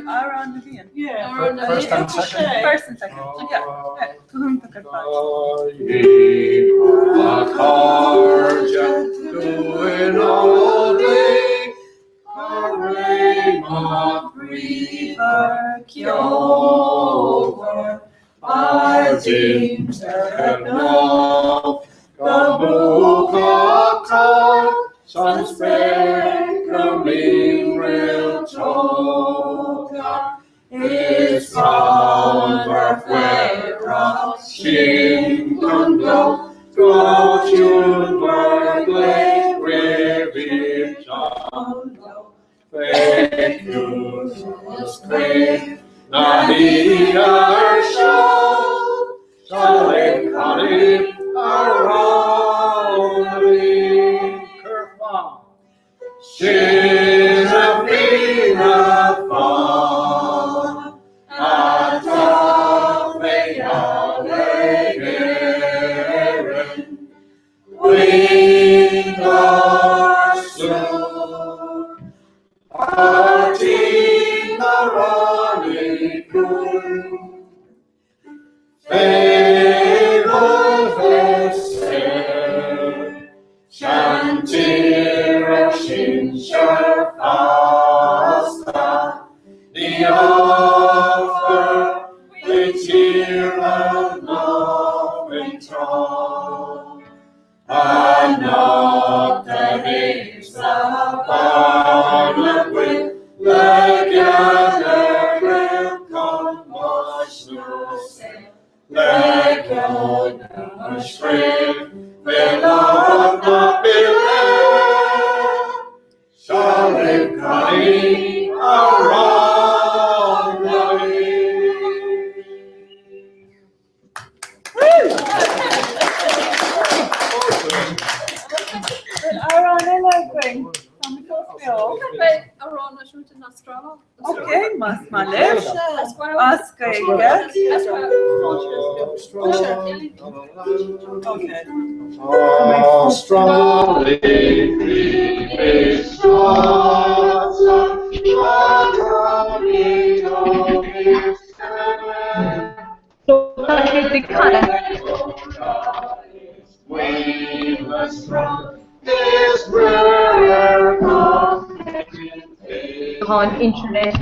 Amhrán na bhFiann. Yeah. First and second. First and second. Yeah. Yeah. Go hiontach ar fad. Is sin don blo go tiúnmar le Na hí ar seo Amhrán eile againn. Tá mé fós beo. Amhrán náisiúnta na hAstráile. Ok, más maith libh. As Gaeilge. Ok. Tá an internet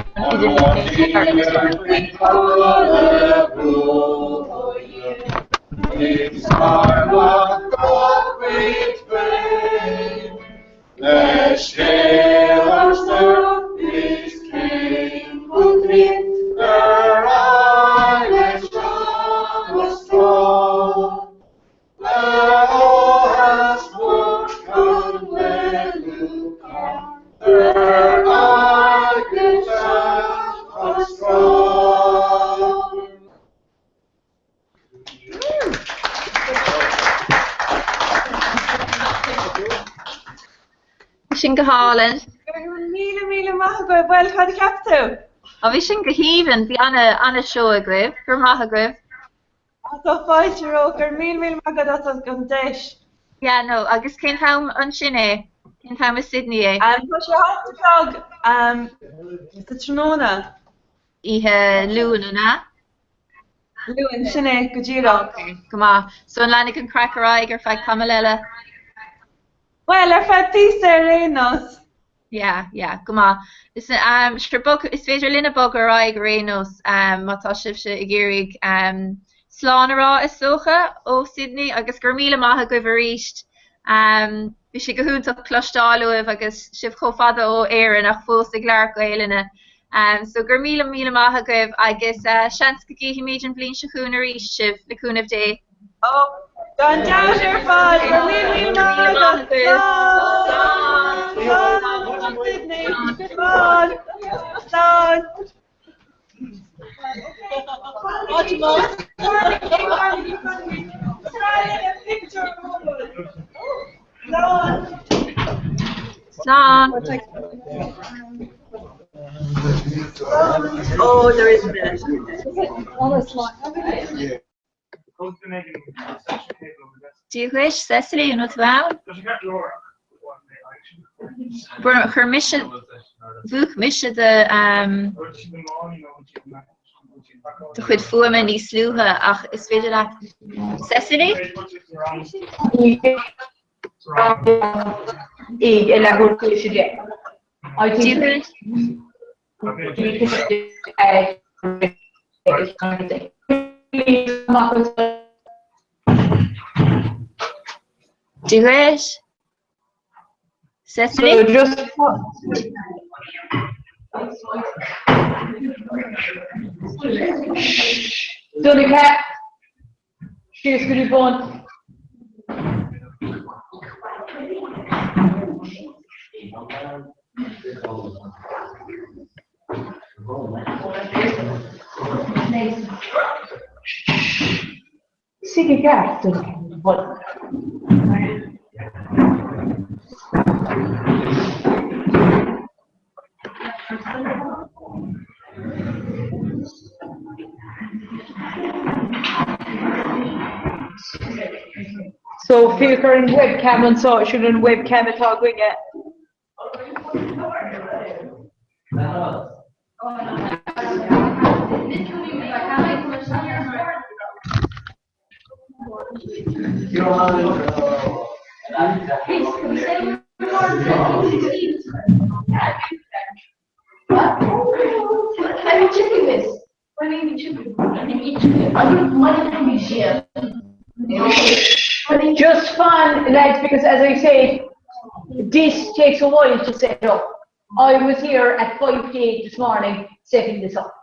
Sin go hálainn. Míle míle maith agaibh. Bhuel, cad a cheap tú? Á, bhí sin go haoibhinn. Bhí ana, ana-seó agaibh. Go raibh maith agaibh. Tá fáilte romhat. Go raibh míle míle maith agat as an deis. Yeah, no, agus cén t-am ansin é? Cén t-am i Sydney é? Tá sé a hocht a chlog sa tráthnóna. Oíche Luain, an ea? Luain, sin é, go díreach. Ok, go maith. So an leanfaidh an craic ar aghaidh ar feadh tamall eile? Bhuel, ar feadh píosa ar aon nós. Yeah, yeah, go maith. Is, um, sure, bog, is féidir linne bogadh ar aghaidh ar aon nós, um, má tá sibhse ag iarraidh um, slán a rá is dócha ó Sydney agus go raibh míle maith agaibh arís. Um, bhí sé go hiontach cloisteáil uaibh agus sibh chomh fada ó Éirinn ach fós ag labhairt Gaelainne. Um, so go raibh míle míle maith agaibh agus uh, seans go gcífimid an bhliain seo chugainn arís sibh le cúnamh Dé. Oh, gan dabht ar fad, go raibh míle míle maith agat. Slán! Slán Sydney! Slán! Slán! Slán! Oh, there is a minute. Dia dhuit, Cecily, an bhfuil tú ann? Chuir mise, mhúch mise do do chuid fuaime níos luaithe ach is féidir leat Cecily? Dia dhuit. Dia dhuit. Cecily? Donncha, síos go dtí bun. Suigh i gceart, Donncha, bun. So féach ar an webcam anseo, sin an webcam atá againne. Just fan, lads, because as I say, this takes a while to set up. I was here at 5 to 8 this morning setting this up.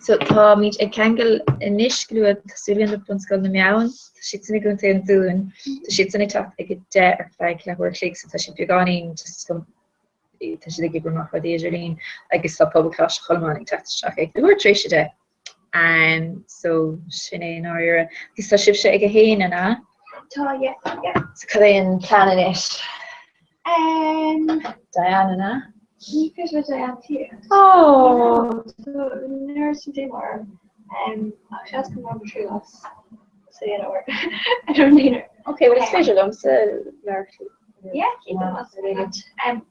So táimid ag ceangal anois go luath tá súil againn le Bunscoil na mBeann, tá siadsan i gContae an Dúin, tá siadsan ag teacht ag 10 ar feadh leathuair a chloig so tá siad beagáinín just tá siad ag oibriú amach rudaí idirlín agus tá Pobal Choláiste Cholmáin ag teacht isteach ag leathuair tar éis 10. Um, so sin é i ndáiríre. Agus tá sibhse ag a haon, an ea? Tá, yeah, yeah. So cad é an plean anois? Um, Diane, an ea? Ní féidir le Diane tíocht. Oh! So, nuair sin dé mar, um, ach seans go mbeidh triail as sa dhéanamh ar an líne. Ok, well is féidir liomsa labhairt. Yeah, cinnte, más féidir. Um,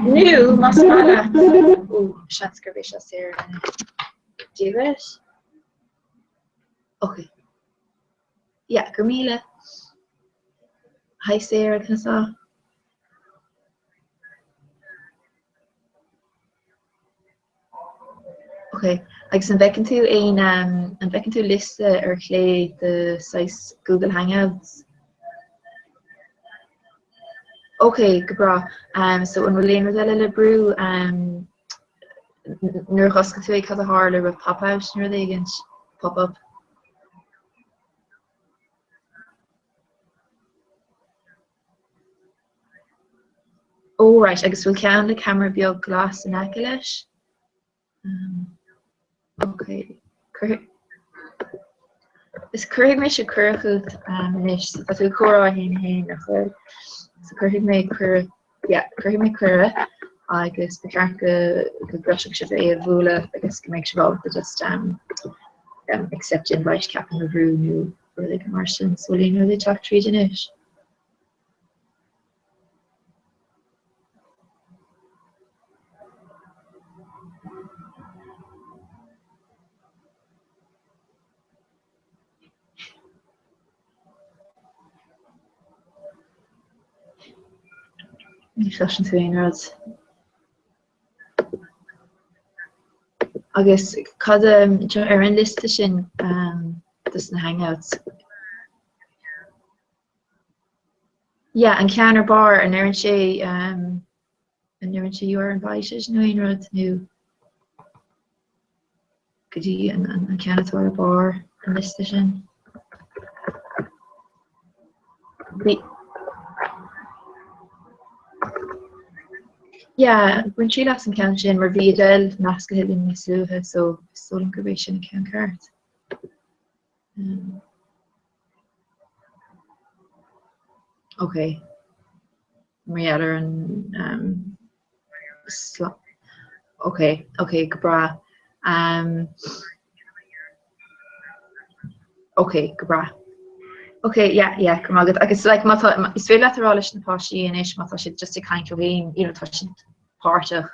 Nó más maith leat ó seans gurb é seo Sarah Do it. Ok. Yeah, go raibh míle. Hi Sarah, conas tá? Ok, agus an bhfeiceann tú aon, an bhfeiceann tú liosta ar chlé de saghas Google Hangouts? Ok, go breá. So an bhfuil aon rud eile le brú? Nuair a dh'oscail tú é cad a tharla, raibh pop-out nó rud éigint? Pop-up? Oh right, agus bhfuil ceann le ceamara beag glas in aice leis? Ok, cuirfidh, is cuirfidh mise cuireadh chugat anois, so tá tú ag comhrá 1 1 nach bhfuil? So cuirfidh mé cuireadh, yeah, cuirfidh mé cuireadh agus ba cheart go go gcloisfeadh sibh é a bhualadh agus go mbeidh sibh ábalta just um, um, accept invite ceapaim a bhrú nó rud éigin mar sin, so bhfuil aon rud ag teacht tríd anois? Ní chloiseann tú aon rud. Agus cad ar an liosta sin dos na Hangouts? Yeah, an ceann ar barr, an ndeireann sé, an ndeireann sé you are invited nó aon rud nó go dtí an ceann atá ar barr an liosta sin? Bhí. Yeah, bain triail as an ceann sin mar bhí Adele nasctha linn níos luaithe so is dóigh liom gurb é sin an ceann ceart. Um, ok. Mar gheall ar an um, Ok, ok, go breá. Um, ok, go breá. Ok, yeah, yeah, go maith agat. Agus like, má tá, is féidir leat a rá leis na páistí anois má tá siad just ag caint leo féin, you know, tá siad páirteach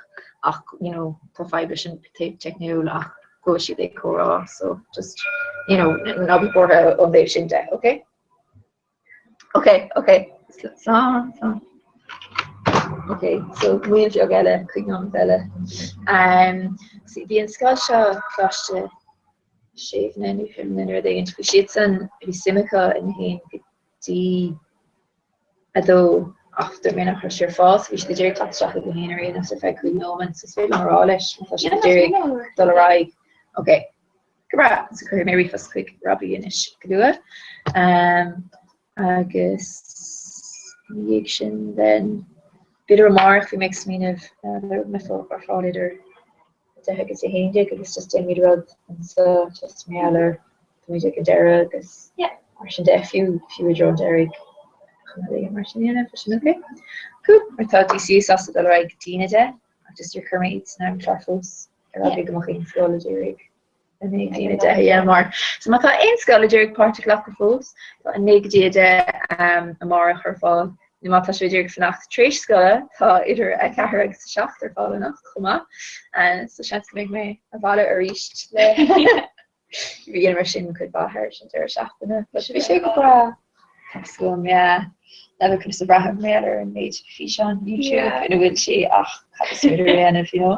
ach you know tá fadhb leis an taobh teicniúil ach go bhfuil siad ag comhrá so just you know ná bí buartha ón dtaobh sin de, ok? Ok, ok, slán, slán. Ok, so moill bheag eile, cúig nóiméad eile. Um, so bhí an scoil seo Coláiste Shéamhna nó Shuibhne nó rud éigin, bhí siadsan, bhí suim acu in 1 go dtí 2. Ach dúirt mé nach raibh sé ar fáil, so bhí siad ag iarraidh teacht isteach ag a haon ar aon nós ar feadh 5 nóiméad, so is féidir liom a rá leis má tá siad ag iarraidh dul ar aghaidh. Ok, go breá, so cuirfidh mé ríomhphost chuig Robbie anois go luath. Agus ina dhiaidh sin then, b'fhéidir amárach bhí mé ag smaoineamh bheadh mé ar fáil idir 10 agus 11 agus just déanfaimid rud anseo just mar gheall ar táimid ag an deireadh agus mar sin de fiú fiú i dtreo an deiridh chun rud éigin mar sin a dhéanamh, tá sin ok. Cool, mar tá DCU sásta dul ar aghaidh go dtí a 10 ach just níor chuir mé iad san amchlár fós ar aghaidh go mbeadh aon scoil a d'iarraidh a 9 go dtí a 10 a dhéanamh mar. So má tá aon scoil a d'iarraidh páirt a ghlacadh fós, tá a 9 go dtí a 10 amárach ar fáil. Nó má tá sibh ag iarraidh fanacht tar éis scoile, tá idir 4 agus 7 ar fáil anocht chomh maith. So seans go mbeidh mé abhaile arís le Bhí mar sin cuid mhaith thar an deireadh seachtaine. But bhí sé go breá. Tá súil agam, yeah. Leathan chun sa bhraithim mar gheall ar an méid físeán YouTube ina bhfuil sí ach cad is féidir a dhéanamh, you know.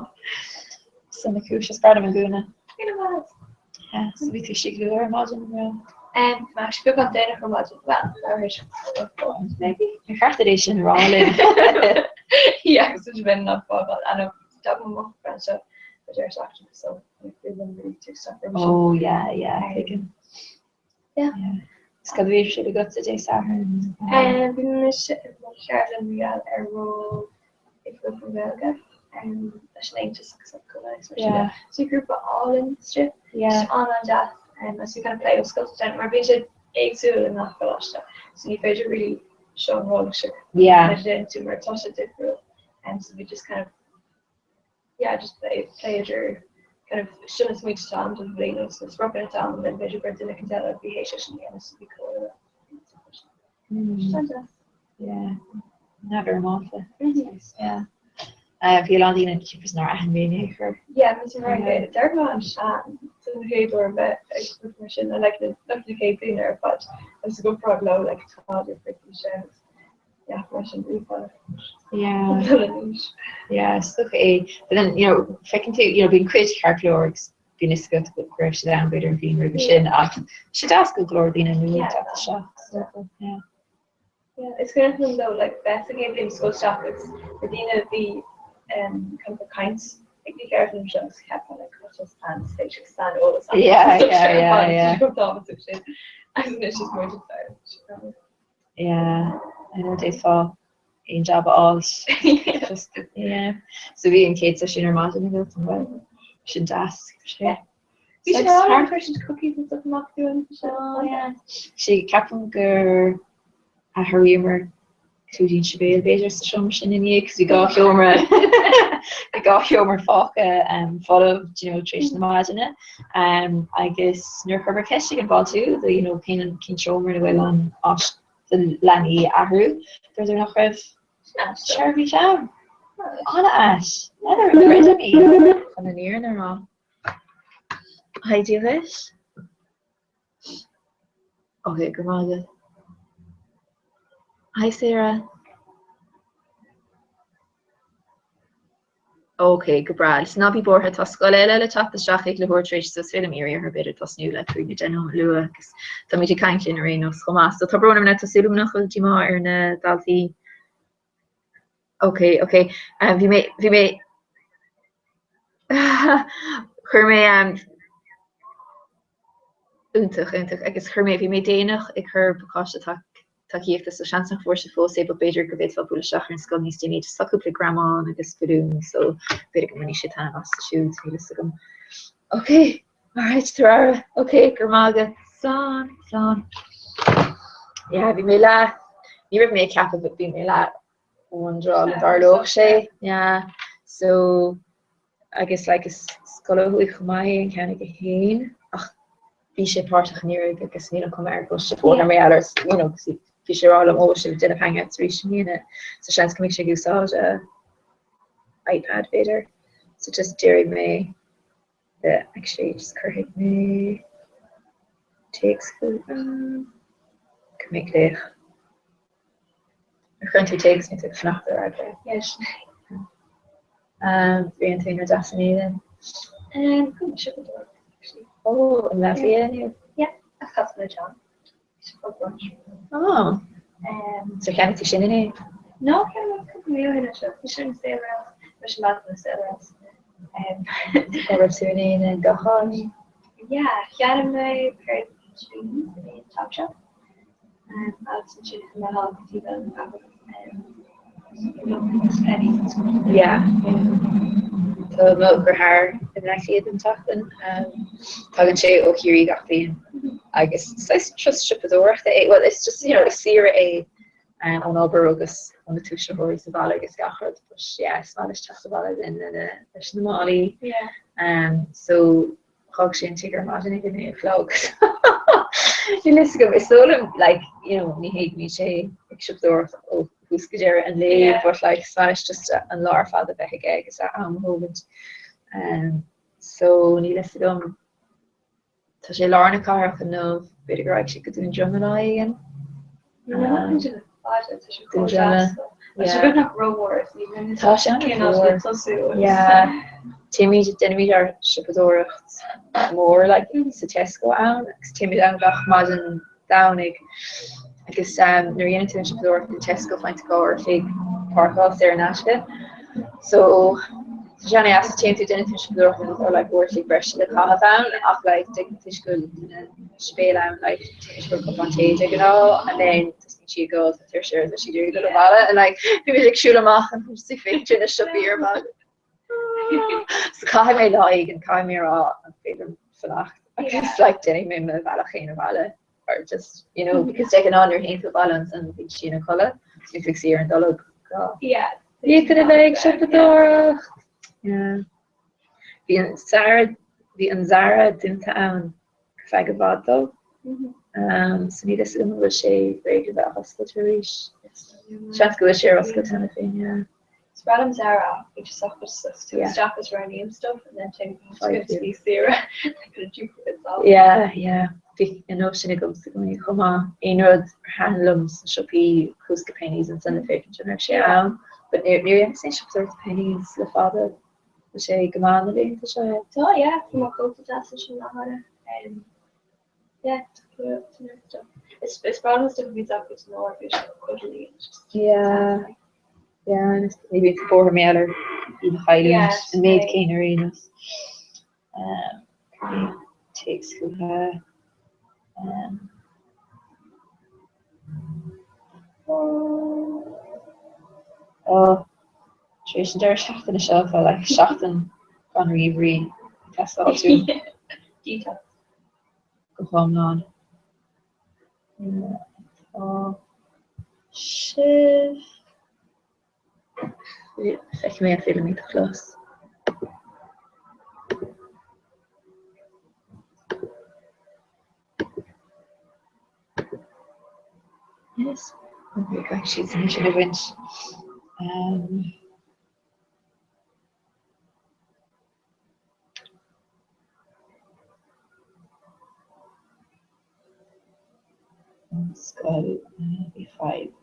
So na cúis is breá liom an gúna. Yeah, so bhí tú istigh luath ar maidin an raibh? Um, bhí mé beagán déanach ar maidin, well, leathuair maybe. Ar cheart duit é sin a rá linn? Yeah, agus is bhinn nach fágáil anam d'fhág mo mháthair anseo le deireadh seachtaine so Oh yeah, yeah, tuigim. Yeah. Is cad a bhí ar siúl agatsa Dé Sathairn? Bhí mise i mo cheardlann mar gheall ar ról ag grúpa Gaeilge leis an Aontas agus an Cumann agus mar sin de. So bhí grúpa álainn istigh, an-an-deas agus bhí kind of plé oscailte déanamh mar bíonn sé éagsúil i ngach coláiste so ní féidir really seo an ról seo déanann tú mar tá sé difriúil so bhí just kind of yeah just plé plé idir kind of sin na smaointe atá ann don bhliain agus na spriocanna atá ann then b'fhéidir gur duine éicint eile a bhí théis é sin a dhéanamh so bhí comhairle Yeah, neamhfhoirmeálta. Yeah. Bhí a lán daoine cúpla nár aithin mé in aon chor. Yeah, bhí sé mar deir an sean san chéad uair bheith ag rud mar sin like na na chéad daoine ar fad agus go prád leo like tá difríocht sé Yeah, mar sin bhí Yeah. Yeah, is dócha é. But then, you know, feiceann tú, you know, bíonn cuid ceart go leor agus bíonn fhios agat go raibh siad ann b'fhéidir an bhliain roimhe sin ach tá sé deas go go leor daoine nua ag teacht isteach. So, yeah. Yeah, is cuimhin liom though, like, bheith sa gcéad bhliain scoil isteach agus na daoine a bhí um, kind of ag caint ag na ceardlanna seo agus cheapfá like, tá sé an-spéisiúil agus an-eolas acu. Yeah, yeah, yeah, yeah. Go tábhachtach sin. Agus anois is muid ag faire. Yeah, I know d'fhéadfá aon jab a fháil. Just, yeah. So bhí an chéad seisiún ar maidin agat an bhfuil? Sin deas. Yeah. Bhí sé an chuir siad cookies and stuff amach dúinn. Oh yeah. Sí ceapaim gur athraíomar clúidín sibéal b'fhéidir sa seomra sin inné, cos bhí 2 sheomra bhí 2 sheomra fágtha folamh do you know tar éis na maidine agus nuair a chuireamar ceist ag an bhfáiltiú do you know cén cén seomra ina bhfuil an áis do leanaí a athrú dúradar nach raibh seirbhís ann. An-ait! N'fheadar an gcreidim í chun an fhírinne a rá. Haigh Dia dhuit. Ok, go raibh maith agat. Hi Sarah. Ok, go breá. Listen, ná bí buartha, tá scoil eile le teacht isteach ag leathuair tar éis so is féidir liom iarraidh orthu b'fhéidir tosnú le 5 nó 10 nóiméad luath agus táimid ag caint linn ar aon nós chomh maith. So tá brón orm now, tá súil agam nach bhfuil díomá ar na daltaí. Ok, ok. Bhí mé, bhí mé, chuir mé, iontach, iontach, agus chuir mé, bhí mé déanach ag cur pacáiste tacaíochta so seans nach bhfuair sibh fós é but b'fhéidir go bhféadfá bualadh isteach ar an scoil níos déanaí just tá cúpla greamán agus balún so b'fhéidir go mbainfidh siad taitneamh as siúd, níl fhios agam. Ok, alright, tabhair aire, ok, go raibh maith agat, slán, slán. Yeah, bhí mé leath, ní raibh mé ag ceapadh but bhí mé leath wonderáil an dtarlódh sé, yeah, so agus like is scoil ó thuaidh chomh maith é an ceann ag a haon ach bhí sé páirteach anuraidh agus níl an cuma air go bhfuil sé buartha mar gheall ar you know bhí sé ag rá liom ó sibh ag déanamh hangouts arís i mbliana so seans go mbeidh sé ag úsáid a iPad b'fhéidir so just déarfaidh mé the actually just cuirfidh mé téacs chuige go mbeidh glaoch. Ar chuir tú téacs nó tú ag fanacht ar fhreagra? Yes. Bhí an t-aon rud deas inné then? Chuaigh mé siopadóireacht actually. Oh, i mBleá Cliath inniu? Yeah, ach chas mé le John. Bhí sé for brunch. Oh. So cheannaigh tú sin inné? No, cheannaigh mé cúpla mí ó shin anseo. Bhí sin saol ar fheabhas. Bhí sin measartha saol ar fheabhas. Cá raibh tú in aon gach áit? Yeah, cheannaigh mé pair of jeans in Topshop. Agus ansin chuaigh mé thall go dtí an Penneys. Yeah. Tá mo dheartháir i mBleá Cliath don tseachtain. Tagann sé ó Chiarraí gach bliain agus saghas turas siopadóireachta é, well it's just, you know, is saoire é ón obair agus ó na tuismitheoirí sa bhaile agus gach rud but yeah, is maith leis teacht abhaile linn leis na málaí. Yeah. So D'fhág sé an tigh ar maidin ag 9 a chlog. Níl fhios agam, is dóigh liom like, you know, ní hé go mbíonn sé ag siopadóireacht ó thús go deireadh an lae yeah. but like, is maith leis just an lá ar fad a bheith aige agus a am a thógaint. Um, so níl fhios agam tá sé i lár na cathrach inniu, b'fhéidir go raghaidh sé go Dún Droma lá éigin. Tá sé an-mhór. Téimid, déanaimid ár siopadóireacht mór like sa Tesco ann agus téimid ann gach maidin Domhnaigh agus nuair a dhéanann tú an siopadóireacht i Tesco faigheann tú 2 uair a chloig páirceáil saor in aisce. So tá sé an-deas, téann tú, déanann tú an siopadóireacht agus tá like uair a chloig breise le caitheamh ann ach like toisc go bhfuil duine sibéal ann like téann siad cupán tae de ghnáth and then tosaíonn sí ag ól tá tuirse uirthi tá sí ag iarraidh dul abhaile and like bímid ag siúl amach and just ag féachaint ar na siopaí ar fad. So caithfidh mé lá éigin caithfidh mé a rá an féidir fanacht agus like déanfaidh mé mo bhealach féin abhaile or just you know because de ghnáth nuair a théann tú abhaile ansan bíonn sí ina codladh so bíonn tú ag suí ar an dtolg go Yeah. Bhí a bheith ag siopadóireacht. Yeah. Bhí an Zara bhí an Zara dúnta ann ar feadh i bhfad though. Um, so níl fhios agam an bhfuil sé réidh le bheith oscailte arís. Seans go bhfuil sé ar oscailt cheana féin, yeah. Is breá liom Zara ach just just to Yeah. stop us roghnaím stuff and then take Five to be saoire like a duplicate off. Yeah, yeah. Bhí an nós sin agamsa i gcónaí chomh maith. Aon rud ar thaitin liom sna siopaí chuas go Penneys ansan le féachaint an raibh sé ann. But níor níor dhéanas aon siopadóireacht Penneys le fada. Tá sé go maith na laethanta seo. Tá, yeah, fuair mé cóta deas ansin lá cheana. Um, yeah, tá tá Is is breá liom stuff a bhíonn acu san áir, bhí sé cuddly and just Yeah. Yeah, and it's maybe it's for me ar iad a chailliúint an méid céanna ar aon nós. Um, téacs chucu. Um, oh, tar éis an deireadh seachtaine seo tá like seachtain gan ríomhairí ag teastáil uaim. Detox. Go hiomlán. Tá sibh. Feicfidh mé an féidir liom iad a chlos. Yes, caithfidh siad sin sin a bhaint. Um, an scoil bhí fadhb.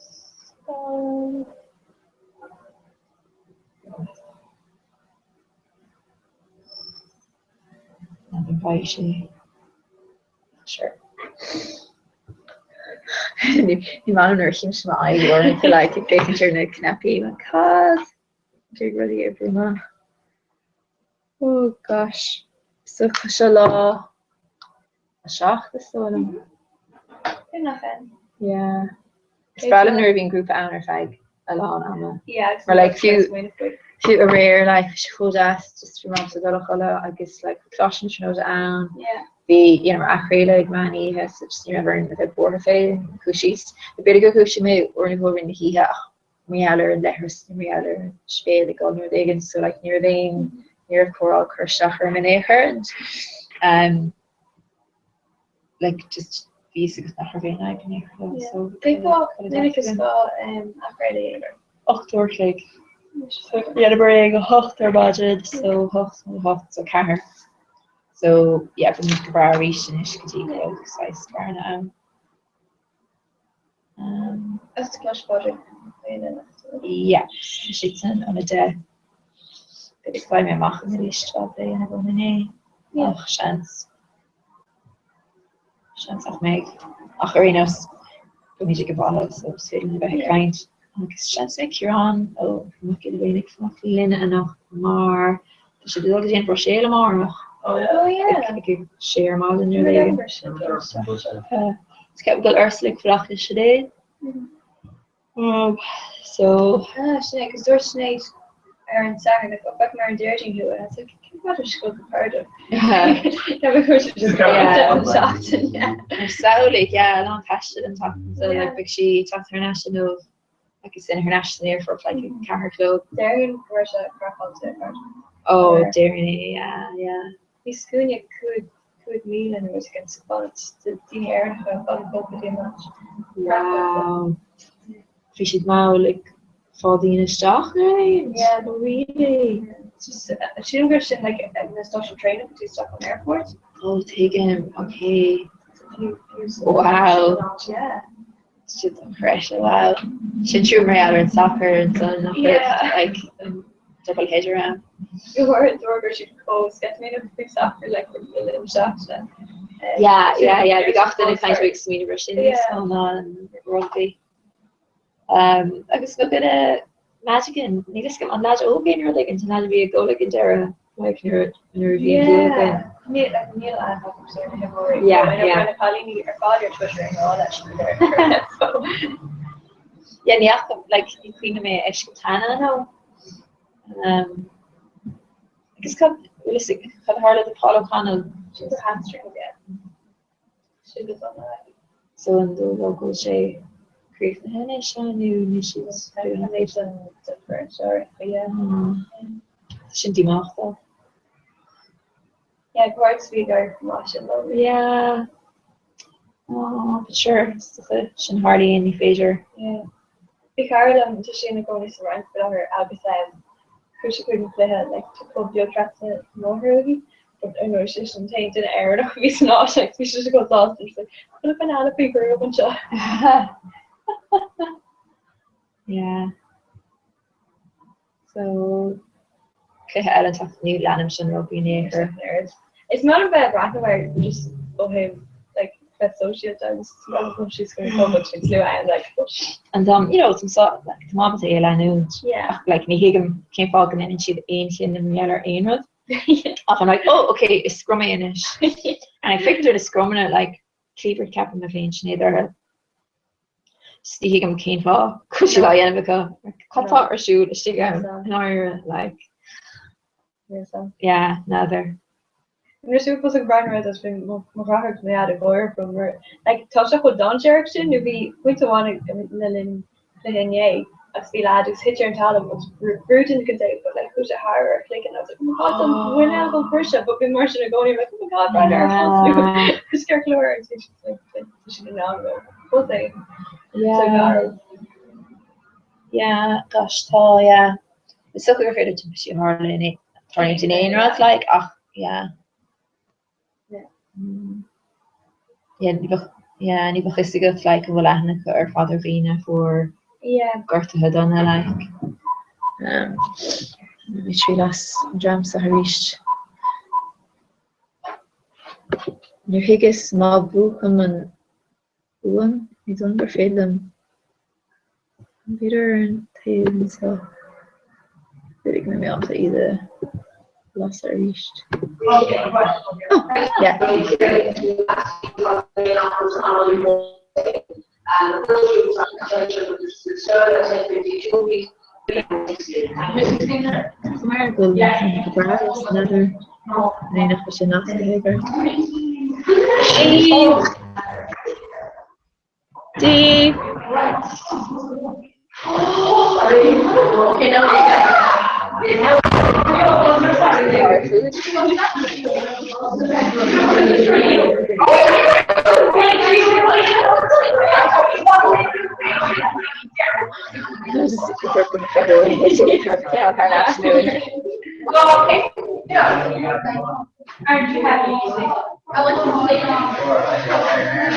Scoil. N'fheadar bhfaighidh sé. Sure. Ní maith liom nuair a chímse m'aghaidh uaireanta like ag féachaint ar na cnaipí like cad? Ag rudaí a oibriú amach. Oh gosh. So seo lá 7 is dóigh liom. Good enough then. Yeah. Is breá liom nuair a bhíonn grúpa ann ar feadh a lán ama. Yeah, Mar like fiú fiú aréir like bhí sé chomh deas just bhí mé ábalta dul a chodladh agus like bhí Coláiste na Tríonóide ann. Yeah. Bhí you know athchraoladh ag meán oíche so just ní raibh orm a bheith buartha fé chuaigh síos. B'fhéidir gur dhúisigh mé uair nó dhó i rith na hoíche ach mar gheall ar an leithreas nó mar gheall ar an sibéal ag dul nó rud éigin so like ní raibh aon ní raibh comhrá ag cur isteach orm in aon chor and um, like just bhí a fhios agam nach raibh aon fhadhb in aon chor liom so Minic is gá athchraoladh a dhéanamh. 8 uair a chloig. So dhéanamar é ag 8 ar maidin so 8 nó 8 so 4. So yeah, beimid go breá arís anois go dtí go raibh saghas bearna ann. Is Coláiste Phádraig Yeah, siad san an 10. B'fhéidir go bhfaighidh mé amach an arís fad é ina bhfuil inné. Ach seans. Seans nach mbeidh. Ach ar aon nós, beimid ag an bhaile so is féidir linn a bheith ag caint. Agus seans go mbeidh Ciarán Ó Mac Giolla Bhéin ag fanacht linn anocht mar tá sé ag dul go dtí an Bhruiséil amárach. Oh yeah. Ag a sé ar maidin nó rud éigin. Is ceapaim go bhfuil Ursula ag fanacht le Sinéad. So. Ah, Sinéad, cos dúirt Sinéad ar an Satharn, like, oh, feicim ar an Déardaoin thú, and I was like, cén fáth a scoil go Cardiff? Never go to just an seachtain, yeah. Samhlaigh, yeah, a lán taistil an tseachtain so, like, beidh sí ag teacht thar n-ais inniu agus sin thar n-ais san aerfort, like, ag ceathair a chlog. Déarfainn go raibh sé craiceáilte i Cardiff. Oh, déarfainn é, yeah, yeah. Bhí scuaine 5,000 nó rud éigin sa bhaile de daoine Éireannacha ag dul go dtí an match. Wow. Bhí siad mall ag fáil daoine isteach nó rud éigin? Yeah. Oh really? Just sílim gur sin like ag na stáisiún traenach go dtí isteach an airport. Oh tuigim, okay. Wow. Yeah. Sin dochreidte, wow. Sin trua mar gheall ar an sacar ansan nach raibh like an double header ann. Dúirt go raibh siad chomh sceitimíneach faoi sacar like le linn na seachtaine. Yeah, yeah, yeah, bhí gach duine ag caint ag smaoineamh ar sin níos mó ná an rugbaí. Um, agus mo dhuine Madigan, níl fhios agam an leaid óg é nó rud éigin, an leaid a bhí ag gol ag an deireadh. Like nuair nuair a bhí an bua againn. Níl like níl aithne agamsa ar na himreoirí. Yeah, I know yeah. na cailíní ar fad ar Twitter ag rá leis go léir so. Yeah, ní fhaca like ní cuimhin liom é a fheiscint cheana nó. Um, agus cad bhfuil fhios ag cad a tharla do Paul O'Connell? Sin the hamstring again. Sin go dona. So an dóigh leo go bhfuil sé críochnaithe anois nó níl siad Sin díomách dó. Yeah, guard bhí gar maith sin leo. Yeah. Oh, but sure, is dócha sin a tharlaíonn, ní féidir. Yeah. Bhí cara liom, tá sí ina cónaí sa Fhrainc faoi láthair agus chuaigh sí chuig an chluiche like tá pub beag trasna an bhóthair uaithi but ar ndóigh sí an t-aon duine Éireannach a bhí san áit like bhí sí chomh sásta she's like bhfuil Penelope grew up anseo. Yeah. So cluiche eile an tseachtain ní leanaim sin rugbaí in aon chor. Is maith liom bheith ag breathnú air just ó thaobh like bheith sóisialta agus go síos go pub agus bíonn slua ann like oh And um, you know, tá like, tá mé ábalta é a leanúint. Yeah. Ach like, ní thuigim cén fáth go ndéanann siad aon chinneadh mar gheall ar aon rud. Ach I'm like, oh, okay, is scrum é anois. And like, féachaint ar na scrumanna, like, cliabhar ceapaim a phléann Sinéad orthu. Just ní thuigim cén fáth go bhfuil siad á dhéanamh acu. Cad tá ar siúl istigh ann i ndáiríre, like. Yeah, n'fheadar. Nuair a bhí ag breathnú air bhí mo dheartháir mo dhaid ag gáire fúm mar like tá sé chomh dainséarach sin nó bhí pointe amháin le linn cluiche inné agus bhí leaid agus thit ar an talamh agus brúdh duine éicint é but like chuaigh sé thar a chloigeann I was like oh my god tá muineál ag briseadh but bhí mar sin i gcónaí like oh my god breathnaigh ar a chos agus ceart go leor agus bhí siad like tá siad in ann go fós é so garbh. Yeah, gosh tá yeah. Is dócha gur féidir timpistí a tharlú in tarlúint in aon rud like ach yeah. Yeah, ní bheadh yeah, ní bheadh fhios agat like an bhfuil aithne acu ar fad ar dhaoine a fuair gortuithe dona like. Um, bhí triail as an dream seo arís. Níor thuigeas má mhúchaim an fhuaim, ní dóigh liom gur féidir liom. B'fhéidir ar an taobh anseo. B'fhéidir go mbeidh mé ábalta iad a lasadh arís. Oh, yeah. Mar go bhfuil go breá san fheadar nó nach bhfuil sé nasctha ag ort. D.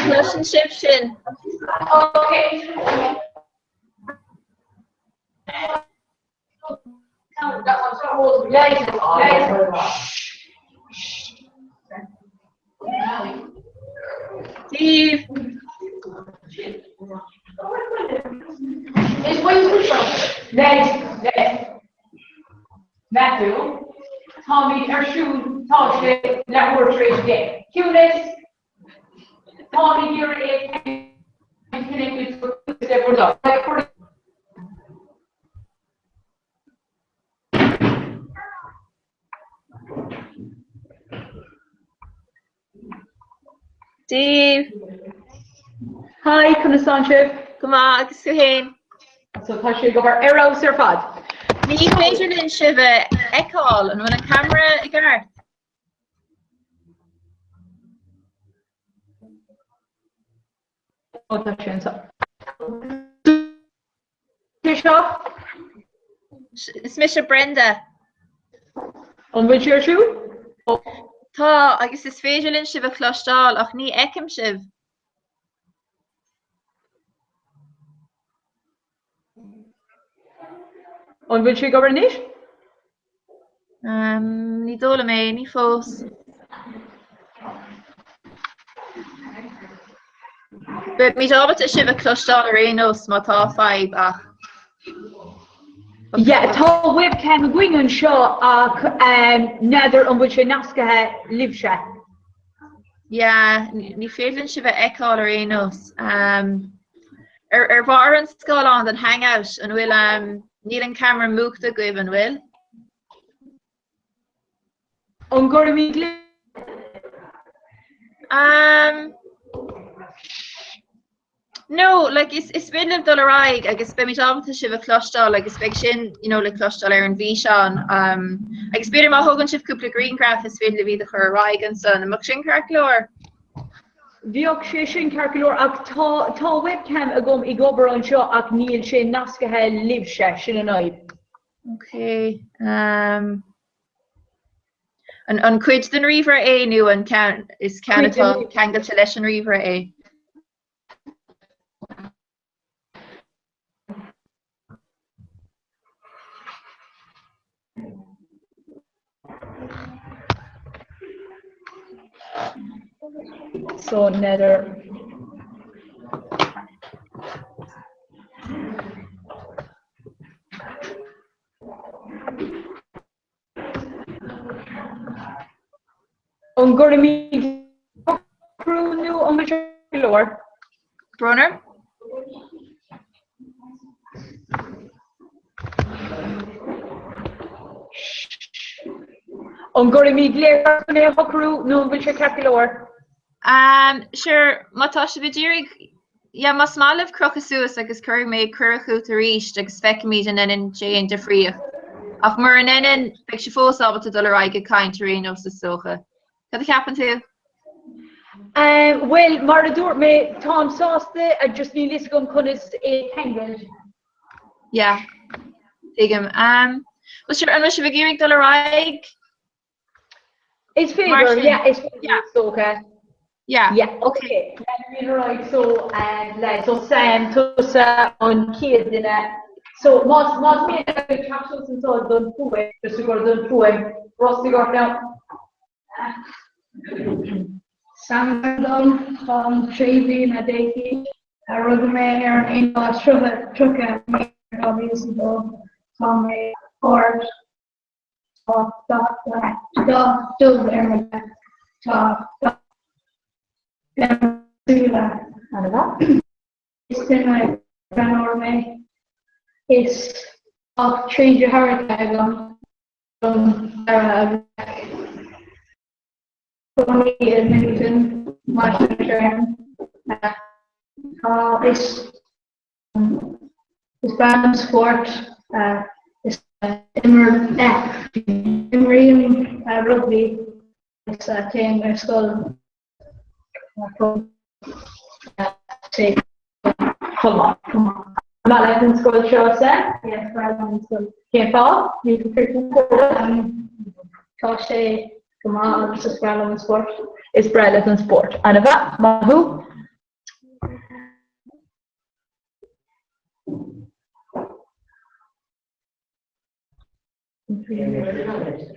Cloiseann sibh sin? D. Dia daoibh. Is Lads, lads. Matthew, táimid ar siúl, tá sé leathuair tar éis 10. Ciúnas! Táimid ag iarraidh é connect le Dia daoibh. Hi, conas tánn sibh? Go maith, agus tú fhéin? So tá sé ag obair ar fheabhas ar fad. Ní féidir linn sibh a fheiceáil, an bhfuil an ceamara i gceart? Ó tá sé anseo. Sé seo? Is mise Brenda. An bhfuil sé ar siúl? Tá, agus is féidir linn sibh a chloisteáil ach ní fheicim sibh. An bhfuil sé ag obair anois? Ní dóigh liom é, ní fós. Beimid ábalta sibh a chloisteáil ar aon nós má tá fadhb ach. Yeah, tá webcam againn anseo ach n'fheadar an bhfuil sé nasctha libhse. Yeah, ní féidir linn sibh a fheiceáil ar aon nós. Ar ar bharr an scáileáin den Hangout, an bhfuil níl an ceamara múchta agaibh, an bhfuil? An gcuirfimid le? Um, no, like, is, is féidir libh dul ar aghaidh agus beimid ábalta sibh a chloisteáil agus beidh sin, you know, le cloisteáil ar an bhfíseán. Um, agus b'fhéidir má thógann sibh cúpla grianghraf is féidir libh iad a chur ar aghaidh ansan. An mbeadh sin ceart go leor? Bheadh sé sin ceart go leor ach tá tá webcam agam ag obair anseo ach níl sé nasctha libhse, sin an fhadhb. Ok. Um, an, an cuid den ríomhaire é nó an ceann is ceann atá ceangailte leis an ríomhaire é? So n'fheadar. An gcuirfimid socrú nó an bhfuil sé go leor? Brón orm? An gcuirfimid glaoch chun é a shocrú nó an bhfuil sé ceart go leor? Um, sure, má tá sibh ag iarraidh, yeah, más maith libh crochadh suas agus cuirfidh mé cuireadh chugat arís agus feicfimid an ndéanann sé aon difríocht. Ach mura ndéanann, beidh sibh fós ábalta dul ar aghaidh ag caint ar aon nós is dócha. Cad a cheapann tú? Um, bhuel, mar a dúirt mé, táim sásta, just níl fhios agam conas é a cheangal. Yeah, tuigim. Um, well, sure, an bhfuil sibh ag iarraidh dul ar aghaidh? Is féidir, yeah, is féidir, is dócha. Yeah. Yeah, okay. Leanfaimid ar aghaidh, so, le, so Sam, tusa an chéad duine. So, más, más mian leat teacht suas anseo don fuaim, just a gur don fuaim, brostaigh ort now. Sam dom, táim 16 bliana d'aois, rugadh mé ar an 31 30 Meitheamh 2002, tá mé ard. Tá dath dubh ar mo leath. Tá dath ar mo súile. Is duine greannmhar mé. Is tá 3 deartháireacha agam don dara a bheadh cónaí i Nuneaton mar Tá is Is breá liom spórt. Is imrím rugbaí agus téim ar scoil. Chomh maith. An maith leat an scoil seo, Sam? Yeah, is breá liom an scoil. Cén fáth? Tá sé go maith agus is breá liom an spórt. Is breá leat an spórt. An-mhaith. Maith thú.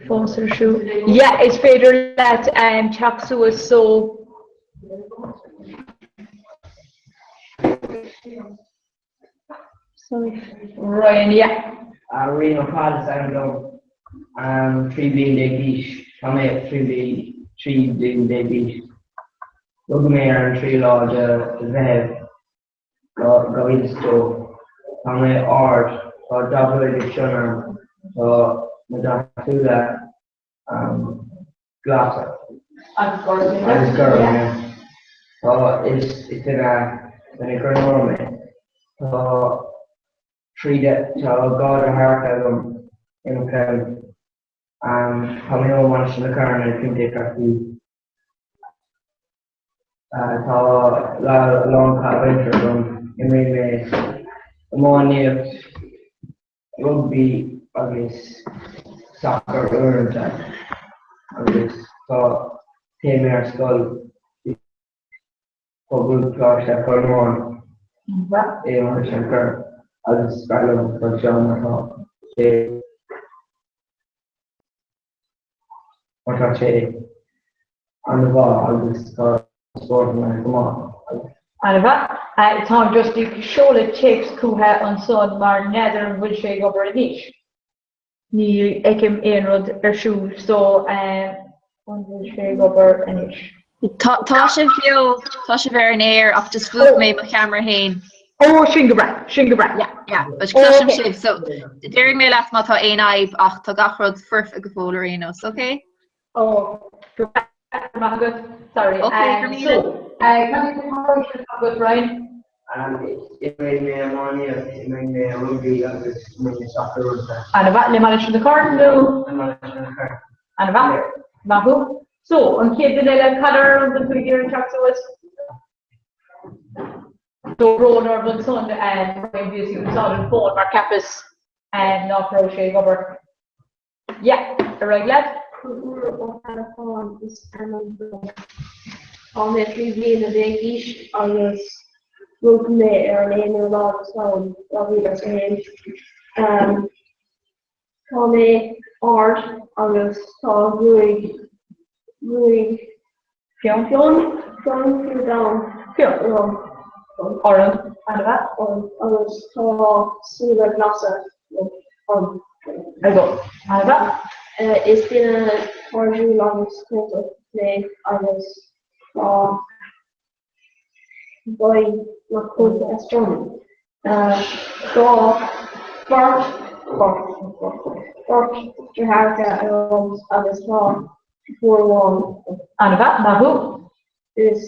Fós ar siúl. Yeah, is féidir leat teacht suas so. Sorry. Ryan, yeah. Rian Ó Cadhain is ainm dom. 13 bliain d'aois. Tá mé 13 bliain d'aois. Rugadh mé ar an 3ú lá de Mheitheamh 2002. Tá mé ard. Tá dath gruaige fionn orm. Tá mo dhath súile glasa. Agus gorm. Agus gorm, yeah. Tá, is duine duine greannmhar mé. Tá trí tá dhá deartháireacha agam i mo chlann. Tá mé ó Mhainistir na Coirne, Contae Chorcaí. Tá a lán caitheamh aimsire agam. Imrím mé iománaíocht. rugbaí agus sacar uaireanta agus tá téim ar scoil i bPobalcholáiste Cholmáin i Mainistir na Coirne agus is breá liom an scoil seo mar tá sé mar tá sé an-mhaith agus tá spórtanna go maith. An-mhaith. Táim just ag seoladh téacs chucu ansan mar n'fheadar an bhfuil sé ag obair anois. Ní fheicim aon rud ar siúl so an bhfuil sé ag obair anois? Tá sibh beo, tá sibh ar an aer ach just mhúch mé mo cheamara féin. Ó, sin go breá, sin go breá. Yeah, yeah, but cloisim sibh, so déarfaidh mé leat má tá aon fhadhb ach tá gach rud foirfe go fóill ar aon nós, ok? Ó, go raibh maith agat. Sorry. Ok, go raibh míle. So, cad é an t agat, Ryan? Imreoidh mé iománaíocht, imreoidh mé rugbaí agus imreoidh mé sacar uaireanta. An-mhaith, le Mainistir na Coirne nó? Le Mainistir na Coirne. An-mhaith. Maith thú. So, an chéad duine eile, Conor, an bhfuil tú ag iarraidh teacht suas? So, brón orm ansan, Ryan, bhíos ag úsáid an fón mar cheapas nach raibh sé ag obair. Yeah, ar aghaidh leat. Conchúr Ó hEarcáin is ainm dom. Tá mé 13 bliana d'aois agus rugadh mé ar an aonú lá de Samhain, 2001. Tá mé ard agus tá gruaig, gruaig Fionn. Fionn, fionn, fionn donn. Fionn. Orm. Orm. An-mhaith. Orm. Agus tá súile glasa orm. Agat. An-mhaith. Is duine cairdiúil agus cúntach mé agus tá Beidh na cuntais Tá beirt beirt deartháireacha agam agus tá deirfiúr amháin. An-mhaith, maith thú. Is.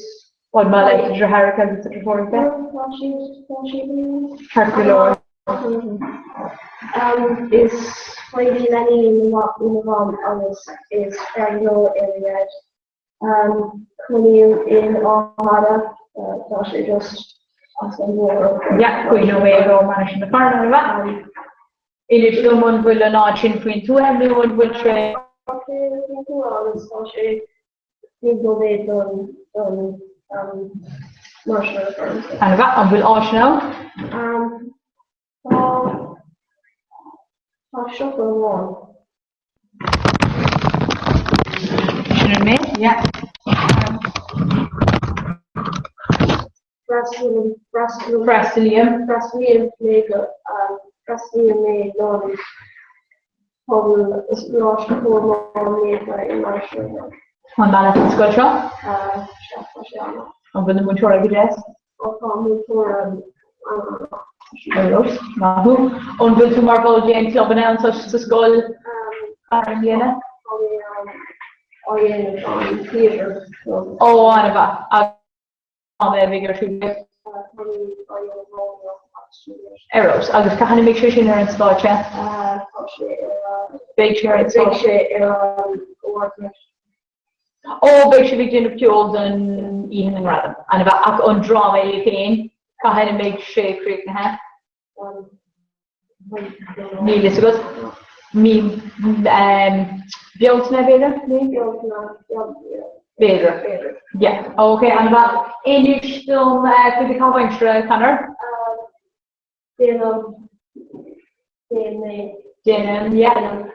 An maith leat do dheartháireacha agus do dheirfiúracha? Tá siad tá siad Ceart go leor. Is feighlí leanaí í mo mham agus is fear gnó é mo dhaid. Cónaím in Áth Fhada, tá sé just as an bhóthar. Yeah, cuimhneoidh mé go Mainistir na Coirne, an-mhaith. Inis dom an bhfuil an áit sin faoin tuath nó an bhfuil sé. Tá sé faoin tuath agus tá sé 5 nóiméad don don Mainistir na Coirne. An-mhaith, an bhfuil áiseanna ann? Tá tá siopa amháin. Sin mé, yeah. Freastalaím Freastalaím Freastalaím mé go Freastalaím mé don pobal Coláiste Cholmáin Naofa i Mainistir na An maith leat an scoil seo? Sea, tá sé an-mhaith. An bhfuil na múinteoirí go deas? Ó tá múinteoir Ar fheabhas, maith thú. An bhfuil tú mar bhall d'aon clubanna anseo sa scoil i mbliana? Tá mé á dhéanamh an theatre club. Ó, an-mhaith. Agus tá mé a bheidh ar siúl? Tá mé á dhéanamh Ar fheabhas. Agus cathain a mbeidh sé sin ar an stáitse? Tá sé ar an. Beidh sé ar an stáitse. Beidh sé ar an Mháirt. Ó, beidh sibh ag déanamh ceol don Oíche na nGradam. An-mhaith. Ach an dráma é féin, cathain a mbeidh sé críochnaithe? Níl fhios agat. Mí Bealtaine, b'fhéidir? Bealtaine, B'fhéidir. Yeah. Ok, an-mhaith. Inis dom faoi do chaitheamh aimsire, Conor. Déanaim, déanaim, Déanaim, yeah. Déanaim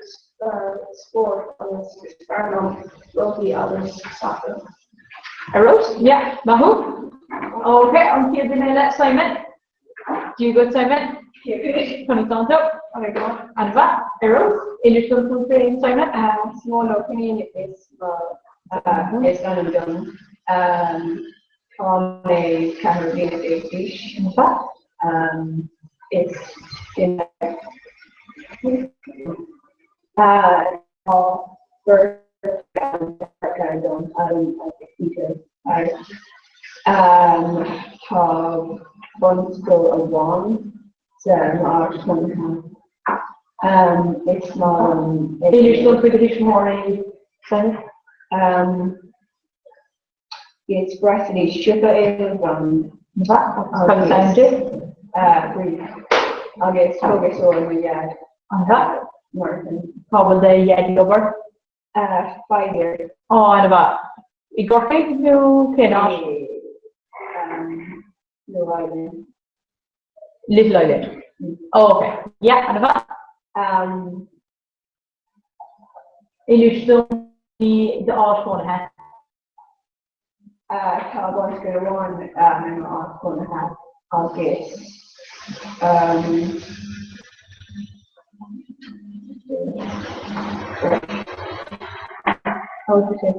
spórt agus is fearr liom rugbaí agus sacar. Ar fheabhas, yeah, maith thú. Ok, an chéad duine eile, Simon. Dia dhuit Simon. Conas tánn tú? An-mhaith. Ar fheabhas. Inis dom fút féin Simon. Simón Ó Coinín is is ainm dom. Tá mé 14 bliana d'aois. Is duine Tá beirt deartháir dom, Adam agus Peter. Tá bunscoil amháin sa m'áit chónaithe. Is maith liom. Inis dom faoi do thuismitheoirí, Simon. Is freastalaí siopa é mo mham. Cad is ainm di? Bríd. Agus cógaiseoir mo dhaid. Martin. Cá bhfuil do dhaid ag obair? Pfizer. Ó, an-mhaith. I gCorcaigh nó cén áit? Little Island. Little Island. Ó, ok. Yeah, an-mhaith. Inis dom faoi d'áit chónaithe. Tá bunscoil amháin i m'áit chónaithe agus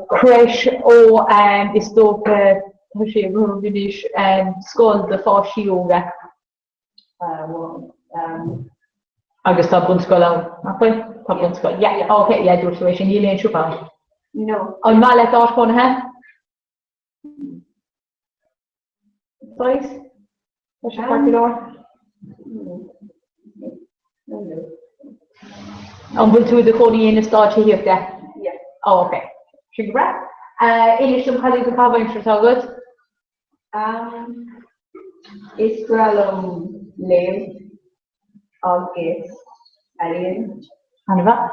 Creche ó is dócha tá sé romhainn anois scoil do pháistí óga. Agus tá bunscoil ann, nach bhfuil? Tá bunscoil, yeah, ok, yeah, dúirt tú é sin, níl aon siopa ann. No. An maith leat d'áit chónaithe? Saghas? Tá sé ceart go leor? An bhfuil tú i do chónaí in eastát tithíochta? Yeah. Oh, ok. Sin go breá. Inis dom cad iad na caithimh aimsire atá agat? Is breá liom léamh agus ealaíon. An-mhaith.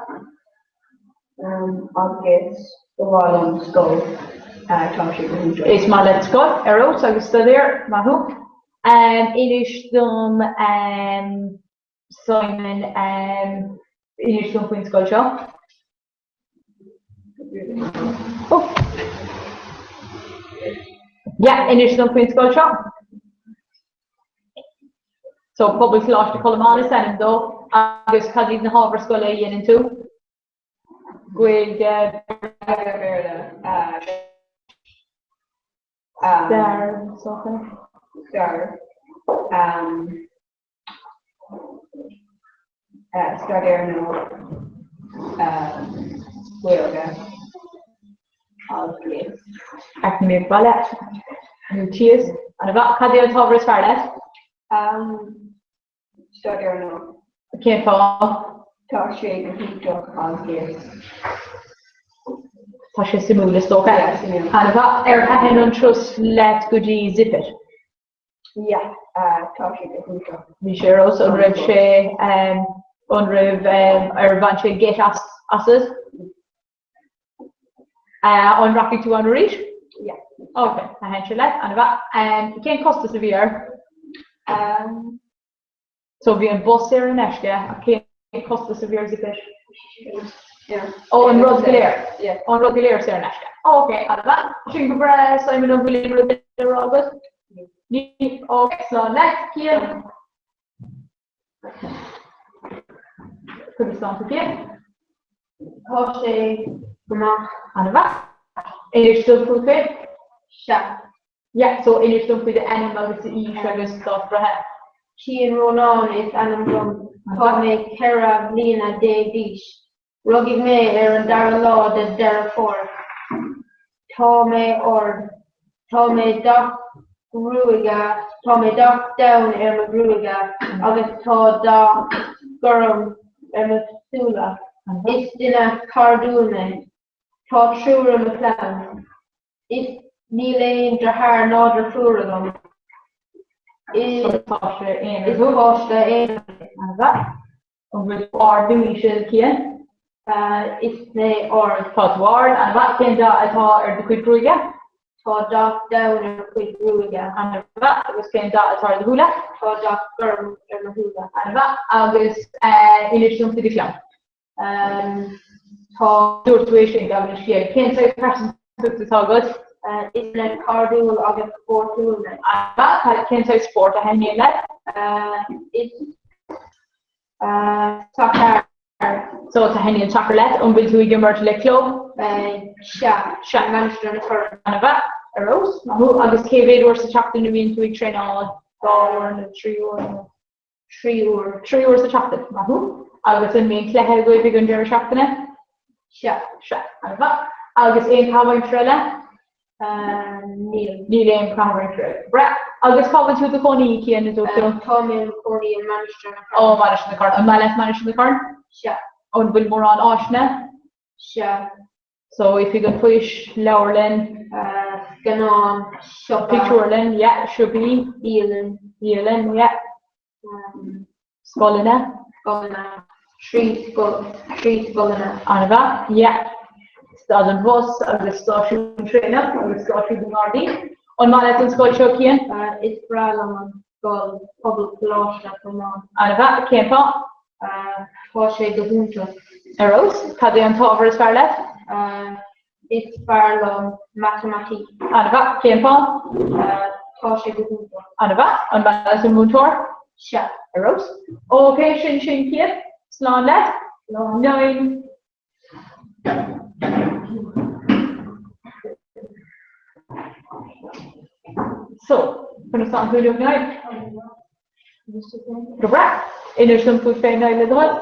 Agus ba mhaith liom scoil. Tá sé go hiontach. Is maith leat scoil, ar fheabhas, agus staidéar, maith thú. Inis dom Simon, inis dom faoin scoil seo. Yeah, inis dom faoin scoil seo. So Pobalcholáiste Cholmáin is ainm dó agus cad iad na hábhair scoile a dhéanann tú? Gaeilge, Béarla, Stair, is dócha. Stair. Staidéar nó Gaeilge agus. Eacnamaíocht Bhaile nó Tíos. An-mhaith. Cad é an t-ábhar is fearr leat? Staidéar nó. Cén fáth? Tá sé go hiontach agus. Tá sé suimiúil is dócha. Yeah, suimiúil. An-mhaith. Ar thaitin an turas leat go dtí Zip It? Yeah, tá sé go hiontach. Bhí sé ar fheabhas, an raibh sé, an raibh, ar bhain sé geit asat? An rachaidh tú ann arís? Yeah. Ok, thaitin sé leat, an-mhaith. Cén costas a bhí air? So bhí an bus saor in aisce ach cén costas a bhí ar Zip It? Ó an rud go léir. An rud go léir saor in aisce. Ok, an-mhaith. Sin go breá, Simon an bhfuil aon rud eile le rá agat? Níl. Ok, slán leat, Cian. Conas tánn tú Cian? Tá sé go maith. An-mhaith. Inis dom fút féin? Sea. Yeah, so inis dom faoi d'ainm agus d'aois agus dáta breithe. Cian Rónán is ainm dom. Tá mé 14 bliana d'aois. Rugadh mé ar an dara lá de Deireadh Fómhair. Tá mé ard. Tá mé dath gruaige, tá mé dath donn ar mo ghruaige agus tá dath gorm ar mo súile. Is duine cairdiúil mé. Tá triúr i mo chlann. Is níl aon deartháir ná deirfiúr agam. Is páiste aonair thú. Is páiste aonair mé. An bhfuil tú ard nó íseal, Cian? Is mé ard. Tá tú ard. An-mhaith. Cén dath atá ar do chuid gruaige? Tá dath donn ar mo chuid gruaige. An-mhaith. Agus cén dath atá ar do shúile? Tá dath gorm ar mo shúile. An-mhaith. Agus inis dom faoi do chlann. Tá. Dúirt tú é sin, gabh mo leithscéal. Cén saghas pearsantacht atá agat? Is duine cairdiúil agus spórtúil mé. An-mhaith. Cén saghas spórt a thaitníonn leat? Is sacar. So taitníonn sacar leat. An bhfuil tú ag imirt le club? Sea. Sea. Mainistir na Corann. An-mhaith. Ar fheabhas. Maith thú. Agus cé mhéad uair sa tseachtain a bhíonn tú ag traenáil? 2 uair nó 3 uair nó? 3 uair. 3 uair sa tseachtain. Maith thú. Agus an mbíonn cluiche agaibh ag an deireadh seachtaine? Sea. Sea. An-mhaith. Agus aon chaitheamh aimsire eile? Níl. Níl aon chaitheamh aimsire eile. Breá. Agus cá bhfuil tú i do chónaí, Cian, a dúirt tú? Tá mé i mo chónaí i Mainistir na Corann. Ó, Mainistir na Corann. An maith leat Mainistir na Corann? Sea. An bhfuil mórán áiseanna? Sea. So, oifig an phoist, leabharlann. Scannán, siopa. Pictiúrlann, yeah, siopaí. Bialann. Bialann, yeah. Scoileanna. Scoileanna. 3 scoil, 3 scoileanna. An-mhaith, yeah. Stad an bhus agus stáisiún traenach agus stáisiún na nGardaí. An maith leat an scoil seo, Cian? Is breá liom an scoil, Pobal Coláiste Cholmáin. An-mhaith, cén fáth? Tá sé go hiontach. Ar fheabhas. Cad é an t-ábhar is fearr leat? Is fearr liom matamaitic. An-mhaith. Cén fáth? Tá sé go hiontach. An-mhaith. An maith leat an múinteoir? Sea. Ar fheabhas. Ok, sin sin Cian. Slán leat. Slán. So, conas tá tú inniu Niall? Go breá. Inis dom fút féin Niall le do thoil.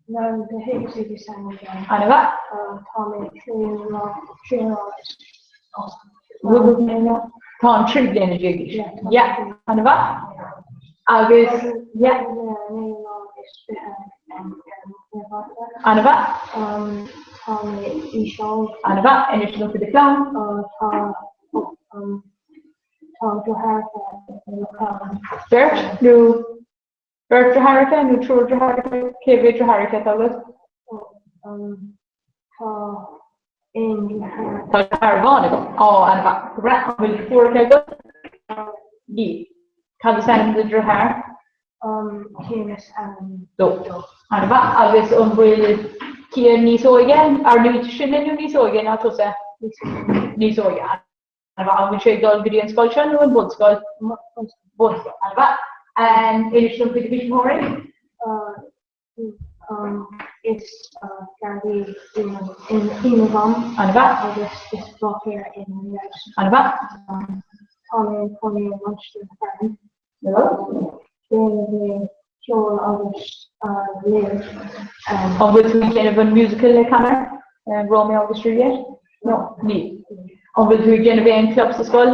Niall Hegarty is ainm dom. An-mhaith. Tá mé 13 Táim 13 bliana d'aois. Yeah, an-mhaith. Agus, yeah. An-mhaith. Tá mé íseal. An-mhaith. Inis dom faoi do chlann. Tá tá deartháireacha i mo chlann. Beirt nó beirt deartháireacha nó triúr deartháireacha? Cé mhéad deartháireacha atá agat? Tá aon deartháir. Tá deartháir amháin agat. Ó, an-mhaith. Go breá. An bhfuil deirfiúracha agat? Níl. Cad is ainm do dheartháir? Séamus ainm dó. An-mhaith. Agus an bhfuil Cian níos óige, ar níos sine nó níos óige ná tusa? Níos óige. Níos óige. An-mhaith. An bhfuil sé ag dul go dtí an scoil seo nó an bunscoil? Bunscoil. An-mhaith. Inis dom faoi do thuismitheoirí. Is gardaí í mo mham. An-mhaith. Agus is báicéir é mo dhaid. An-mhaith. Tá mé i mo chónaí i Mainistir na Corann. Déanaim mé ceol agus léamh. An bhfuil tú ag déanamh an musical le Conor? Romeo agus Juliet? No, níl. An bhfuil tú ag déanamh aon club sa scoil?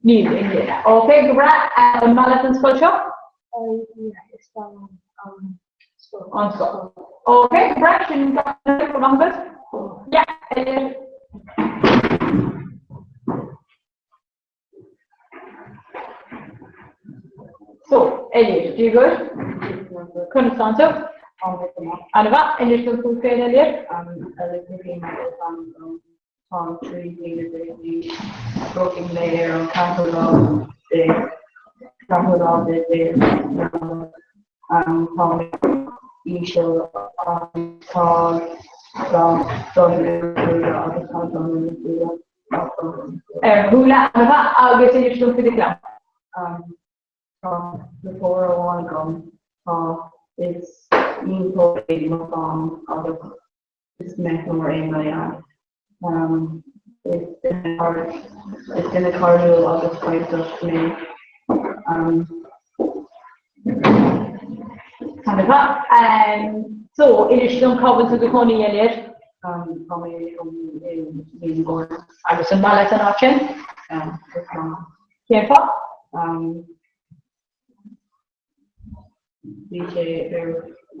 Níl, i mbliana. Ok, go breá. An maith leat an scoil seo? Is breá liom an scoil. An scoil. Ok, go breá, sin gach rud, go maith agat. Yeah, Elliot. So, Elliot, Dia dhuit. Conas tánn tú? An-mhaith, inis dom fút féin, Elliot. Elliot Mac is ainm dom. Táim 13 bliana d'aois. Rugadh mé ar an 4ú lá de 4ú lá de Mheán Tá mé íseal agus tá dath donn ar mo shúile agus tá donn ar mo shúile. Ar shúile an-mhaith agus inis dom faoi do chlann. Tá deartháir amháin agam. Tá is múinteoir é mo mham agus is meicneoir é mo dhaid. Is duine is duine cairdiúil agus baintach mé. An-mhaith. So, inis dom cá bhfuil tú i do chónaí, Elliot? Tá mé i mo chónaí i Mín na gCorann. Agus an maith leat an áit sin? Is maith. Cén fáth? Bhí sé ar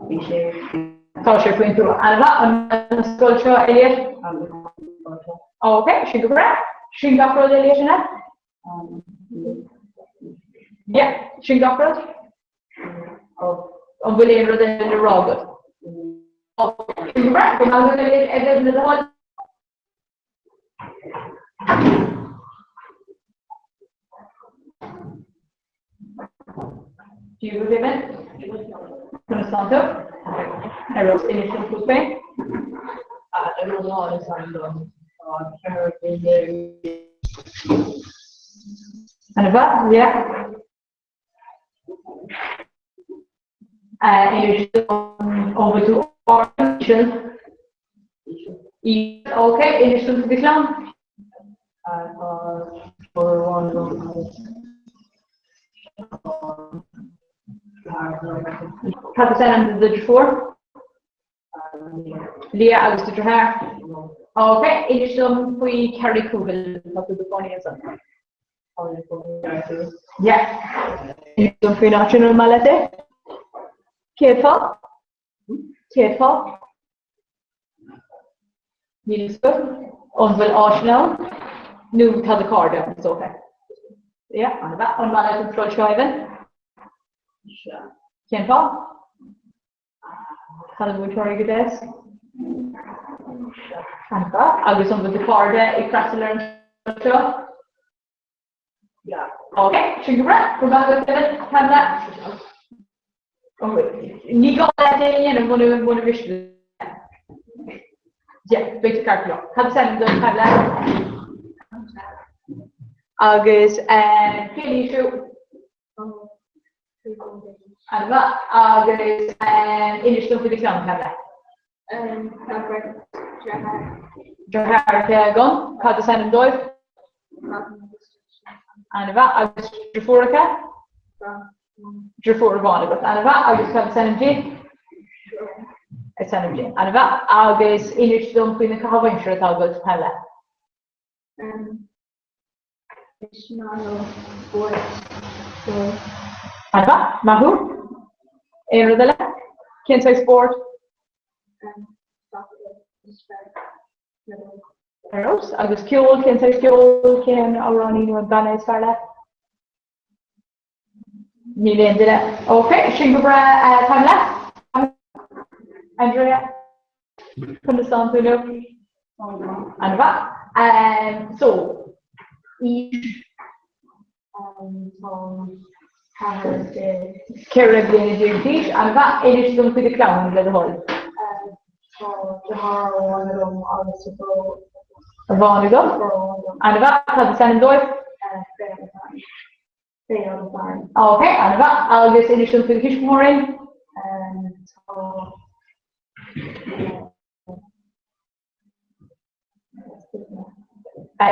bhí sé Tá sé faoin tuath. An-mhaith. An an scoil seo, Elliot? Ok, sin go breá. Sin gach rud, Elliot, an ea? Yeah, sin gach rud? An bhfuil aon rud eile le rá agat? Sin go breá. Go maith agat, Elliot. Eibhlín, le do thoil. Dia dhuit, Eibhlín. Conas tánn tú? Ar fheabhas, inis dom fút féin. Ar an lá is ainm dom. Tá 14 bliain d'aois. An-mhaith, yeah. Inis dom an bhfuil tú ard nó íseal? Íseal. Ok, inis dom faoi do chlann. Tá deirfiúr amháin agam agus tá deartháir agam. Cad is ainm do do dheirfiúr? Leah agus do dheartháir? Ok, inis dom faoi Carraig Cúthail, tá tú i do chónaí ansan. Yeah. Inis dom faoin áit sin an maith leat é? Cén fáth? Cén fáth? Níl fhios agat? An bhfuil áiseanna ann? Nó tá do chairde ann, is dócha. Yeah, an-mhaith. An maith leat an scoil seo, Evan? Cén fáth? Tá na múinteoirí go deas. An-mhaith. Agus an bhfuil do chairde ag freastal ar an scoil seo? Ok, sin go breá. Go raibh maith agat, Evan. Pamela? Ní gá leat é a dhéanamh muna miste leat. Yeah, beidh tú ceart go leor. Cad is ainm duit, Pamela? Agus cén aois thú? An-mhaith. Agus inis dom faoi do chlann, Pamela. Tá beirt deartháir. Deartháireacha agam. Cad is ainm dóibh? An-mhaith. Agus deirfiúracha? Deirfiúr amháin agat. An-mhaith. Agus cad is ainm di? Is ainm di. An-mhaith. Agus inis dom faoi na caithimh aimsire atá agat, Pamela. Is maith liom spórt ceol. An-mhaith, maith thú. Aon rud eile? Cén saghas spórt? Ar fheabhas. Agus ceol, cén saghas ceol, cén amhránaí nó an banna is fearr leat? Níl aon duine. Ok, sin go breá. Pamela? Andrea? Conas tánn tú inniu? An-mhaith. So, aois? Tá 14. 14 bliana d'aois. An-mhaith. Inis dom faoi do chlann, le do thoil. Tá deartháir amháin agam agus deirfiúr amháin agam. An-mhaith. Cad is ainm dóibh? Faye agus Aaron. Ok, an-mhaith. Agus inis dom faoi do thuismitheoirí? Tá.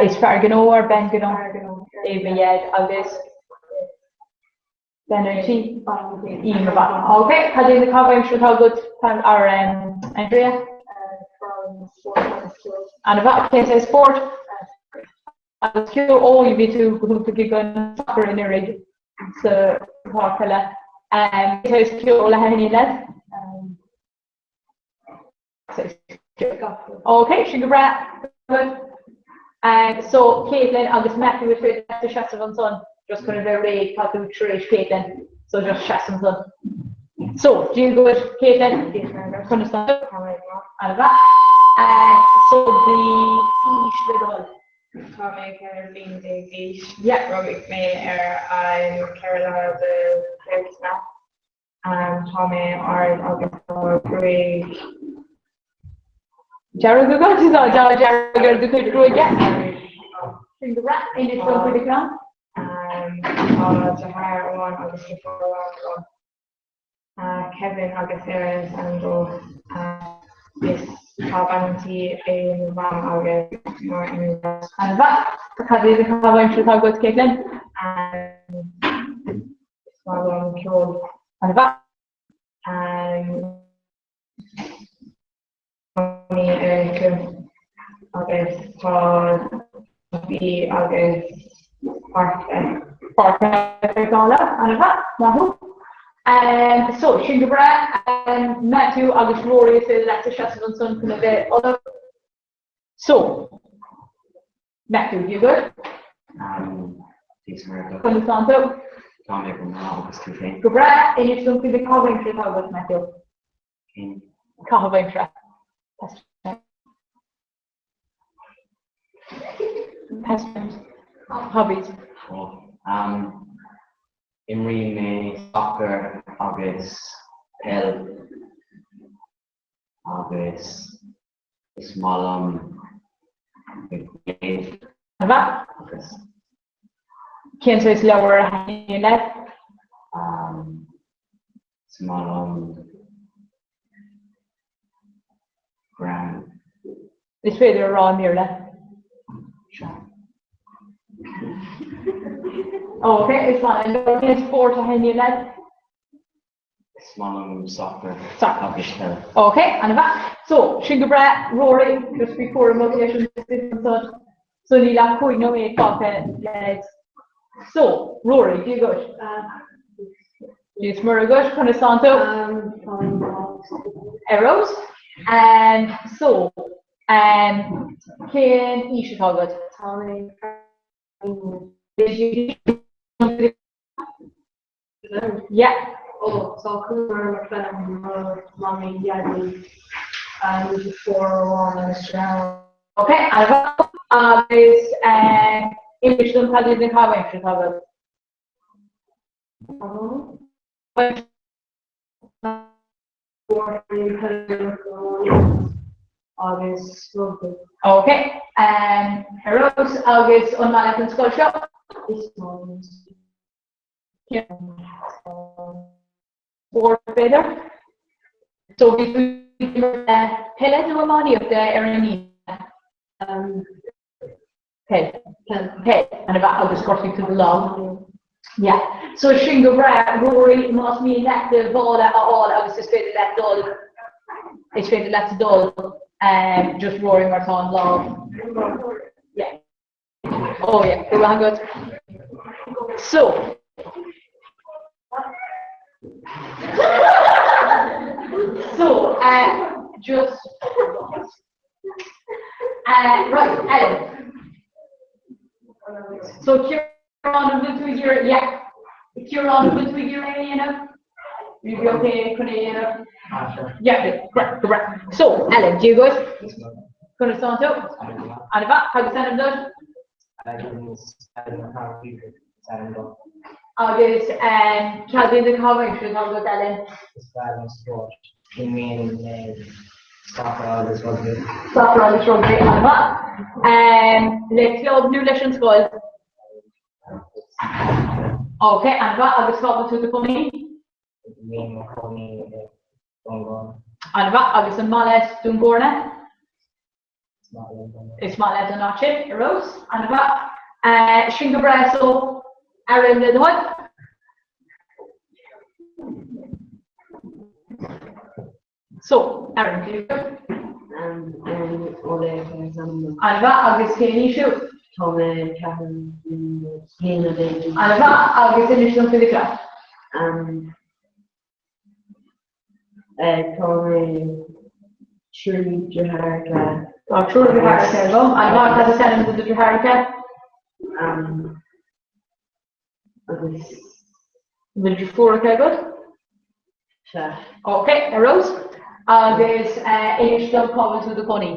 Is fear gnó or bean gnó é mo dhaid agus bean an tí í mo mham. Ok, cad é na caithimh aimsire atá agat ar Andrea? An-mhaith. Cén saghas spórt? Agus ceol, ó, bhí tú go hiontach ag an soccer anuraidh sa pháirc eile. Cén saghas ceol a thaitníonn leat? Ok, sin go breá. Good. So, Caitlin agus Matthew is féidir leat seasamh ansan, just chun a bheith réidh, tá tú tar éis Caitlin, so just seas ansan. So, Dia dhuit, Caitlin. Conas tá tú? An-mhaith. So, d'aois le do thoil. Tá mé 14 bliana d'aois. Rugadh mé ar an 4 lá de Bhealtaine. Tá mé ard agus tá gruaig. Dearg agat? Tá dath dearg ar do chuid gruaige. Sin go breá. Inis dom faoi do chlann. Tá deartháir amháin agus deirfiúr amháin agam. Kevin agus Sarah is ainm dóibh. Is tá bean an tí é mo mham agus mar aon leis. An-mhaith. Cad iad na caithimh aimsire atá agat, Caitlin? Is maith liom ceol. An-mhaith. Cónaí ar Chluain agus tá bhí agus páirc Páirc Dála, an-mhaith, maith thú. So, sin go breá. Matthew agus Rory is féidir leatsa seasamh ansan chun a bheith ullamh. So, Matthew, you good? Conas tánn tú? Tá mé go maith agus tú féin? Go breá, inis dom faoi na caithimh aimsire atá agat, Matthew. Caitheamh aimsire. Pastimes. Hobbies. Um, imrím mé soccer agus peil agus is maith liom Ag léamh. An-mhaith. Agus. Cén saghas leabhar a thaitníonn leat? Is maith liom greann. Is féidir a rá i mBéarla. Sea. Ok, is maith liom. Cén spórt a thaitníonn leat? Is maith liom sacar agus peil. Ok, an-mhaith. So, sin go breá, Rory, just bí cúramach leis an ansan. So níl ach 5 nóiméad fágtha leaids. So, Rory, Dia dhuit. Dia is Muire dhuit, conas tánn tú? Ar fheabhas. So, cén aois atá agat? Tá mé Yeah. Ó, tá cuma ar mo chlann mo mamaí, dhaidí, nó deirfiúr amháin agus deartháir. Ok, an-mhaith. Agus inis dom cad iad na caitheamh aimsire atá agat? Agus rugbaí. Ok, ar fheabhas agus an maith leat an scoil seo? Is maith liom an scoil. Spórt b'fhéidir? So bhí tú ag imirt peile nó iománaíochta ar an Aoine? Peil. Peil. An-mhaith agus ghortaigh tú do lámh. Yeah. So sin go breá, Rory, más mian leat do mhála a fháil agus is féidir leat dul, is féidir leat dul, just Rory mar tá an lámh. Yeah. Oh yeah, go raibh maith agat. So. So, uh, just... Uh, right, Ellen. So, Ciarán, an bhfuil tú ag iarraidh, yeah. Ciarán, an bhfuil tú ag iarraidh é a dhéanamh? Will you be okay chun é a dhéanamh? Ah, sure. Yeah, great, great. So, Ellen, Dia dhuit? Conas tánn tú? An-mhaith, cad is ainm duit? Agus cad iad na caitheamh aimsire atá agat, Ellen? Is breá liom spórt. Imríonn mé sacar agus rugbaí. Sacar agus rugbaí, an-mhaith. Le club nó leis an scoil? Ok, an-mhaith. Agus cá bhfuil tú i do chónaí? Bím i mo chónaí i Dún Gúirne. An-mhaith. Agus an maith leat Dún Gúirne? Is maith liom Dún Gúirne. Is maith leat an áit sin, ar fheabhas. An-mhaith. Sin go breá so, Aaron, le do thoil. So, Aaron, can you go? Aaron Ó Laoire is ainm dom. An-mhaith, agus cén aois thú? Tá mé 14 bliana d'aois. An-mhaith, agus inis dom faoi do chlann. Tá mé trí deartháireacha. Tá triúr deartháireacha agam. An-mhaith, cad is ainm do do dheartháireacha? Agus. An bhfuil deirfiúracha agat? Sea. Ok, ar fheabhas. Agus inis dom cá bhfuil tú i do chónaí?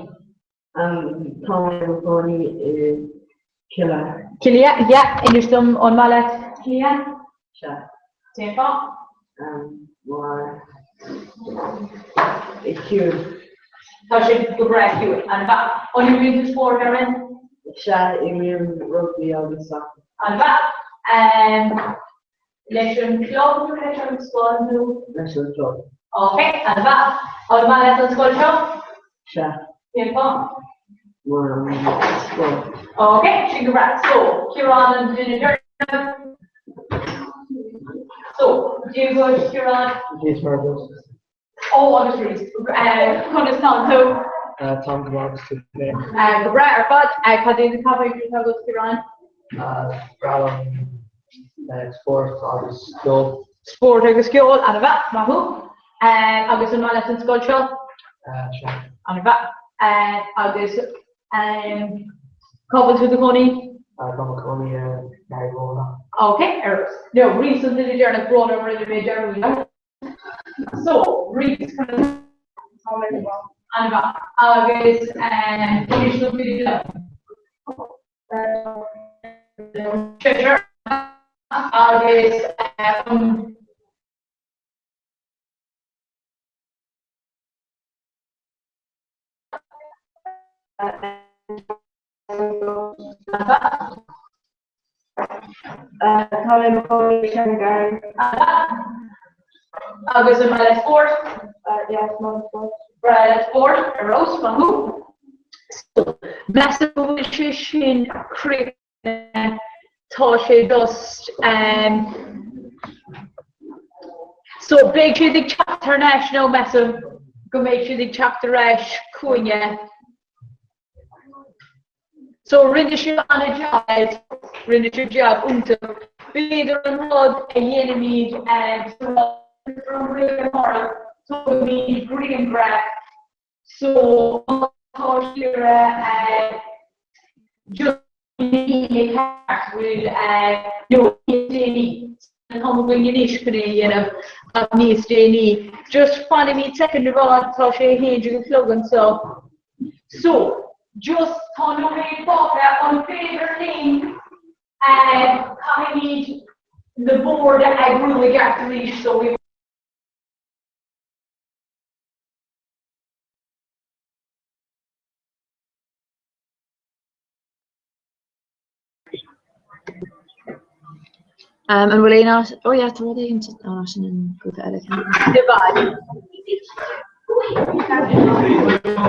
Tá mé i mo chónaí i Cill Airne. Cill Airne, yeah. Inis dom an maith leat Cill Airne? Sea. Cén fáth? Mar is ciúin. Tá sé go breá ciúin. An-mhaith. An imríonn tú spórt, Aaron? Sea, imrím rugbaí agus sacar. An-mhaith. Leis an club nó leis an scoil nó? Leis an club. Ok, an-mhaith. An maith leat an scoil seo? Sea. Cén fáth? Mar spórt. Ok, sin go breá. So, Ciarán an duine deireanach. So, Dia dhuit, Ciarán. Dia is Muire dhuit. Ó, agus Rhys. Conas tánn tú? Táim go maith agus tú féin? Go breá ar fad. Cad é na caitheamh aimsire atá agat, Ciarán? Breá liom spórt agus ceol. Spórt agus ceol, an-mhaith, maith thú. Agus an maith leat an scoil seo? Sea. An-mhaith. Agus cá bhfuil tú i do chónaí? Tá mo chónaí i nGarraí Bhóna. Ok, ar fheabhas. No, Rhys an duine deireanach brón orm rinne mé dearúd. So, Rhys, an-mhaith. Agus inis dom faoi do Seisear agus an. Tá mé i mo chónaí i Seangarran. Agus an maith leat spórt? Yeah, is maith liom spórt. Breá leat spórt, ar fheabhas, maith thú. So, measaim go bhfuil sé sin críochnaithe, tá sé just um, So, beidh siad ag teacht thar n-ais nó measaim go mbeidh siad ag teacht ar ais chugainne. So rinne sibh an-jab, rinne sibh jab iontach. B'fhéidir an rud a dhéanfaimid amárach, tógfaimid grianghraf so má tá sibh just daoine ceart bhfuil nó níos déanaí. An t-am againn anois chun é a dhéanamh ach níos déanaí. Just fanaimid soicind amháin, tá sé a haon déag a chlog anseo. So, just tá nóiméad fágtha, an féidir linn caithfimid na boird a eagrú i gceart arís so we An bhfuil aon áit, ó yeah, tá rud éigin ó ná sin an grúpa eile ceann. Divide. Tá i gceart.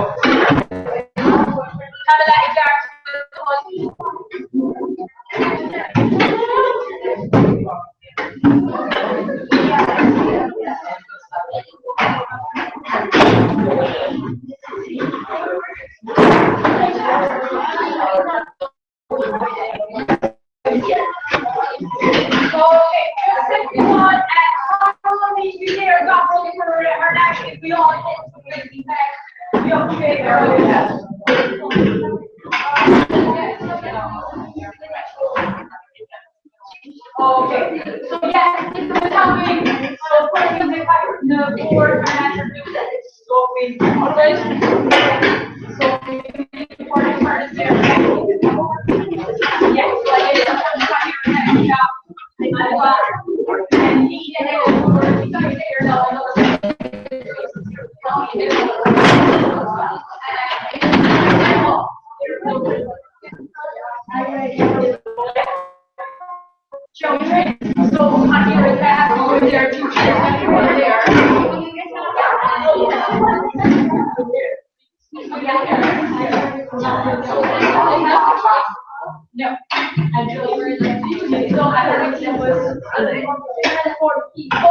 Okay, so yeah, so na boird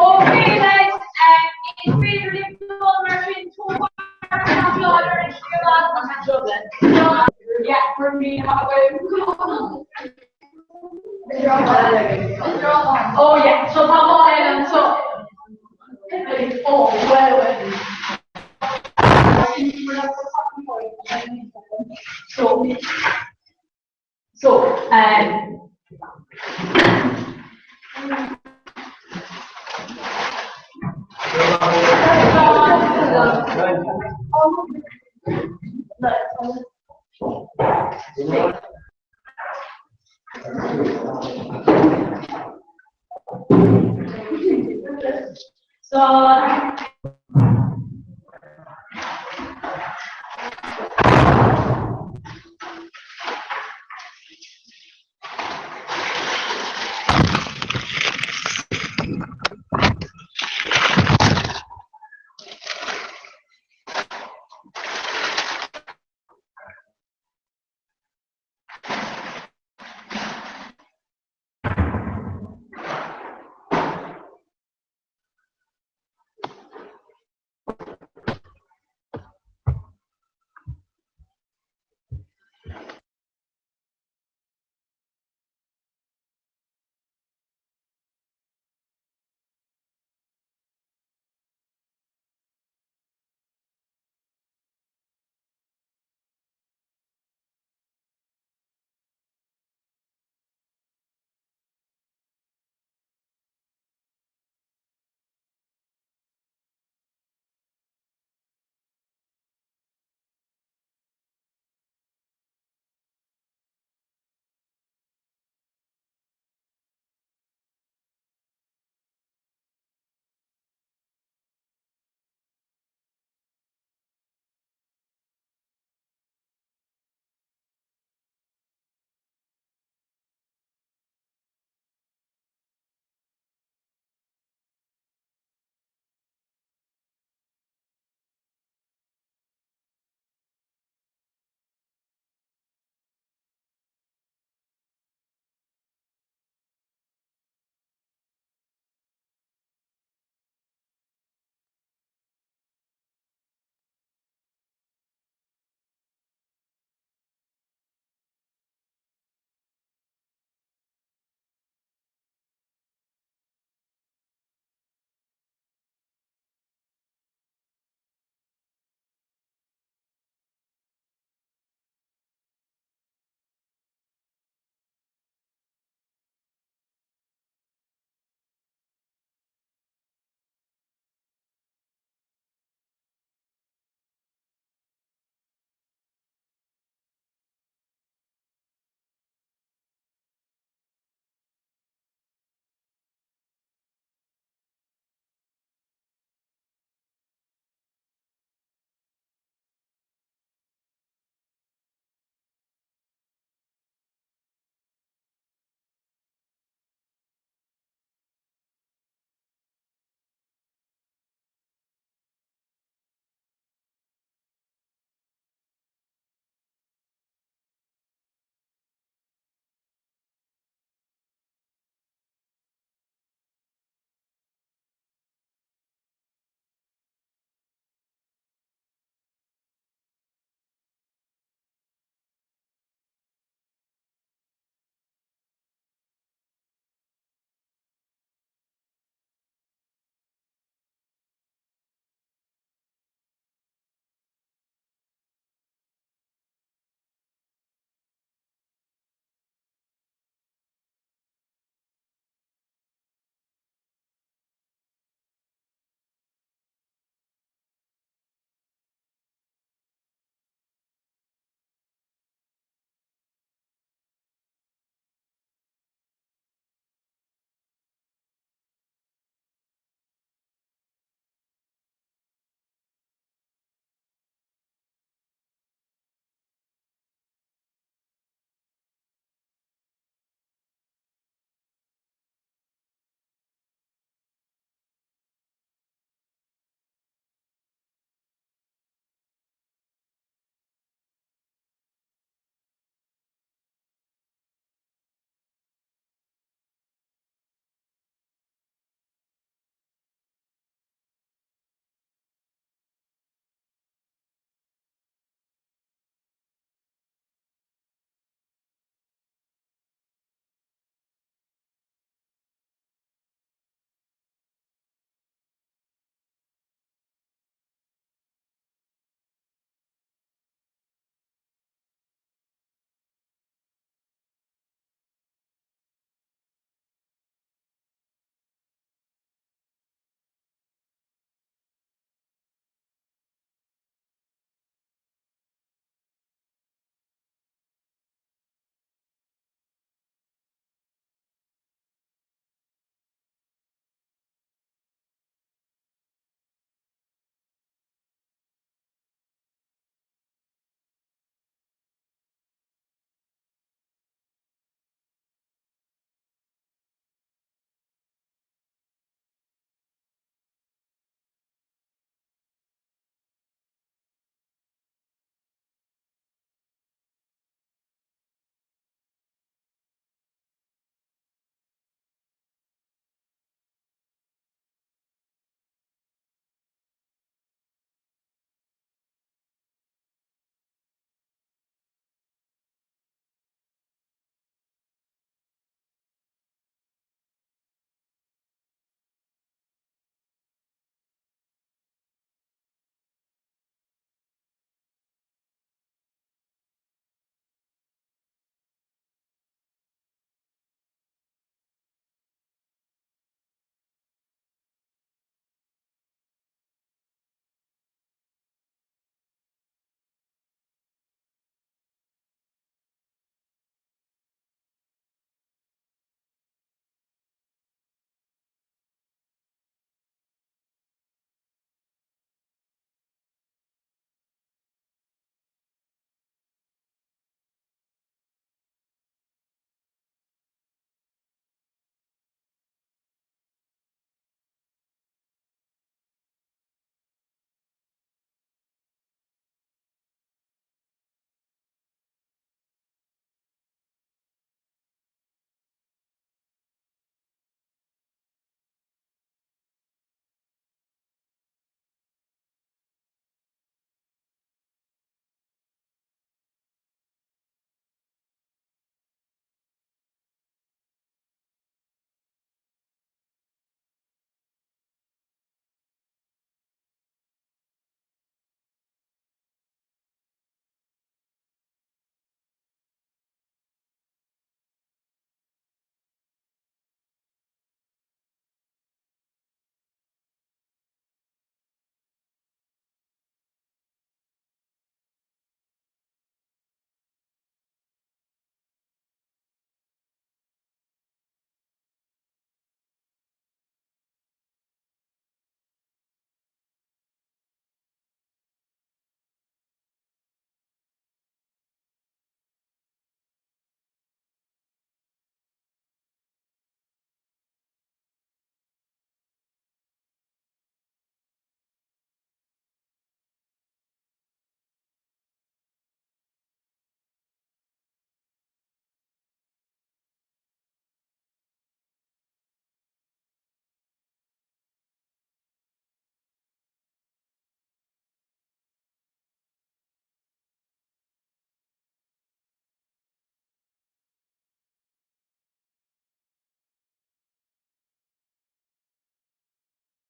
Okay, lads, is féidir libh dul mar sin Yeah, for me, Oh yeah, so tá lá eile so. Oh, well, So, so, um, So,